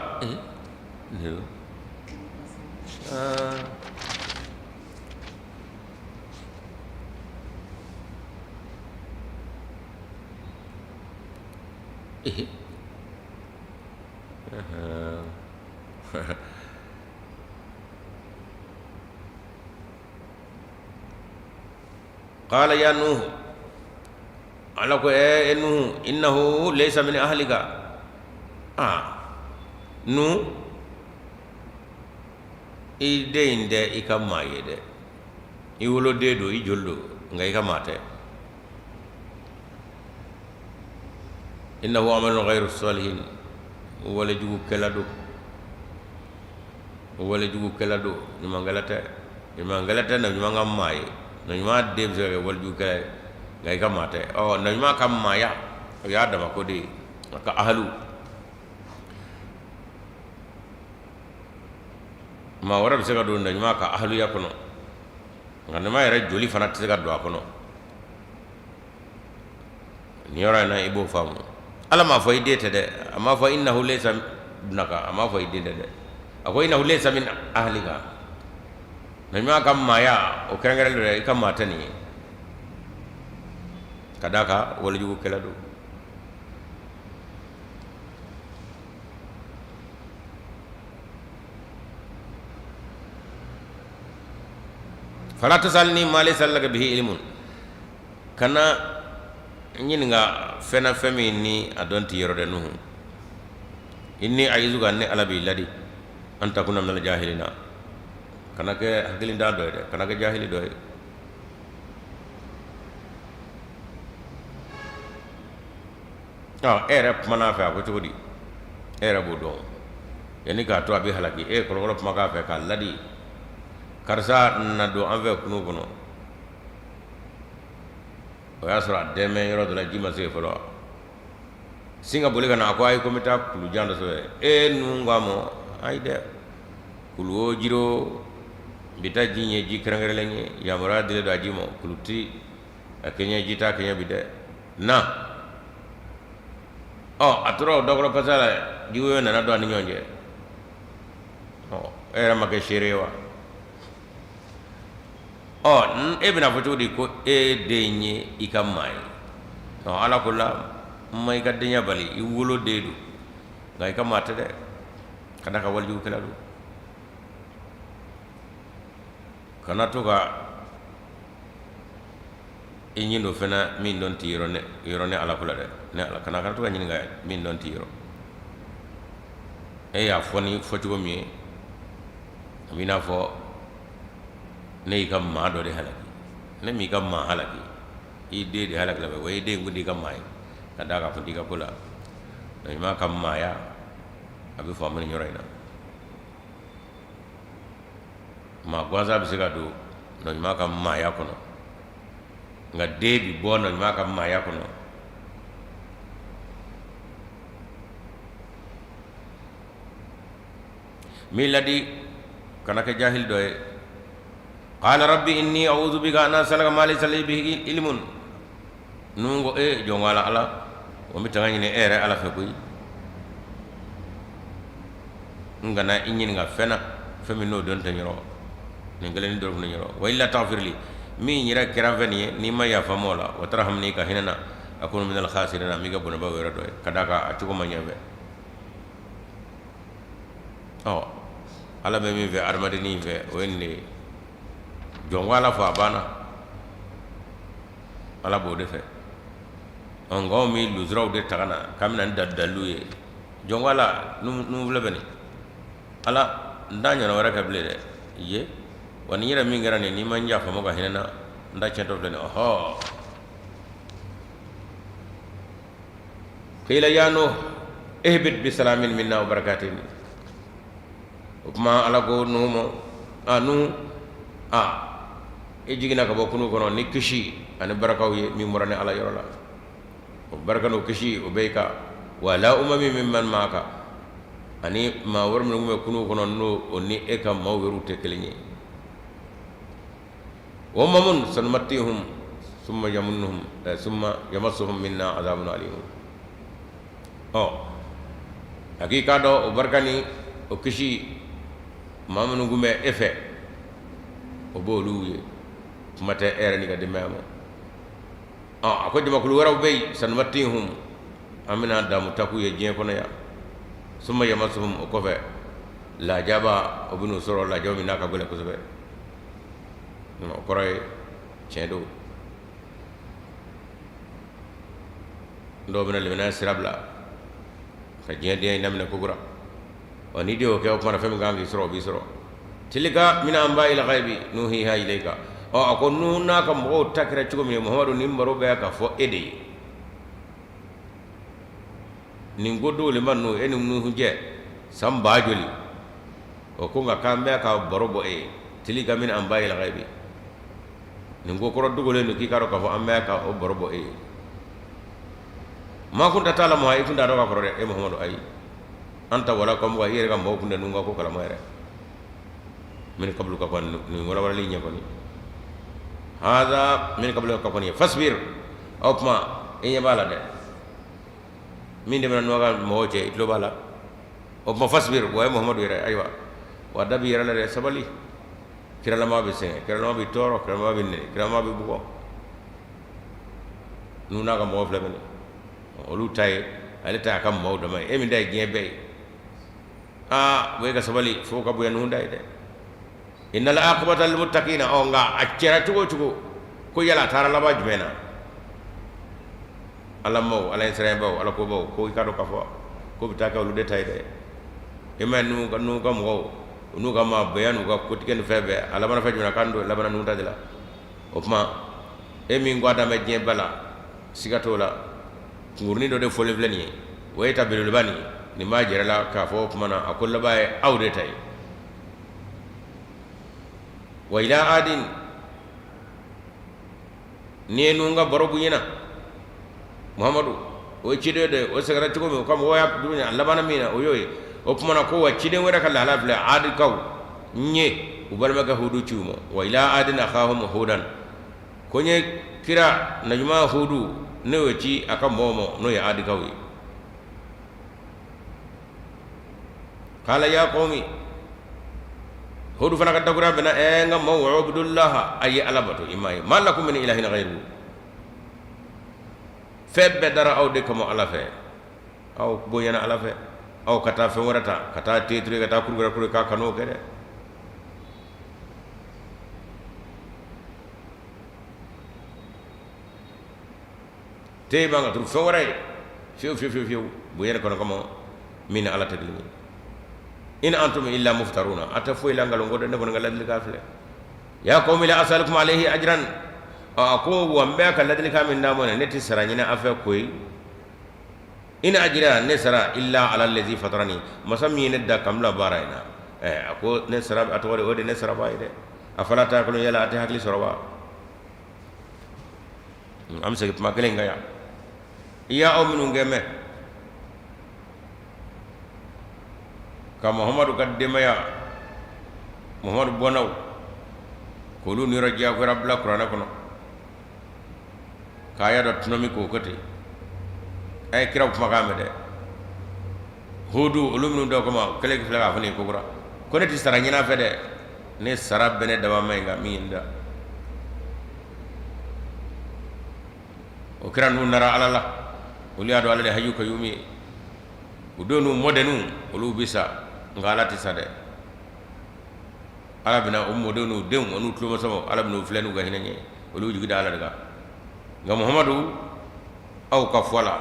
qala ya nuhu, Ala ko e Nuhu, innahu laysa min ahlika, aa Nuhu, i den in tɛ i ka maa ye dɛ, i woloden don, i joli don, nka i ka maa tɛ. Innahu amalun ghayru salihin, walejugukɛla don, walejugukɛla don, ɲumankɛla tɛ, ɲumankɛla tɛ na ɲuman ka maa ye. Nabiɲuman den bɛ se ka kɛ walijukɛla ye, nka i ka maa tɛ. Ɔ, nabiɲuman ka maaya, o y'a dama ko de ye, a ka ahalu. Maa wɛrɛ bɛ se ka don nabiɲuman ka ahaluya kɔnɔ, nka nabiɲuman yɛrɛ joli fana tɛ se ka don a kɔnɔ. Nin yɔrɔ in na, i b'o faamu. Ala m'a fɔ i den tɛ dɛ. A m'a fɔ innahu laysa ibnaka, a m'a fɔ i den tɛ dɛ. A ko innahu laysa min ahlika. Nabiɲuman ka maaya, o kɛrɛnkɛrɛnlen don dɛ. I ka maa tɛ nin ye, ka d'a kan walijugukɛla don. Fala tasalni ma laysa laka bihi ilmun, kana n ɲininka fɛn na, fɛn min ni a dɔn t'i yɔrɔ dɛ. Nuhu, inni aizuka, ne Ala b'i ladi, an takuna minal jahilina, kana kɛ hakilintan dɔ ye dɛ, kana kɛ jahili dɔ ye. E yɛrɛ kumana a fɛ, a ko cogo di? E yɛrɛ b'o dɔn. Yanni k'a to a bɛ halaki, e ye kɔlɔkɔlɔ kuma k'a fɛ k'a ladi, karisa na don an fɛ kunun kɔnɔ. O y'a sɔrɔ a dɛmɛ yɔrɔ dɔ la, ji ma se fɔlɔ. Sin ka boli ka na, a ko ayi, ko n bɛ taa kulujan dɔ sɔrɔ. E Nuhu ko a ma, ayi dɛ, kulu o jiri o bi taa ji ye, ji kɛrɛnkɛrɛnlen ye, yamaruya dilen don a ji ma. Kulu ti a kɛɲɛ, ji t'a kɛɲɛ bi dɛ. Na ɔ, a tora o dakɔrɔ pasa la, jiwoyo nana don a ni ɲɔgɔn cɛ. Ɔ, e yɛrɛ ma kɛ seere ye wa? Ɔ, e bɛna fɔ cogo di ko e den ye i ka maa ye? Ɔ, Ala ko la, n ma i ka denya bali, i wolo den don, nka i ka maa tɛ dɛ, ka d'a kan walijugukɛla don. Kana to ka i ɲin don fɛn na min dɔn t'i yɔrɔ ne yɔrɔ ne Ala ko la dɛ. Ne Ala, kana to ka ɲininka min dɔn t'i yɔrɔ. E y'a fɔ ni fɔcogo min ye, a b'i n'a fɔ ne y'i ka maa dɔ de halaki. Ne m'i ka maa halaki, i den de halaki la. Wa i den kun t'i ka maa ye, ka d'a kan a kun t'i ka ko la. Ɲuman ka maaya, a bɛ faamu nin yɔrɔ in na. Maa gansan bɛ se ka don ɲuman ka maaya kɔnɔ, nka den bɛ bɔ ɲuman ka maaya kɔnɔ. N b'i ladi, kana kɛ jahili dɔ ye. Qala rabbi inni a'udhu bika an as'alaka ma laysa li bihi ilmun. Nuhu ko, e jɔn ala, Ala, o n bɛ tanga ɲini e yɛrɛ Ala fɛ koyi, n kana i ɲininka fɛn na, fɛn min n'o dɔn tɛ n yɔrɔ, nin kelen ni dɔrɔn n yɔrɔ. Wa illa taghfirli, min yɛrɛ kɛra n fɛ nin ye, n'i ma yafa n ma o la, wa tarhamni, ka hinɛ n na, akun minal khasirina, n b'i ka bɔnɛbaw yɛrɛ dɔ ye, ka d'a kan a cogo ma ɲɛ n fɛ. Ɔ, Ala bɛ min fɛ adamadennin fɛ, o ye nin de ye. Jɔn ko Ala fɔ, a banna. Ala b'o de fɛ. Ɔ, nka anw bɛ lujuraw de ta ka na k'an bɛna ni dalilu ye. Jɔn ko Ala, Nuhu filɛ bɛ nin Ala, n t'a ɲɔgɔn wɛrɛ kɛ bilen dɛ. Ye wa, nin yɛrɛ min kɛra nin, n'i ma n yafa ma ka hinɛ n na, n ta tiɲɛtɔ filɛ nin. Ɔhɔ, qila ya Nuh ihbit bi salamin minna wa barakatin. O tuma Ala ko Nuhu ma, a Nuhu, a i jiginna ka bɔ kunun kɔnɔ ni kisi ani barakaw ye min bɔra ni Ala yɔrɔ la. O barika n'o kisi, o bɛ i kan. Wa ala umamin mimman ma'aka, ani maa wɛrɛ minnu bɛ kunun kɔnɔ, n'o o ni e ka maaw yɛrɛw tɛ kelen ye. Wa umamun sanumattihum summa yamunnuhum summa yamassuhum minna azabun alim. Ɔ, a k'i k'a dɔn, o barika ni o kisi, maa minnu tun bɛ e fɛ, o b'olu ye, kuma tɛ e yɛrɛ n'i ka denbaya ma. Ɔ, a ko jamakulu wɛrɛw bɛ yen, sanumattihum, an bɛna damu ta k'u ye diɲɛ kɔnɔ yan, summa yamassuhum, o kɔfɛ lajaba o bɛn'u sɔrɔ, lajaba min n'a ka gɛlɛn kosɛbɛ. O kɔrɔ ye tiɲɛ don, dɔw bɛna limaniya sira bila ka diɲɛ den in daminɛ kokura. Ɔ, n'i de y'o kɛ, o tuma na fɛn min kan k'i sɔrɔ, o b'i sɔrɔ. Tilka min anba'il ghaibi nuhiha ilayka. Ɔ, a ko Nuhu n'a ka mɔgɔw ta kɛra cogo min ye, Muhamadu, nin baro bɛ ka fɔ e de ye. Nin ko dogolenba ninnu, e ni Nuhu cɛ san ba joli? O ko nka k'an bɛ ka baro bɔ e ye. Tilka min anba'il ghaibi. Nin ko kɔrɔ dogolen don k'i k'a dɔn k'a fɔ an bɛ ka o baro bɔ e ye. Ma kunta ta'lamuha, i kun t'a dɔn ka kɔrɔ dɛ, e Muhamadu, ayi. Anta wala qawmuka, i yɛrɛ ka mɔgɔw kun tɛ ninnu ka ko kalama yɛrɛ. Min qablu ka kɔn nin walawalali ɲɛ kɔni. Haza min qablu ka kɔni ye. Fasbir, o tuma i ɲɛ b'a la dɛ. Min tɛmɛna Nuhu ka mɔgɔw cɛ, i tulo b'a la. O tuma fasbir, wa ye Muhamadu yɛrɛ, ayiwa. Wa da b'i yɛrɛ la dɛ, sabali. Kiralama bɛ sɛgɛn, kiralama bɛ tɔɔrɔ, kiralama bɛ nɛni, kiralama bɛ bugɔ. Nuhu n'a ka mɔgɔw filɛ bɛ olu ta ye, ale ta y'a ka mɔgɔw dama ye, e min ta ye diɲɛ bɛɛ ye. Aa, o e ka sabali fo ka bonya Nuhu ta ye dɛ. Innal aqibata lil muttaqina. Ɔ, nka a kɛra cogo o cogo, ko yala a taara laban jumɛn na? Ala maaw, Ala ɲɛsiranɲɛbaw, Ala kobaw, ko i k'a dɔn k'a fɔ ko bɛ taa kɛ olu de ta ye dɛ. E ma ye Nuhu ka mɔgɔw n'u ka maa bonya n'u ka kotigɛ ni fɛn bɛɛ, a labanna fɛn jumɛn na? K'an don labanna Nuhu ta de la. O tuma e min ko a dan bɛ diɲɛ ba la, siga t'o la, kunkurunin dɔ de fɔlen filɛ nin ye, o ye ta belebeleba nin ye. Nin b'a jira la k'a fɔ o tuma na a ko laban ye aw de ta ye. Wa ila adin, n'i ye Nuhu ka baro bonyana Muhamadu, o ye ciden dɔ ye, o sɛgɛnna cogo min, o ka mɔgɔw y'a cogo a labanna min na, o y'o ye. O tuma na ko wa ciden wɛrɛ ka lahala filɛ, Adikaw, n ye u balimakɛ Hudu ci u ma. Wa ila adin akhahum hudan, ko n ye kira naɲuman Hudu ne y'o ci a ka mɔgɔw ma, n'o ye Adikaw ye. Qala ya qawmi, Hudu fana ka dakura bɛna, ɛ n ka maaw, ubudullaha, a ye Ala bato, i m'a ye, ma lakum min ilahin ghayruhu, fɛn bɛɛ dara aw de kama Ala fɛ, aw bonyana Ala fɛ, aw ka taa fɛn wɛrɛ ta, ka taa teture, ka taa kurukura kuru k'a kan'o kɛ dɛ. Te ban ka turu fɛn wɛrɛ ye fiyewu fiyewu fiyewu fiyewu bonya kɔnɔ kama min ni Ala tɛ kelen ye. In antum illa muftaruna, a tɛ foyi la nkalon ko dɛ, ne kɔni ka ladilikan filɛ. Ya qawmi la as'alukum alayhi ajran, a ko wa n bɛ ka ladilikan min d'a ma ne tɛ sara ɲini a fɛ koyi. In ajriya, ne sara, illa ala allazi fatarani, masa min ye ne da ka n bila baara in na, a ko ne sara, a tɔgɔ de o de ne sarabaa ye dɛ. Afala ta'qilun, yala a tɛ hakili sɔrɔ wa? An bɛ segin kuma kelen kan yan. I y'aw minnu kɛ mɛn ka Muhamadu ka denbaya, Muhamadu bɔnnaw, k'olu niyɔrɔ diyagoya bila kuranɛ kɔnɔ, k'a y'a dɔn tɔnɔmi k'o kɛ ten. A ye kiraw kumakan mɛn dɛ. Hudu, olu minnu dɔw kama kɛlɛ filɛ k'a fɔ nin ye kokura, ko ne tɛ sara ɲini a fɛ dɛ, ne sara bɛ ne daba ma in kan min ye n da. O kira ninnu nara Ala la, olu y'a dɔn Ala de hayu kayumi ye. U denw n'u mɔdenninw, olu bɛ sa, nka Ala tɛ sa dɛ. Ala bɛna o mɔdenw n'u denw n'u tulomasamaw, Ala bɛna u filɛ n'u ka hinɛ ɲɛ, olu jigi da Ala de kan. Nka Muhamadu, aw ka fɔ la,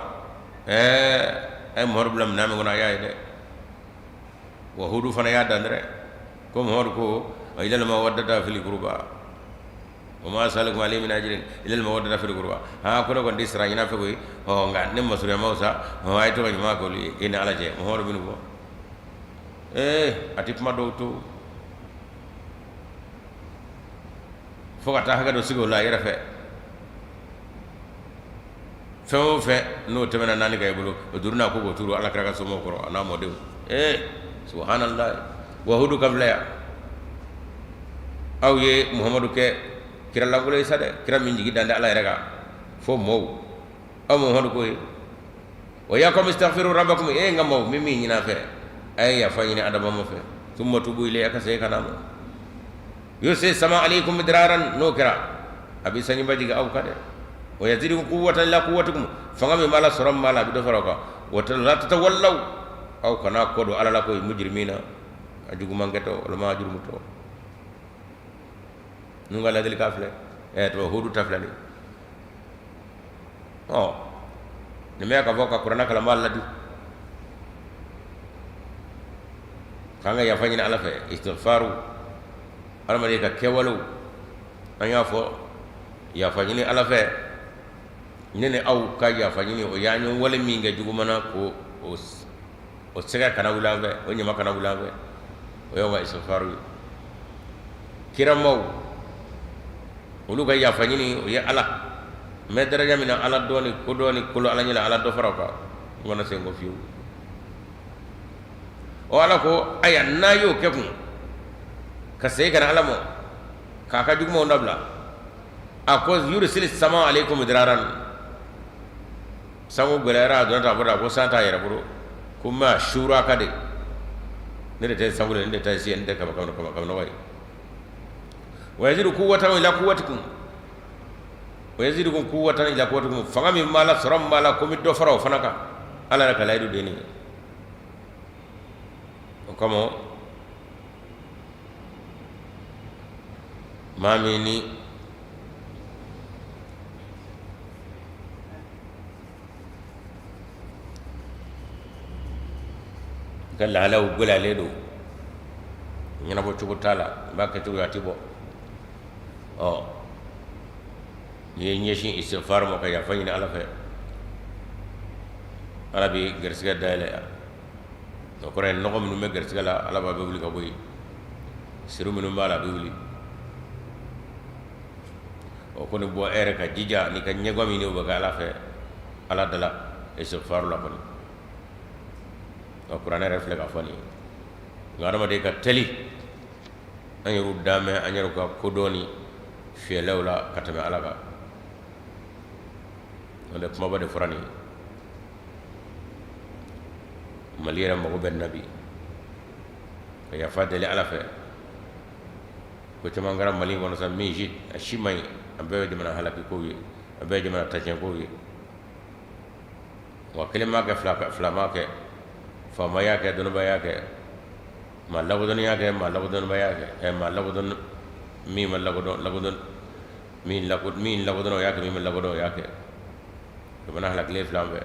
ɛɛ a ye Muhamadu bila minɛn min kɔnɔ, a y'a ye dɛ. Wa Hudu fana y'a dan dɛ, ko Muhamadu ko ilal mawaddata fil qurba wa ma as'alukum alayhi min ajrin ilal mawaddata fil qurba. Aa, ko ne kɔni tɛ sara ɲini a fɛ koyi, ɔ nka ne masurunyamaw sa, ɔ a ye to ka ɲuman kɛ olu ye. E ni Ala cɛ, Muhamadu bɛ nin fɔ. Ee, a tɛ kuma dɔw to fo ka taa hakɛ dɔ sigi o la a yɛrɛ fɛ. Fɛn o fɛn n'o tɛmɛna naani kan i bolo, o duurunan ko k'o turu Ala kira ka somɔgɔw kɔrɔ a n'a mɔdenw. Ee, subhanallah. Wa Hudu ka filɛ yan, aw ye Muhamadu kɛ kira lankolon ye sa dɛ, kira min jigi dan tɛ Ala yɛrɛ kan fo mɔɔw. Aw Muhamadu ko ye wa ya qawmi istaghfiru rabbakum, e n ka maaw, min min ɲini a fɛ, a ye yafa ɲini adama ma fɛ, thumma tubu ilayhi, a ka segin ka na ma. Yursilis sama alaykum midraran, n'o kɛra a bɛ sanjiba jigin aw kan dɛ. Wa yazidukum quwwatan ila quwwatikum, fanga min b'a la, sɔrɔ min b'a la, a bɛ dɔ fara o kan. Wa la tatawallaw, aw kana kɔ don Ala la koyi, mujrimina, a jugumankɛtɔ walima a jurumutɔ. Ninnu ka ladilikan filɛ, ɛ to Hudu ta filɛ nin. Ɔ, nin bɛ ka fɔ ka kuranɛ kalanbaa ladi k'an ka yafa ɲini Ala fɛ, istighfaru, adamaden ka kɛwalew, an y'a fɔ yafa ɲini Ala fɛ, ne ni aw ka yafa ɲini, o y'an ye wale min kɛ juguman ko o sɛgɛ kana wuli an fɛ, o ɲama kana wuli an fɛ, o y'anw ka istighfaru ye. Kiramaw Olu ka yafa ɲini o ye Ala n bɛ daraja min na Ala dɔn ni kodɔn ni kolo Ala ɲɛ la, Ala dɔ fara o kan, n kana segin kɔ fiyewu. Ɔ Ala ko aya n'a y'o kɛ kun ka segin ka na Ala ma k'a ka jugumanw dabila, a ko yurisili sama aleykum midiraran, sanko gɛlɛyara a donna ta a bɔra, a ko san t'a yɛrɛ bolo, ko n b'a suuru a kan de, ne de ta ye sanko ye, ne de ta ye si ye, ne de kaba kaba nɔgɔ ye. Wa yazidu kuwatan ila kuwatikum, wa yazidukum kuwatan ila kuwatikum, fanga min b'a la, sɔrɔ min b'a la, ko n bɛ dɔ fara o fana kan. Ala yɛrɛ ka layidu de ye nin ye. O kama maa min ni i ka lahalaw gɛlɛyalen don, ɲɛnabɔ cogo t'a la, i b'a kɛ cogo a tɛ bɔ. Ɔ n'i ye ɲɛsin istighfar ma ka yafa ɲini Ala fɛ, Ala bɛ garisɛgɛ dayɛlɛ. O kɔrɔ ye nɔgɔ minnu bɛ garisɛgɛ la, Ala b'a bɛɛ wuli ka bɔ yen, siri minnu b'a la, a bɛ wuli. O kɔni bɔ e yɛrɛ ka jija n'i ka ɲɛgwan min o bɛ kɛ Ala fɛ, Ala da la istighfar la kɔni. Nka kuranɛ yɛrɛ filɛ ka fɔ nin ye. Nka adamaden ka teli an yɛrɛw danmɛ, an yɛrɛw ka kodɔn ni fiyɛlɛw la ka tɛmɛ Ala kan. N'o tɛ kumaba de fɔra nin ye. Mali yɛrɛ mago bɛ nin na bi, ka yafa deli Ala fɛ. Ko caman kɛra Mali in kɔnɔ sa min si a si man ɲi, a bɛɛ ye jamana halaki kow ye, a bɛɛ ye jamana tacɛn kow ye. Wa kelen m'a kɛ, fila m'a kɛ, faama y'a kɛ, dɔnnibaa y'a kɛ, maa lakodɔnnen y'a kɛ, maa lakodɔnnibaa y'a kɛ, ɛ maa lakodɔn min ma lakodɔn, lakodɔn min min lakodɔn o y'a kɛ, min ma lakodɔn o y'a kɛ. Jamana halakilen filɛ an fɛ.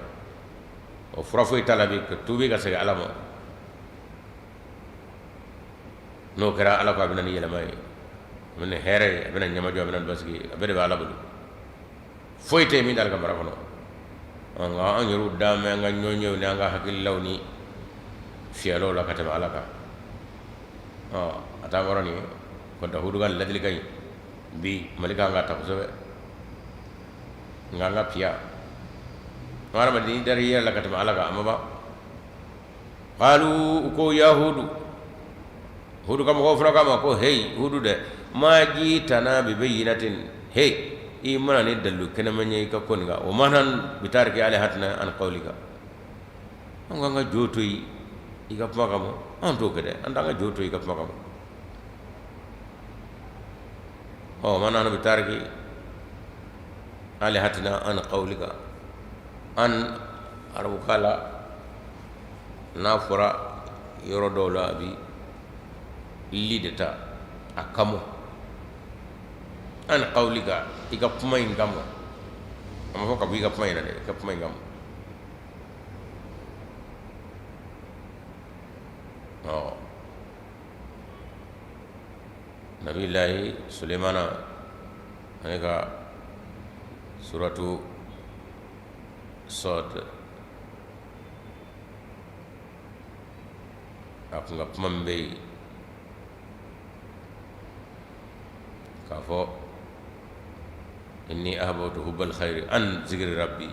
O fura foyi t'a la bi ka tuubi ka segin Ala ma. N'o kɛra, Ala ko a bɛ na ni yɛlɛma ye, a bɛ na hɛrɛ ye, a bɛ na ɲɛmajɔ, a bɛ na basigi ye. A bɛɛ de bɛ Ala bolo, foyi tɛ yen min t'ale ka mara kɔnɔ. Nka an yɛrɛw dan bɛ an ka ɲɔɲɛw ni an ka hakililaw ni fiyɛlaw la ka tɛmɛ Ala kan. A t'an kɔrɔ nin ye ko Dahudu ka ladilikan in bi Mali kan ka ta kosɛbɛ. Nka an ka piya hadamaden n'i dara i yɛrɛ la ka tɛmɛ Ala kan, a ma ban. Qalu, u ko ya Hudu, Hudu ka mɔgɔw fana k'a ma ko heyi Hudu dɛ, ma jitana bi bayyinatin, hey i ma na ni dalilu kɛnɛman ye i ka ko nin kan, wa ma nahnu bitariki alihatina an qawlika, an k'an ka jo to yen i ka kuma kama, an t'o kɛ dɛ, an t'an ka jo to i ka kuma kama. Ɔ ma nahnu bitariki alihatina an qawlika, an arabukan la n'a fɔra yɔrɔ dɔw la, a bi li de ta a kama, an qawlika, i ka kuma in kama. A ma fɔ ka bɔ i ka kuma in na dɛ, i ka kuma in kama. Ɔ Nabilayi Sulemana ale ka suratu Sɔd, a kun ka kuma min bɛ yen k'a fɔ inni ahbabtu hubbal khayri an zikri rabbi,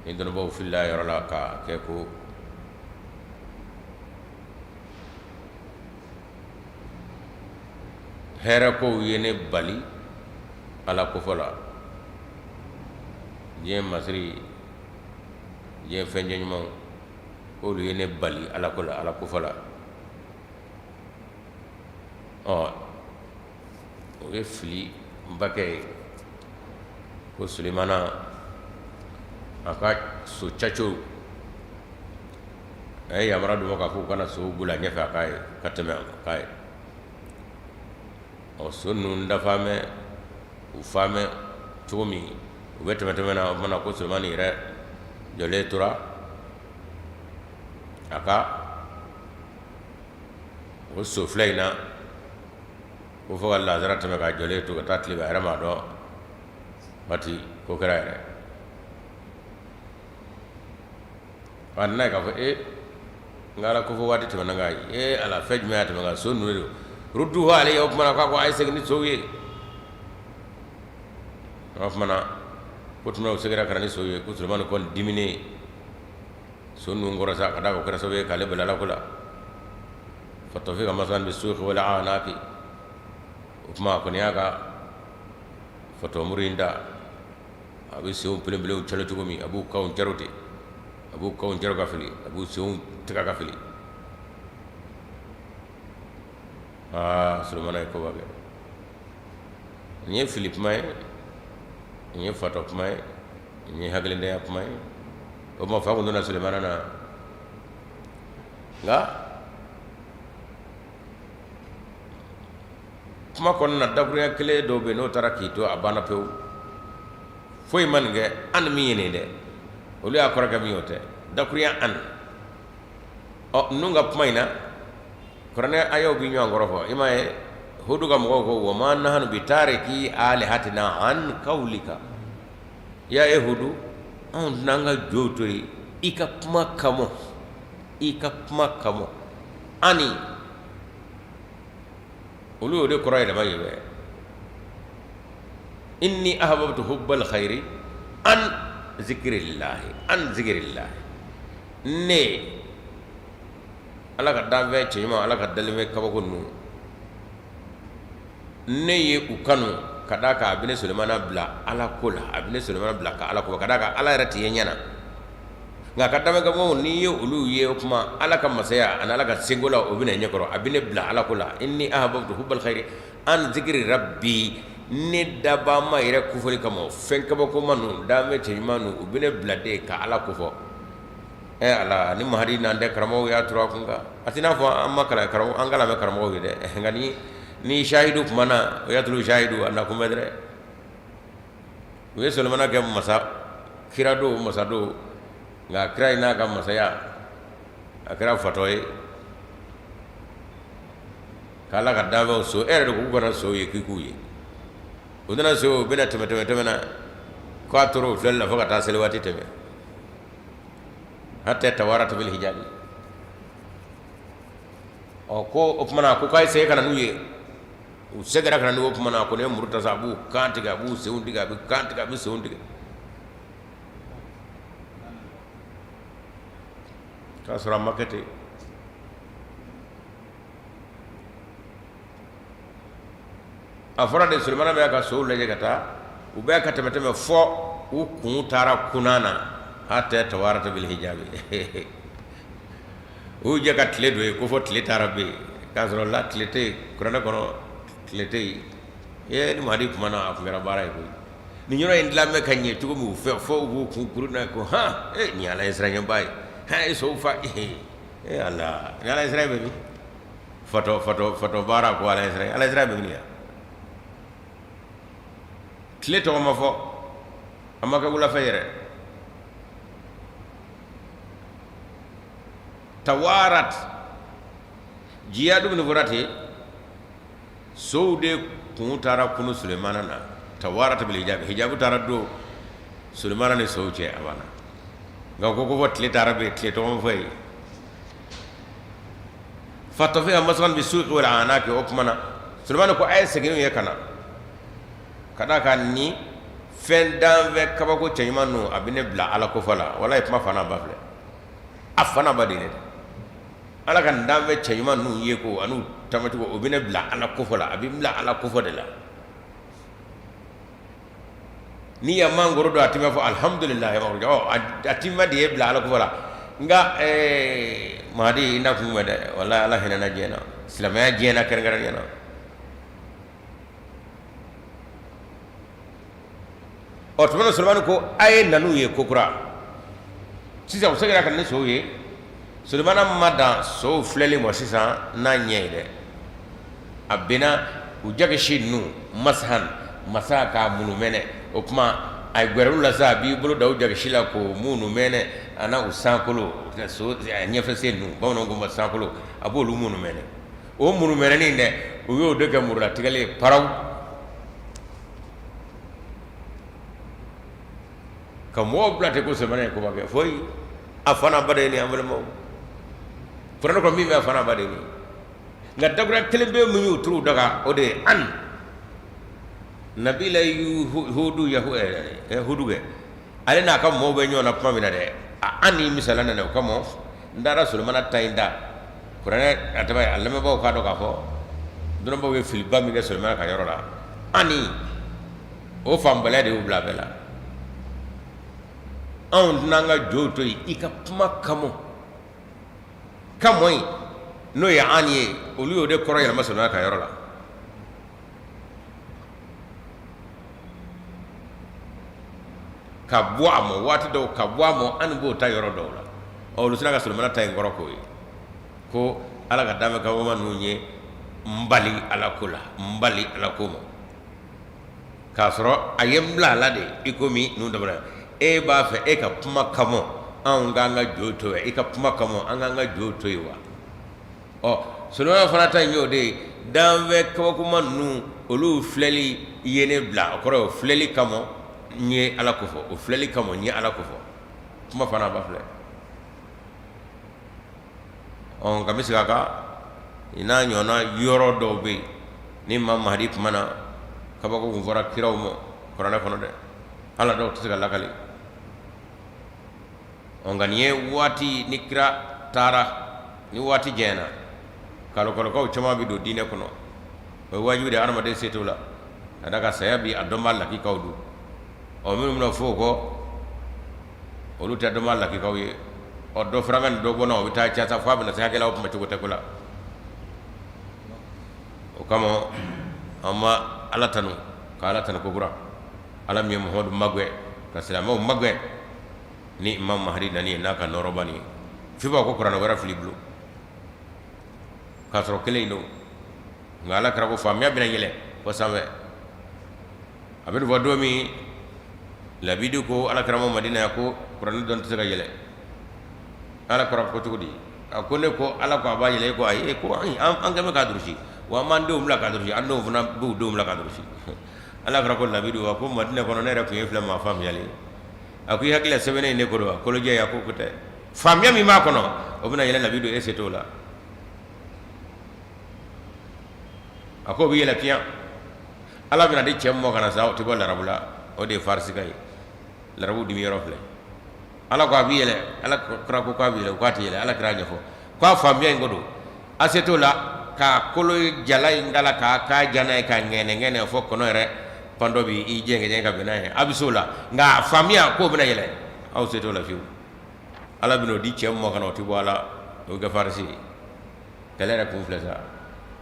ni dɔnnibaw filila yɔrɔ la k'a kɛ ko hɛrɛ kow ye ne bali Ala kofɔ la, diɲɛ masiri, diɲɛ fɛn cɛ ɲumanw, k'olu ye ne bali Ala ko la, Ala kofɔ la. Ɔ o ye fili bakɛ ye ko Sulemana a ka so cacow, a ye yamaruya d'u ma k'a fɔ u kana sow boli a ɲɛfɛ a k'a ye ka tɛmɛ a k'a ye. Ɔ so ninnu dafa mɛn u fa mɛn cogo min, u bɛ tɛmɛ tɛmɛ na, o tuma ko Sulemani yɛrɛ jɔlen tora a ka o so filɛ in na, ko fo ka lansara tɛmɛ k'a jɔlen to ka taa tile, a yɛrɛ m'a dɔn waati ko kɛra yɛrɛ. A nana ye k'a fɔ e n ka Ala kofɔ waati tɛmɛna k'a ye, ee Ala, fɛn jumɛn y'a tɛmɛ kan? So ninnu de don, rudduhu alayya, o tuma na k'a ko a ye segin ni sow ye. O tuma na ko tuma u seginna ka na ni sow ye, ko Sulemani kɔni diminen so ninnu kɔrɔ sa, ka d'a kan o kɛra sababu ye k'ale bali Ala ko la. Fatafika masahan bisuki wal anaki. O tuma a kɔni y'a ka fatɔmuru in ta, a bɛ senw pelenpelenw calo cogo min, a b'u kanw caro ten, a b'u kanw caro ka fili, a b'u senw tigɛ ka fili. Aa, Sulemana ye koba kɛ. Nin ye fili kuma ye, nin ye fatɔ kuma ye, nin ye hakilintanya kuma ye. O tuma fa kun donna Sulemana na, nka kuma kɔnɔna na dakurunya kelen dɔw bɛ yen, n'o taara k'i to, a banna pewu. Foyi ma nin kɛ an min ye nin dɛ, olu y'a kɔrɔkɛ min ye, o tɛ dakurunya an. Ɔ, ninnu ka kuma in na, kuranɛ ayaw bɛ ɲɔgɔn kɔrɔfɔ. I m'a ye, Hudu ka mɔgɔw ko wa ma nahanu bi tariki alihatina an kawlika ya e Hudu, anw tɛna an ka jow to yen i ka kuma kama, i ka kuma kama. Ani olu y'o de kɔrɔ yɛlɛma yen dɛ. Inni ahbabtu hubbal khairi an zikirillahi, an zikirillahi. Ne Ala ka danfɛn cɛɲuman, Ala ka danfɛn kabako ninnu, ne ye u kanu ka d'a kan a bɛ ne Sulemana bila Ala ko la, a bɛ ne Sulemana bila ka Ala ko, ka d'a kan Ala yɛrɛ tɛ ye ɲɛ na, nka ka danfɛn kabako n'i ye olu ye, o tuma Ala ka masaya ani Ala ka seko la, o bɛ na ɲɛkɔrɔ, a bɛ ne bila Ala ko la. Inni ahbabtu hubbal khairi an zikiri rabbi, ne dabaa ma yɛrɛ kofɔli kama, fɛn kabakoma ninnu, danfɛn cɛɲuman ninnu, u bɛ ne bila de ka Ala kofɔ. Ɛ Ala, ni Mahadi n'an tɛ karamɔgɔw y'a turu a kun kan, a t'i n'a fɔ an ma kalan karamɔgɔ, an kalan bɛ karamɔgɔw ye dɛ, nka ni sahidu kumana, o y'a turu sahidu a na kunbɛ dɛ. U ye Sulemana kɛ masa, kira don, masa don, nka kira in n'a ka masaya, a kɛra fatɔ ye k'Ala ka danfɛnw so, e yɛrɛ de ko k'u kana so ye, k'i k'u ye. U nana so, u bɛna tɛmɛ tɛmɛ tɛmɛ na, k'a tora o filɛli la fo ka taa seli waati tɛmɛ. Hatta tawarat bil hijabi. Ɔ, ko o tuma na ko k'a ye segin ka na n'u ye. U seginna ka na n'u ye. O tuma na ko ne ye muru ta sa, a b'u kan tigɛ, a b'u senw tigɛ, a bɛ kan tigɛ, a bɛ senw tigɛ, k'a sɔrɔ a ma kɛ ten. A fɔra de, Sulemana bɛ ka sow lajɛ ka taa, u bɛ ka tɛmɛ tɛmɛ fɔ u kun taara kunna na, hatta tawarat bil hijabi. U jɛ ka tile don yen ko fɔ tile taara bin yen, k'a sɔrɔ la tile tɛ yen. Kuranɛ kɔnɔ tile tɛ yen. Ee, ni Mahadi kumana, a tun kɛra baara ye koyi. Nin yɔrɔ in dilan bɛ ka ɲɛ cogo min u fɛ, fo u b'u kun kuru na ko han, ee, nin Ala ɲɛsiranɲɛba ye, han, e sow fa, ee Ala, ni Ala ɲɛsiranɲɛ bɛ min? Fatɔ fatɔ fatɔ baara ko Ala ɲɛsiranɲɛ, Ala ɲɛsiranɲɛ bɛ min yan? Tile tɔgɔ ma fɔ, a ma kɛ wulafɛ yɛrɛ. Tawarat jiyadu min fɔra ten, sow de kun taara kunu Sulemana na. Tawarat bil hijabi, hijabu taara don Sulemana ni sow cɛ, a banna. Nka ko fɔ tile taara bin, tile tɔgɔ ma fɔ yen. Fatafika masahan bisuki wal anaki. O tuma na Sulemana ko a ye segin ye ka na, ka d'a kan ni fɛn danfɛn kabako cɛɲuman ninnu, a bɛ ne bila Ala kofɔ la. Walayi, kuma fa n'a ba filɛ, a fa n'a ba de ye ne Ala ka nin danfɛn cɛɲuman ninnu ye ko an'u taamacogo, o bɛ ne bila Ala kofɔ la, a bɛ n bila Ala kofɔ de la. N'i ya mangoro don, a t'i fɔ alihamudulilayi, a t'i ma de ye bila Ala kofɔ la. Nka Mahadi n'a kun bɛ dɛ, wala Ala hinɛna diɲɛ na, silamɛya diɲɛ na kɛrɛnkɛrɛnnenya na. Ɔ, tuma na Sulemani ko a ye na n'u ye kokura. Sisan u seginna ka na ni sow ye. Sulemana ma dan sow filɛli ma sisan n'a ɲɛ ye dɛ, a binna u jakisi ninnu masahan masa k'a munumɛnɛ. O tuma a gɛrɛlu la sa, a b'i bolo da u jakisi la k'o munumɛnɛ, a na u sankolo so ɲɛfɛ sen ninnu, bamananw ko ma sankolo, a b'olu munumɛnɛ. O munumɛnɛni dɛ, u y'o de kɛ murulatigɛli ye paraw ka mɔgɔw bila ten ko Sulemana ye koba kɛ. Foyi, a fa n'a ba de ye nin. An balimaw, kuranɛ kɔnɔ min bɛ, a fa n'a ba de ye nin. Nka dakuruya kelen bɛ min y'u turu daga, o de ye an. Nabila Hudu Hudu kɛ ale n'a ka mɔgɔw bɛ ɲɔgɔn na kuma min na dɛ, an ni misala nana o kama n taara Solomana ta in da kuranɛ a tɛmɛ a lamɛnbaaw k'a dɔn k'a fɔ dɔnnibaaw ye filiba min kɛ Solomana ka yɔrɔ la, ani o faamubaliya de y'u bila a bɛɛ la. Anw tɛna an ka jow to yen i ka kuma kama kama in n'o ye an ye, olu y'o de kɔrɔ yɛlɛma Solomana ka yɔrɔ la. Ka bɔ a ma waati dɔw, ka bɔ a ma an b'o ta yɔrɔ dɔw la. Ɔ, olu sera ka Solomana ta in kɔrɔ k'o ye ko Ala ka danfɛn kabakoma ninnu ye n bali Ala ko la, n bali Ala ko ma, k'a sɔrɔ a ye n bila a la de i komi ninnu dabara. E b'a fɛ e ka kuma kama anw k'an ka jo to yen, i ka kuma kama an k'an ka jo to yen wa? Ɔ, Solomana fana ta in y'o de ye. Danfɛn kabakoma ninnu, olu filɛli ye ne bila, o kɔrɔ o filɛli kama n ye Ala ko fɔ, o filɛli kama n ye Ala ko fɔ. Kuma fana ba filɛ. Ɔ, nka n bɛ segin a kan, n'a ɲɔgɔnna yɔrɔ dɔw bɛ yen, ni Imam Mahdi kumana, kabako kun fɔra kiraw ma kuranɛ kɔnɔ dɛ, ala dɔw tɛ se ka lakali. Ɔ, nka nin ye waati ni kira taara, ni waati janyana, kalokalokaw caman bɛ don diinɛ kɔnɔ. O ye wajibi de ye, adamaden se t'o la, ka d'a kan saya bi a dɔnbaa lakikaw don. Ɔ, minnu bɛna fɔ o kɔ, olu tɛ dɔnbaa lakikaw ye. Ɔ, dɔ fara ka nin dɔ bɔ o bɛ taa ca sa, fo a bɛna se hakɛ la, o tuma cogo tɛ ko la. O kama an ma Ala tanu, ka Ala tanu kokura, Ala min ye Muhamadu magɛn ka silamɛw magɛn ni Imam Mahdi nani ye n'a ka nɔɔrɔba nin ye. F'i b'a ko kuranɛ wɛrɛ fili bolo k'a sɔrɔ kelen in don. Nka Ala kira ko faamuya bɛna yɛlɛ fo sanfɛ. A bɛ fɔ don min, Labidi ko Ala kira ma Madina yan ko kuranɛ dɔn tɛ se ka yɛlɛ. Ala kira ko cogo di? A ko ne ko Ala ko a b'a yɛlɛ. E ko ayi, e ko an kɛlen bɛ k'a durusi, wa an b'an denw bila k'a durusi, an denw fana b'u denw bila k'a durusi. Ala kira ko Labidu, a ko Madina kɔnɔ ne yɛrɛ tun ye filɛ maa faamuyalen. A ko i hakili la sɛbɛnnen in ne ko don wa? Kolojɛ a ko ko tɛ. Faamuya min b'a kɔnɔ, o bɛna yɛlɛ Labidu, e se t'o la. A ko o bɛ yɛlɛ piyan. Ala bɛna di cɛ min ma ka na sa, o tɛ bɔ larabu la, o de ye farisika ye. Larabu dimi yɔrɔ filɛ. Ala ko a bɛ yɛlɛ, Ala kira ko k'a bɛ yɛlɛ, k'a tɛ yɛlɛ. Ala kira ɲɛfɔ k'a faamuya in ko don, a se t'o la k'a kolo jala in kala k'a k'a jana ye k'a ŋɛnɛ ŋɛnɛ fɔ kɔnɔ yɛrɛ pandɔ bɛ i jɛngɛ jɛngɛ ka bɛn n'a ye. A bɛ s'o la, nka a faamuya k'o bɛna yɛlɛ, aw se t'o la fiyewu. Ala bɛn'o di cɛ min ma ka na, o tɛ bɔ a la, o bɛ kɛ farisi ye. Kɛlɛ yɛrɛ kun filɛ sa,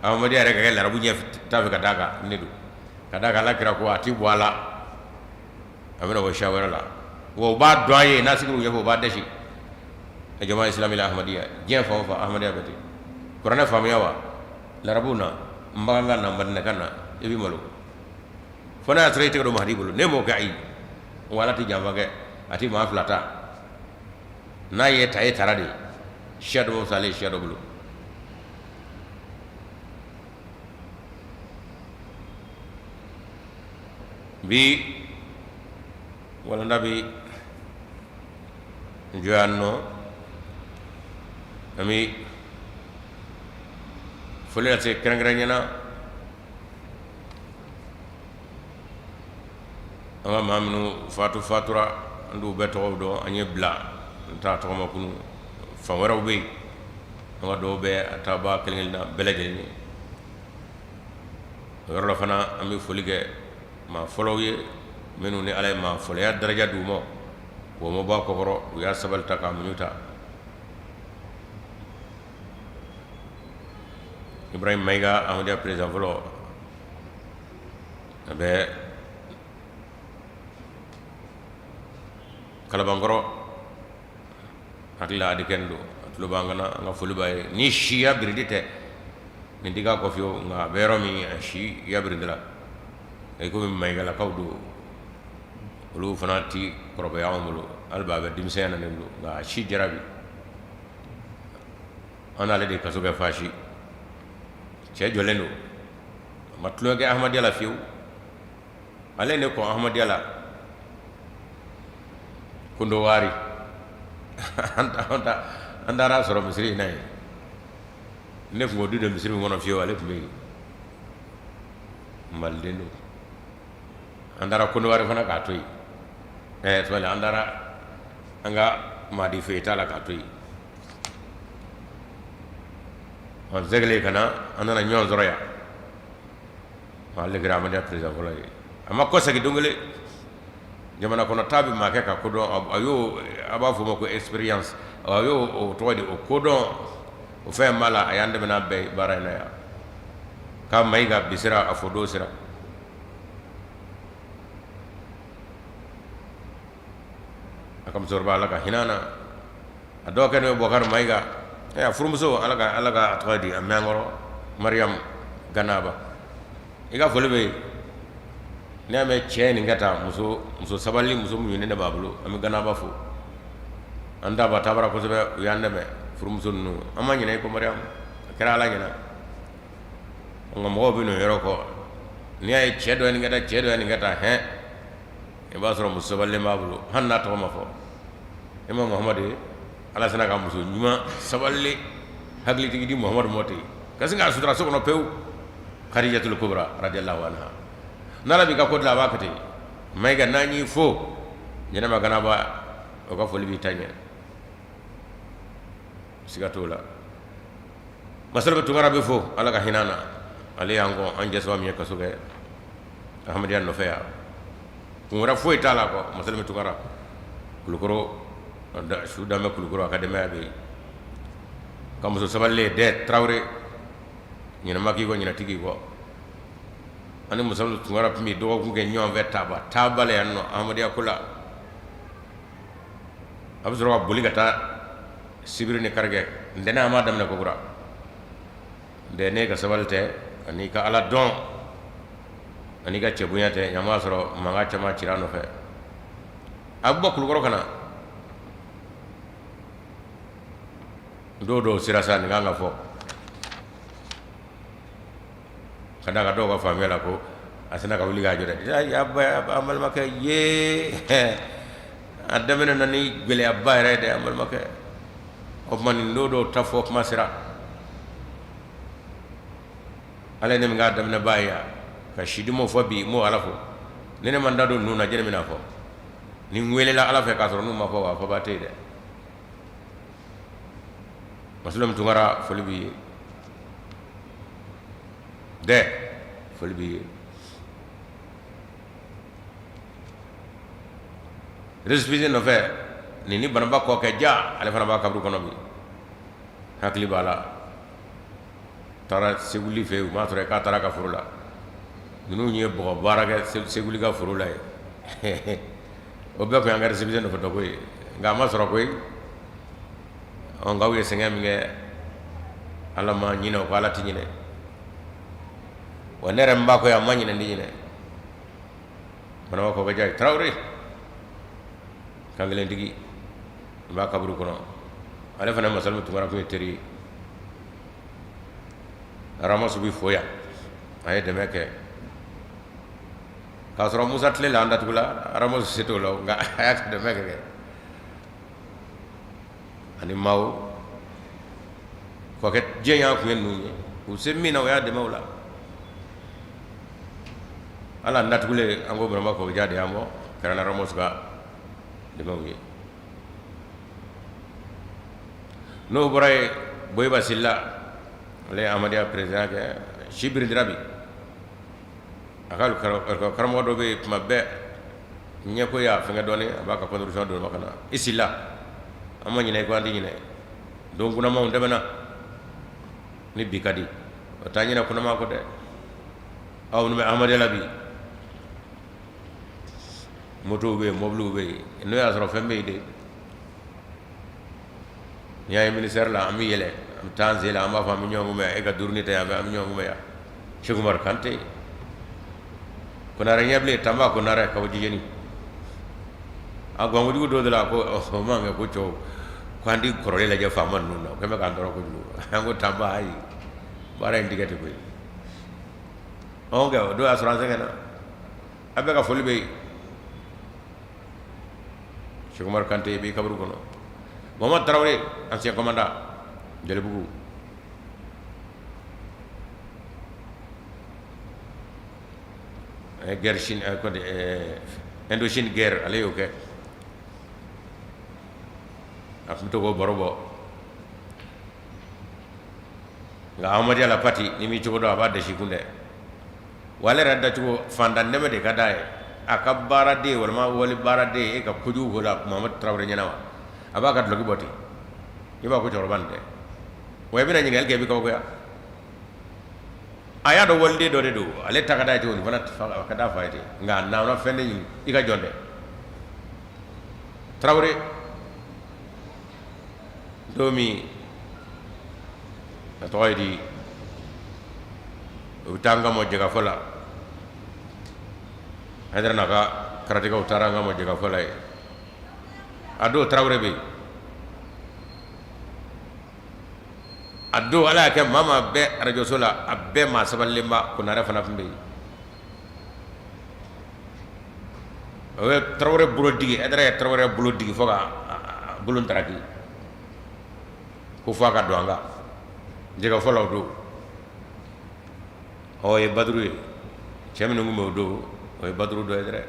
Ahmadiyya yɛrɛ ka kɛ larabu ɲɛ t'a fɛ ka d'a kan ne don, ka d'a kan Ala kira ko a tɛ bɔ a la, a bɛna bɔ siya wɛrɛ la. Wa u b'a dɔn a ye, n'a sigira u ɲɛfɛ u b'a dɛsi. Jama islamiyya Ahmadiyya, diɲɛ fan o fan Ahmadiyya bɛ ten. Kuranɛ faamuya wa larabu na, n bamanankan na, madinakan na, i bɛ malo fo n'a y'a sɔrɔ i tɛgɛ don Mahdi bolo. Ne m'o kɛ, ayi. Wa Ala tɛ janfa kɛ, a tɛ maa fila ta. N'a ye ta, e taara de siya dɔ fisa ale siya dɔ bolo. Bi walanda bɛ jɔ yan nɔ. An bɛ foli lase kɛrɛnkɛrɛnya na an ka maa minnu fatu fatura, an t'u bɛɛ tɔgɔw dɔn, an ye bila n t'a tɔgɔ ma kunun. Fan wɛrɛw bɛ yen, an ka dɔw bɛ a taaba kelen kelen na bɛɛ lajɛlen ye. O yɔrɔ la fana, an bɛ foli kɛ maa fɔlɔw ye minnu ni Ala ye maa fɔlɔya daraja d'u ma, o ma bɔ a kɔkɔrɔ, u y'a sabali ta k'a muɲu ta. Ibrahim Mayiga, Ahmadiyya président fɔlɔ, a bɛ Kalabankɔrɔ, hakili la adikɛni don, a tulo b'an kana, an ka foli b'a ye. Ni siya biridi tɛ nin tɛ k'a kɔ fiyewu, nka a bɛ yɔrɔ min, a siya biridi la, i komi Mayigalakaw don, olu fana ti kɔrɔbaya anw bolo, hali bi a bɛ denmisɛnya na ne bolo, nka a si jara bi. An n'ale de kaso kɛ Fasi. Cɛ jɔlen don, a ma tulon kɛ Ahmadiyya la fiyewu. Ale ne kɔn Ahmadiyya la Kondowari, an taara sɔrɔ misiri in na yen. Ne tun ko du de misiri min kɔnɔ fiyewu, ale tun bɛ yen. Maliden don. An taara Kondowari fana k'a to yen. Ɛɛ sabali, an taara an ka Madi fɛ yen t'a la k'a to yen. An seginnen ka na, an nana ɲɔgɔn sɔrɔ yan. Ale kɛra Ahmadiyya président fɔlɔ ye. A ma kɔsegin don kelen. Jamana kɔnɔ taa bɛ maa kɛ ka kodɔn. A y'o, a b'a fɔ o ma ko expérience. A y'o o tɔgɔ di, o kodɔn, o fɛn b'a la. A y'an dɛmɛ n'a bɛɛ ye baara in na yan. K'a Mayiga bisira a fo don sera. A ka musokɔrɔba, Ala ka hinɛ na. A dɔgɔkɛ n'o ye Bubakari Mayiga, a furumuso, Ala ka a tɔgɔ di a mɛn kɔrɔ, Mariam Ganaba, i ka foli bɛ yen. N'i y'a mɛn cɛ nin ka taa muso, muso sabali, muso muɲunen de b'a bolo. An bɛ Ganaba fo. An taba tabara kosɛbɛ, u y'an dɛmɛ, furumuso ninnu. An ma ɲinɛ i kɔ Mariam, a kɛra Ala ɲɛna. Nka mɔgɔw bɛ n'o yɔrɔ kɔ. N'i y'a ye cɛ dɔ ye nin kɛ tan, cɛ dɔ ye nin kɛ tan, hɛn, i b'a sɔrɔ muso sabalilen b'a bolo, hali n'a tɔgɔ ma fɔ. E ma Muhamadu ye, Ala sina ka muso ɲuman sabalilen hakilitigi di Muhamadu ma ten, ka sin k'a sutura so kɔnɔ pewu. Khadijatul Kubra radiyallahu anha. N'Ala b'i ka ko dilan, a b'a kɛ ten. Mayiga, n'an y'i fo ɲɛnama Ganaba, o ka foli b'i ta ɲɛ, siga t'o la. Masalaba Tunkara bɛ fo, Ala ka hinɛ na. Ale y'an kɔ, an jɛ saba min ye kaso kɛ Ahmadiyya nɔfɛ yan, kun wɛrɛ foyi t'a la kɔ. Masalaba Tunkara, Kulukɔrɔ su danbɛ, Kulukɔrɔ, a ka denbaya bɛ yen. Ka muso sabalilen dɛ Tarawele, ɲɛnama k'i kɔ, ɲɛnatigi kɔ. Ani Masalaba Tunkara tun bɛ dɔgɔkun kɛ ɲɔgɔn fɛ taaba taaba la yan nɔ Ahmadiyya ko la. A bɛ sɔrɔ ka boli ka taa sibiri ni kari kɛ. Ntɛnɛn, an b'a daminɛ kokura. Ntɛ ne ka sabali tɛ ani ka Ala dɔn ani ka cɛbonya tɛ, ɲa b'a sɔrɔ mankan caman cira nɔfɛ. A bɛ bɔ Kulukɔrɔ ka na dɔw dɔw sera sa. Nin kan ka fɔ ka da ka dɔw ka faamuya la ko a sina ka wuli k'a jɔ dɛ. An balimakɛ ye, a daminɛ na ni gɛlɛyaba yɛrɛ ye dɛ, an balimakɛ. O tuma nin don dɔw ta fɔ kuma sera. Ala ye ne min k'a daminɛba ye yan ka sidi m'o fɔ bi, m'o Ala fo. Ni ne ma n da don ninnu na, jɛnɛ bɛna fɔ ni n welela Ala fɛ k'a sɔrɔ n'u ma fɔ, wa fɔba tɛ yen dɛ. Masalaba Tunkara, foli b'i ye dɛ, foli b'i ye. Récépissé nɔfɛ nin ni Banaba kɔ kɛ ja, ale fana b'a kaburu kɔnɔ bi. Hakili b'a la, taara Seguli fɛ yen, u m'a sɔrɔ k'a taara ka foro la. Ninnu ye bɔgɔ baara kɛ Seguli ka foro la yen. O bɛɛ tun y'an ka récépissé nɔfɛ dɔ ko ye, nka a ma sɔrɔ koyi. Nka u ye sɛgɛn min kɛ, Ala ma ɲinɛ o kɔ, Ala tɛ ɲinɛ wa. Ne yɛrɛ n ba ko yan, a ma ɲinɛ, n tɛ ɲinɛ. Banaba Kɔkɛja ye Tarawele kankelentigi, n b'a kaburu kɔnɔ. Ale fana Masalaba Tunkara tun ye teri ye. Ramasu bɛ fo yan, a ye dɛmɛ kɛ k'a sɔrɔ Musa tile la, an datugula. Ramasu se t'o la, nka a y'a ka dɛmɛ kɛ. Ani maaw kɔkɛ diɲɛ y'a kun ye ninnu ye, u se min na, o y'a dɛmɛ o la. Ala an datugulen, an ko Banaba Kɔkɛja de y'an bɔ, kɛra na Ramasu ka dɛmɛw ye. N'o bɔra yen, Boyiba Sila, ale ye Ahmadiyya président kɛ, si birintira bi. A ka karamɔgɔ dɔ bɛ yen, tuma bɛɛ ɲɛko y'a fɛngɛ dɔɔnin, a b'a ka contribution d'o ma ka na. I Sila, an ma ɲinɛ i kɔ, an tɛ ɲinɛ. Don kunnamaw tɛmɛna ni bi ka di, o t'an ɲinɛ kunnama kɔ dɛ. Aw minnu bɛ Ahmadiyya la bi, motow bɛ yen, mobiliw bɛ yen, n'o y'a sɔrɔ fɛn bɛ yen de. N'i y'a ye ministère la, an bɛ yɛlɛ, an bɛ taa an sen la, an b'a fɔ an bɛ ɲɔgɔn kunbɛn. E ka duruni tɛ yan fɛ, an bɛ ɲɔgɔn kunbɛn yan. Cheikh Umar Kante Konarɛ ɲɛbilen, Tanba Konarɛ ka bɔ Jijeni, a gankojugu dɔ de la ko o man kɛ ko cɛw ko an ti kɔrɔlen lajɛ faama ninnu na, o kɛn bɛ k'an tɔɔrɔ kojugu. An ko Tanba, ayi, baara in tigɛ tɛ koyi. Ɔ kɛ o don y'a sɔrɔ an sɛgɛnna. A bɛɛ ka foli bɛ yen. Cheikh Umar Kante b'i kaburu kɔnɔ. Mamadu Tarawele, ancien commandant Jelibugu. Guerre Chine, Indochine guerre, ale y'o kɛ. A tun bɛ to k'o baro bɔ. Nka Ahmadiyya la pati, ni m'i cogo dɔn, a b'a dasi kun dɛ. Wa ale yɛrɛ dacogo, fantan dɛmɛ de ka d'a ye. A ka baaraden walima wali baaraden, e ka kojugu ko la Mamadu Tarawele ɲɛna wa, a b'a ka dulɔki bɔ ten, i b'a ko cɛkɔrɔba nin tɛ wa. I bɛna ɲininkali kɛ, i bɛ kabakoya. A y'a dɔn waliden dɔ de don, ale ta ka d'a ye cogo, nin fana ka d'a fa ye ten. Nka a nana fɛn de ɲini i ka jɔn tɛ Tarawele. Don min a tɔgɔ ye di, u bɛ taa n ka mɔ jɛkafɔ la, Hayidara n'a ka karatekaw taara n ka mɔ jɛkafɔ la yen. A don Tarawele bɛ yen. A don Ala y'a kɛ, maa maa bɛɛ arajoso la, a bɛɛ maa sabalilenba, Konarɛ fana tun bɛ yen. O ye Tarawele bolo digi, Hayidara ye Tarawele bolo digi fo ka bolo ntaraki, ko fo a ka don an kan jɛkafɔ la o don. Ɔ, o ye baduru ye. Cɛ minnu tun bɛ o don, o ye baduru dɔ ye dɛ.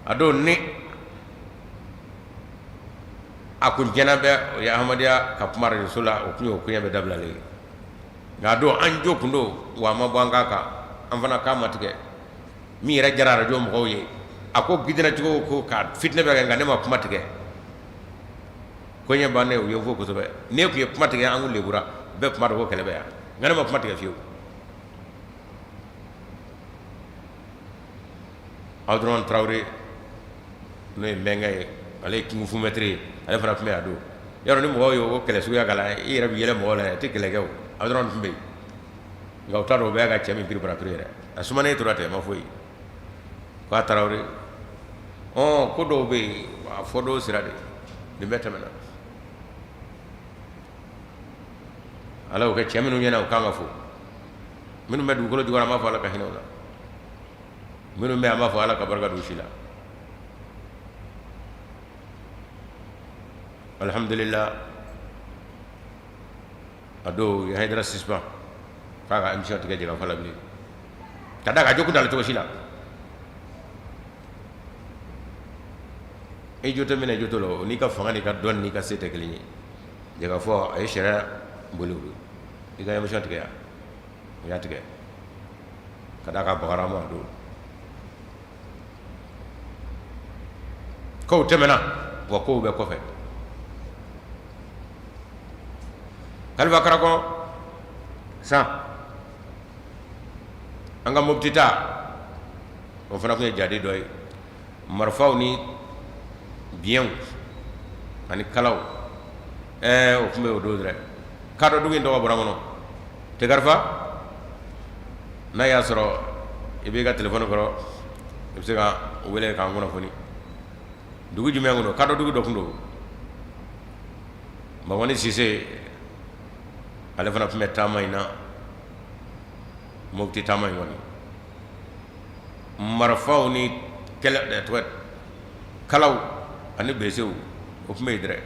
A don ni a kun tiɲɛna bɛɛ, o ye Ahmadiyya ka kuma arajoso la, o tun ye o koɲɛ bɛɛ dabilalen ye. Nka a don an jo kun don wa, a ma bɔ an kan kan, an fana k'a ma tigɛ. Min yɛrɛ diyara arajo mɔgɔw ye, a ko gidina cogo ko ka fitinɛ bɛ kɛ, nka ne ma kuma tigɛ. Koɲɛ bannen, u ye n fo kosɛbɛ. Ne tun ye kuma tigɛ, an kun lebura bɛɛ kuma dɔn ko kɛlɛ bɛ yan, nka ne ma kuma tigɛ fiyewu. Abudramani Tarawele, n'o ye bɛnkɛ ye, ale ye kung fu maître ye, ale fana tun bɛ yan don. Yɔrɔ ni mɔgɔw ye o kɛlɛ suguya k'a la, i yɛrɛ bɛ yɛlɛ mɔgɔw la, i tɛ kɛlɛ kɛ. O Abudramani tun bɛ yen, nka u t'a dɔn o bɛ ka cɛ min piriparapiri yɛrɛ. A sumanen tora ten, a ma foyi k'a Tarawele. Ɔ, ko dɔw bɛ yen, a fɔ dɔw sira de. Nin bɛɛ tɛmɛna. Ala y'o kɛ cɛ minnu ɲɛna, u kan ka fo. Minnu bɛ dugukolo jukɔrɔ, an b'a fɔ Ala ka hinɛ u la. Minnu bɛ, an b'a fɔ Ala ka barika don u si la. Alhamdulillah, a don u ye Hayidara suspend k'a ka émission tigɛ jɛkafɔ la bilen, ka d'a kan a jo kun t'ale cogo si la. I jo tɛ minɛ jo t'o la. O n'i ka fanga, n'i ka dɔnni, n'i ka se tɛ kelen ye. Jɛkafɔ, a ye sariya boli i ka émission tigɛ yan. U y'a tigɛ ka d'a kan bagara ma don. Kow tɛmɛna wa, kow bɛ kɔfɛ. Kalifa Karakɔn san, an ka Mopti ta, o fana tun ye jadi dɔ ye. Marifaw ni biɲɛw ani kalaw, ɛɛ, o tun bɛ o don dɛ. Kadɔ dugu in tɔgɔ bɔra n kɔnɔ. Tegarifa, n'a y'a sɔrɔ i b'i ka telefɔni kɔrɔ, i bɛ se ka wele k'an kunnafoni dugu jumɛn kɔnɔ. Kadɔ dugu dɔ tun don. Mamani Sise, ale fana tun bɛ taama in na, Mopti taama in kɔni. Marifaw ni kɛlɛ tɔgɔ kalaw ani besew, o tun bɛ yen dɛ.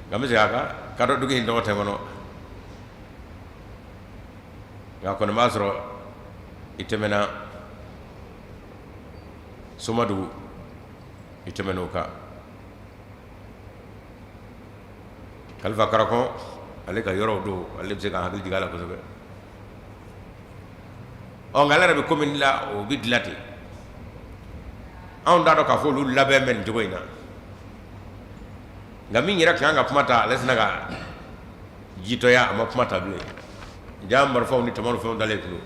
Nka n bɛ segin a kan, kadɔ dugu in tɔgɔ tɛ n kɔnɔ, nka kɔni b'a sɔrɔ i tɛmɛna Somadugu, i tɛmɛn'o kan. Kalifa Karakɔn, ale ka yɔrɔw don, ale bɛ se ka hakili jigin a la kosɛbɛ. Ɔ, nka ale yɛrɛ bɛ ko min dilan, o bɛ dilan ten. Anw t'a dɔn k'a fɔ olu labɛn bɛ nin cogo in na. Nka min yɛrɛ kan ka kuma ta, ale sina ka jitɔya, a ma kuma ta bilen. Ja marifaw ni tama fɛnw dalen kun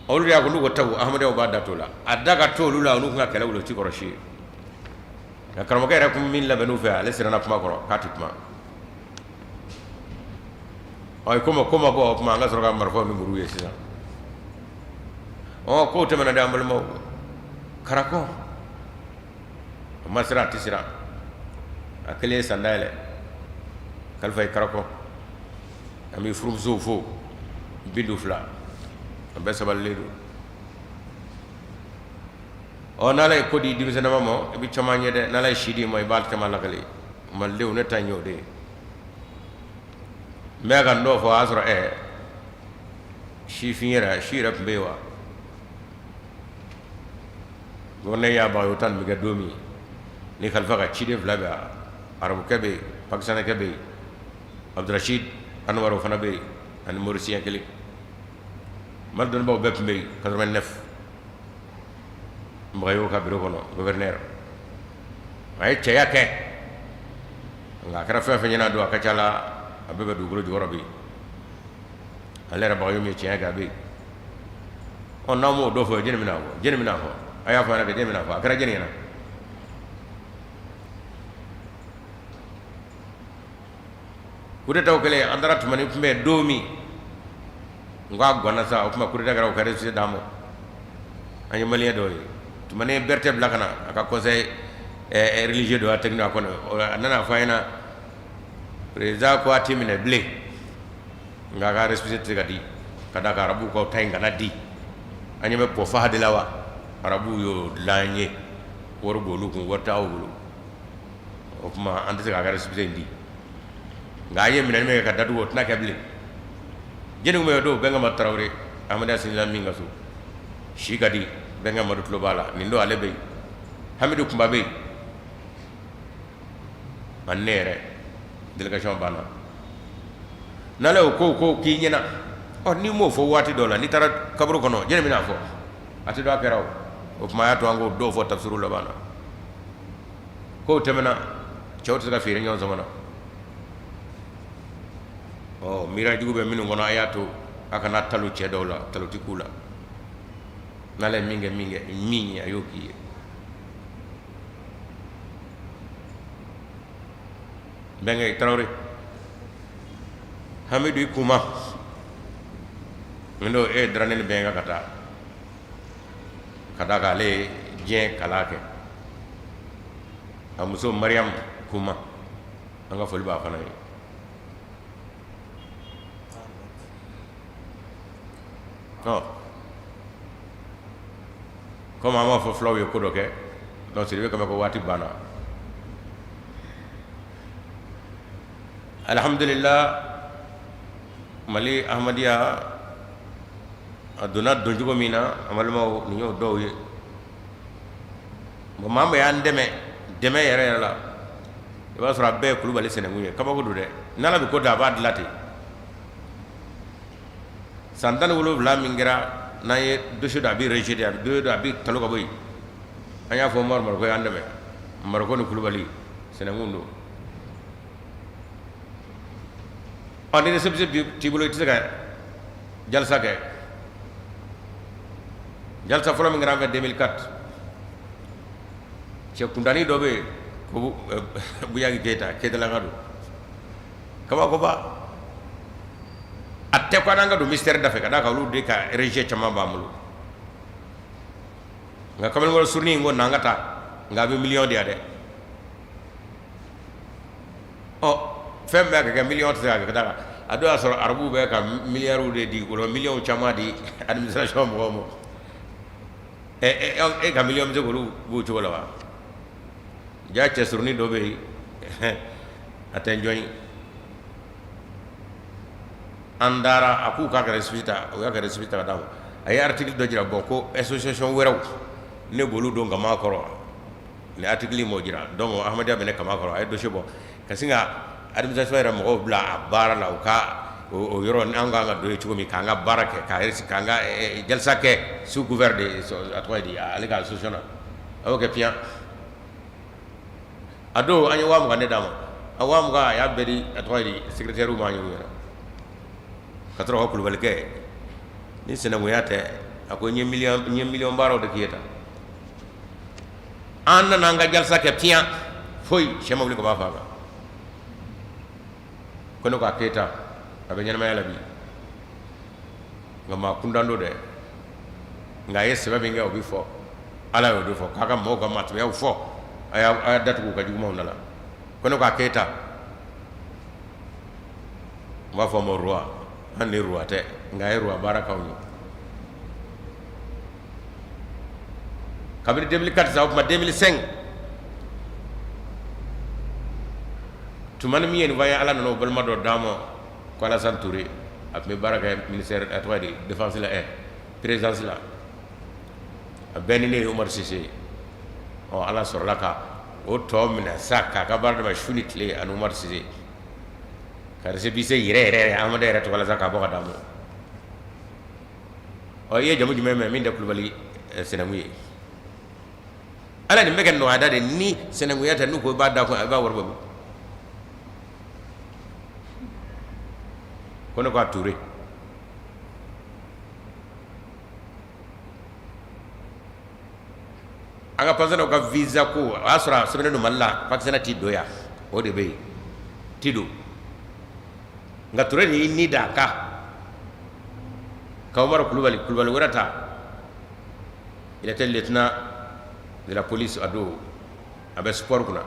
olu de y'a ko n'u ko tagu, Ahmadiyyaw b'a da to la, a da ka to olu la, olu tun ka kɛlɛ wuli, o ti kɔrɔsi ye. Nka karamɔgɔkɛ yɛrɛ kun min labɛn n'u fɛ, ale siranna kuma kɔrɔ k'a tɛ kuma. Ɔ, ko ma bɔ o kuma, an ka sɔrɔ ka marifaw ni muru ye sisan. Ɔ, kow tɛmɛna dɛ, an balimaw. Karakɔ a ma siran, a tɛ siran. A kelen ye sanda yɛlɛ. Kalifa ye Karakɔ, an bɛ furumusow fo 52, an bɛɛ sabalilen don. Ɔ, n'Ala ye ko di denmisɛnninma ma, i bɛ caman ye dɛ. N'Ala ye si d'i ma, i b'a caman lakale malidenw. Ne ta y'o de ye. N bɛ ka n dɔw fɔ, o y'a sɔrɔ Sifin yɛrɛ, si yɛrɛ tun bɛ yen wa? Gouverneur y'a Bagayogo ta nin bɛ kɛ don min ni Khalifa ka ciden fila bɛ, arabukɛ bɛ yen, pakistanɛkɛ bɛ yen, Abdurashid Anwar o fana bɛ yen, ani Mauricien kelen. Mali dɔnnibaw bɛɛ tun bɛ yen 89 Bagayogo ka bureau kɔnɔ, gouverneur. A ye cɛya kɛ, nka a kɛra fɛn fɛn ɲɛna don, a ka ca la a bɛɛ bɛ dugukolo jukɔrɔ bi. Ale yɛrɛ Bagayogo min ye tiɲɛ kɛ, a bɛ yen. Ɔ, n'aw m'o dɔ fɔ, jɛni bɛna fɔ? Jɛni bɛna fɔ? A y'a fɔ a ɲɛna kɛ, jɛni bɛna fɔ? A kɛra jɛni ɲɛna? Coup d'État kɛlen, an taara Tumani kunbɛn don min, n ko a ganna sa. O tuma coup d'État kɛra, o ka récépissé d'an ma. An ye malien dɔw ye, Tumani ye Berthe bila ka na, a ka conseil religieux dɔ, a technique a kɔnɔ. A nana fɔ an ɲɛna, président ko a tɛ minɛ bilen, nka a ka récépissé tɛ se ka di ka d'a kan arabuw ka ta in kana di. An ɲɛ bɛ pɔfaha de la wa? Arabuw y'o dilan an ye, wari b'olu kun, wari t'aw bolo. O tuma an tɛ se k'a ka récépissé in di, nka an ye minɛni min kɛ ka datugu, o tɛna kɛ bilen. Jɛni tun bɛ don Bɛnkɛ Madu Tarawele, Ahmadiyya sinila min ka so si ka di, Bɛnkɛ Madu tulo b'a la nin don, ale bɛ yen, Hamidu Kunba bɛ yen, ani ne yɛrɛ. Délégation banna n'ale y'o ko ko k'i ɲɛna. Ɔ, n'i m'o fɔ waati dɔ la, n'i taara kaburu kɔnɔ, jɛni bɛna fɔ? A tɛ dɔn a kɛra. O tuma a y'a to an k'o dɔw fɔ tafsiru laban na. K'o tɛmɛna, cɛw tɛ se ka feere ɲɔgɔn sama na. Ɔ, miiriya jugu bɛ minnu kɔnɔ, a y'a to a kana talo cɛ dɔw la, talo tɛ k'u la. N'ale ye min kɛ, min kɛ min ye, a y'o k'i ye. Bɛnkɛ Tarawele, Hamidu, i kuma n don, e dara ne ni bɛnkɛ ka taa ka d'a kan ale ye diɲɛ kalan kɛ. A muso Mariam kuma, an ka foli b'a fana ye. Ɔ, komi an b'a fɔ fulaw ye ko dɔ kɛ, donc Sidibe kama ko waati banna. Alhamdulillah, Mali Ahmadiyya a donna doncogo min na, an balimaw, nin y'o dɔw ye. Bon, maa min y'an dɛmɛ dɛmɛ yɛrɛ yɛrɛ la, i b'a sɔrɔ a bɛɛ ye Kulubali sɛnɛkun ye. Kabako don dɛ, n'Ala bɛ ko da, a b'a dilan ten. San 17 min kɛra n'an ye dossier dɔ, a bɛ rejeté, a bɛ dossier dɔ, a bɛ talo ka bɔ yen. An y'a fɔ Umaru Mariko y'an dɛmɛ. Mariko ni Kulubali sɛnɛkun don. Ɔ, ni récépissé t'i bolo, i tɛ se ka jalisa kɛ. Jalisa fɔlɔ min kɛra an fɛ 2004, cɛ kuntannin dɔ bɛ yen ko Buyaki Keyita, Keyitalaka don, kabakoba. A tɛ ko an ka don ministère da fɛ, ka d'a kan olu de ka rejet caman b'an bolo. Nka kamalenkɔrɔ surunin in ko n'an ka taa, nka a bɛ miliyɔn di yan dɛ. Ɔ, fɛn bɛɛ ka kɛ miliyɔn tɛ se ka kɛ, ka d'a kan a don y'a sɔrɔ arabuw bɛ ka miliyariw de di, wala miliyɔn caman di administration mɔgɔw ma. Ɛ, e ka miliyɔn bɛ se k'olu b'o cogo la wa? Ja, cɛ surunin dɔ bɛ yen, a tɛ n jɔn ye. An taara, a k'u k'a ka récépissé ta, u y'a ka récépissé ta ka d'a ma. A ye article dɔ jira, bon, ko association wɛrɛw ne b'olu don kama kɔrɔ, ni article m'o jira. Donc Ahmadiyya bɛ ne kama kɔrɔ. A ye dossier bɔ ka sin ka administration yɛrɛ mɔgɔw bila a baara la, u ka o yɔrɔ an kan ka don yen cogo min, k'an ka baara kɛ, k'an ka jalisa kɛ sous couvert de, a tɔgɔ ye di, ale ka association na. A y'o kɛ piyan. A don an ye 20,000 de d'a ma. A 20,000, a y'a bɛɛ di, a tɔgɔ ye di, secrétaire ma y'u ɲɛna ka sɔrɔ ka kulubalikɛ ni sinankunya tɛ. A ko n ye miliyɔn baaraw de k'i ye tan. An nana an ka jalisa kɛ piyan, foyi sɛ ma wuli ka b'a fa kan. Ko ne ko a Keyita, a bɛ ɲɛnamaya la bi, nka maa kuntan don dɛ. Nka a ye sɛbɛ min kɛ, o bɛ fɔ, Ala y'o de fɔ k'a ka mɔgɔw ka maatɛmɛyaw fɔ, a y'a datugu u ka jugumanw da la. Ko ne ko a Keyita, n b'a fɔ ma roi, hali ni roi tɛ, nka a ye roi baara k'anw ye kabini 2004 sa. O tuma 2005, Tumani min ye nin fɔ an ye, Ala nana o balima dɔ d'an ma ko Alassane Touré. A tun bɛ baara kɛ ministère, a tɔgɔ ye di, défense la, présidence la. A bɛɛ ni ne ye Umaru Sise ye. Ɔ, Ala sɔrɔla ka o tɔ minɛ sa k'a ka baara dama su ni tile ani Umaru Sise ka récépissé yɛrɛ yɛrɛ Amadu yɛrɛ tɔgɔ la sa k'a bɔ ka d'a ma. Ɔ, i ye jamu jumɛn mɛn min tɛ Kulubali sɛnɛmu ye? Ala nin bɛ kɛ nɔgɔya de ni sɛnɛkunya tɛ. N'u ko i b'a da kun, i b'a wari bɔ ko ne ko a Ture. An ka Pakistanɛw ka visa ko, o y'a sɔrɔ a sɛbɛnnen don Mali la, Pakistanɛ ti don yan, o de bɛ yen, ti don. Nka Ture de y'i ni da a kan ka Umaru Kulubali, Kulubali wɛrɛ ta. Il était lieutenant de la police a don, a bɛ sport kunna.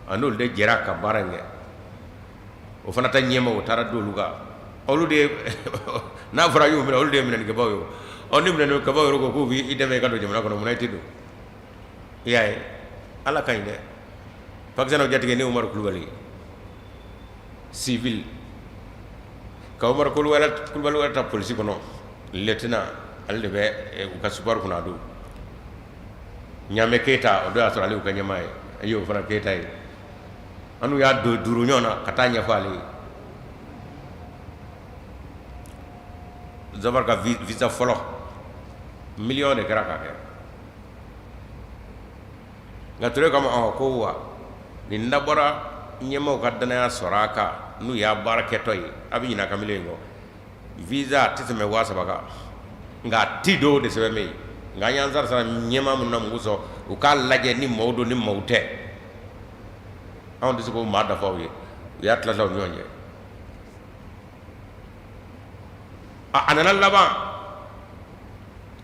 A n'olu de jɛra ka baara in kɛ. O fana ta ɲɛma, o taara d'olu kan. Olu de, n'a fɔra y'u minɛ, olu de ye minɛnikɛbaw ye. Ɔ, ni minɛnikɛbaw yɛrɛ ko k'u b'i dɛmɛ i ka don jamana kɔnɔ, munna i tɛ don? I y'a ye, Ala ka ɲi dɛ. Pakistanɛw jatigɛ ni Umaru Kulubali civil ka Umaru Kulubali wɛrɛ ta polisi kɔnɔ, lieutenant, ale de bɛ u ka sport kunna a don. Ɲamɛ Keyita, o don y'a sɔrɔ ale y'u ka ɲɛmaa ye, a y'o fana Keyita ye. An n'u y'a don duuru ɲɔgɔn na ka taa ɲɛfɔ ale ye. Zafar ka visa fɔlɔ, miliyɔn de kɛra k'a kɛ. Nka Ture kama, ɔ, ko wa nin dabɔra ɲɛmaaw ka danaya sɔrɔ a kan, n'u y'a baara kɛtɔ ye, a bɛ ɲinɛ a ka miliyɔn in kɔ. Visa tɛ tɛmɛ 3000 kan, nka a ti don de sɛbɛn bɛ yen. Nka an y'an sara sara ɲɛmaa minnu na mun sɔn u k'a lajɛ ni maaw don ni maaw tɛ, anw tɛ se k'o maa dafa u ye. U y'a tila tila u ni ɲɔgɔn cɛ. A nana laban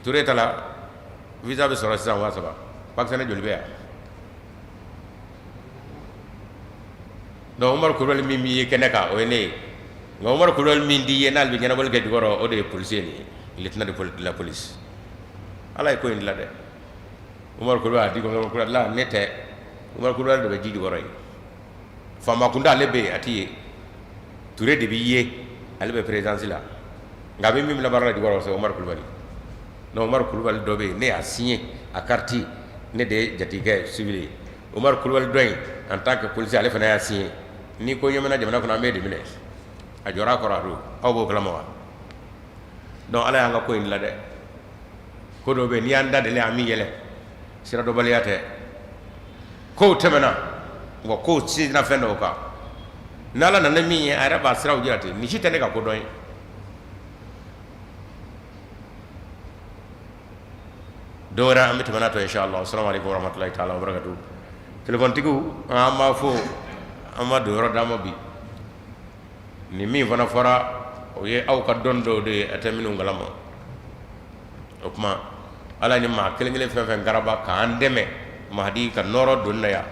Ture ta la, visa bɛ sɔrɔ sisan 3000. Pakistanɛ joli bɛ yan? Donc Umaru Kulubali min b'i ye kɛnɛ kan, o ye ne ye. Nka Umaru Kulubali min t'i ye, n'ale bɛ ɲɛnabɔli kɛ jukɔrɔ, o de ye policier nin ye, lieutenant de la police. Ala ye ko in dilan dɛ. Umaru Kulubali a di Umaru Kulubali la, ne tɛ. Umaru Kulubali de bɛ ji jukɔrɔ ye. Faama kunda ale bɛ yen, a t'i ye. Ture de b'i ye, ale bɛ présidence la. Nka a bɛ min bila baara la jukɔrɔ, c'est Umaru Kulubali. Donc Umaru Kulubali dɔ bɛ yen, ne y'a signé a carte, ne de ye jatigikɛ civil ye. Umaru Kulubali dɔ in, en tant que policier, ale fana y'a signé. N'i ko ɲɛmina jamana kɔnɔ, an b'e de minɛ. A jɔra a kɔrɔ a don, aw b'o kalama wa? Donc Ala y'an ka ko in dilan dɛ. Ko dɔw bɛ yen, n'i y'an da deli, an bɛ yɛlɛ. Sira dɔnbaliya tɛ, kow tɛmɛna wa, kow sinsinna fɛn dɔw kan. N'Ala nana min ye, a yɛrɛ b'a siraw jira ten. Nin si tɛ ne ka ko dɔn ye. Don wɛrɛ an bɛ tɛmɛ n'a tɔ, inshallah. Assalamu alaikum warahmatullahi ta'ala wabarakatuh. Téléphone-tigiw, an b'a fɔ, an ma don yɔrɔ d'an ma bi. Nin min fana fɔra, o ye aw ka dɔn dɔw de ye, a tɛ minnu kalama. O tuma, Ala ni maa kelen kelen fɛn fɛn garaba k'an dɛmɛ Mahadi ka nɔrɔ don na yan,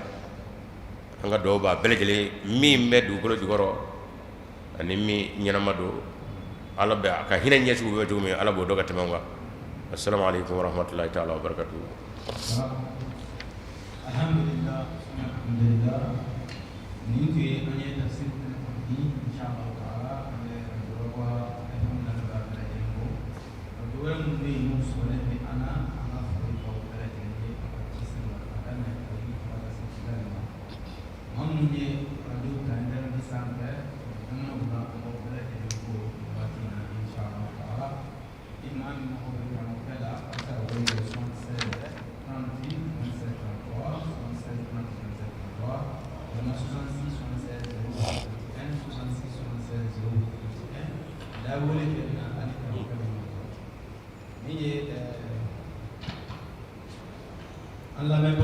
an ka dugawu b'a bɛɛ lajɛlen, min bɛ dugukolo jukɔrɔ ani min ɲɛnama don. Ala bɛ a ka hinɛ ɲɛsigiw bɛ cogo min, Ala b'o dɔn ka tɛmɛ kan. Assalamu alaikum warahmatullahi ta'ala wabarakatuh. Alhamdulillah, alhamdulillah. Nin tun ye an ye tafsir kɛnɛ kan bi, inshallah ta'ala. An bɛ Radio Rawa FM lamɛnbaga bɛɛ lajɛlen fo. Radio wɛrɛ minnu bɛ yen, n'u sɔrɔlen bɛ an na, an ka foli b'aw bɛɛ lajɛlen ye aw ka cɛsiri la, ka daminɛ Kayi fo ka taa se Kidali ma. Maa minnu ye radio ta internet sanfɛ jamanaw la, an b'aw bɛɛ lajɛlen fo nin waati in na, inshallah ta'ala. Ni maa min mago bɛ karamɔgɔkɛ la, a bɛ se ka wele kɛ 76 30 27 33, 76 30 27 33, walima 66 76 08 21, 66 76 08 21. N'a ye wele kɛ nin na, ani karamɔgɔkɛ bɛ ɲɔgɔn sɔrɔ. Min ye an lamɛnbagaw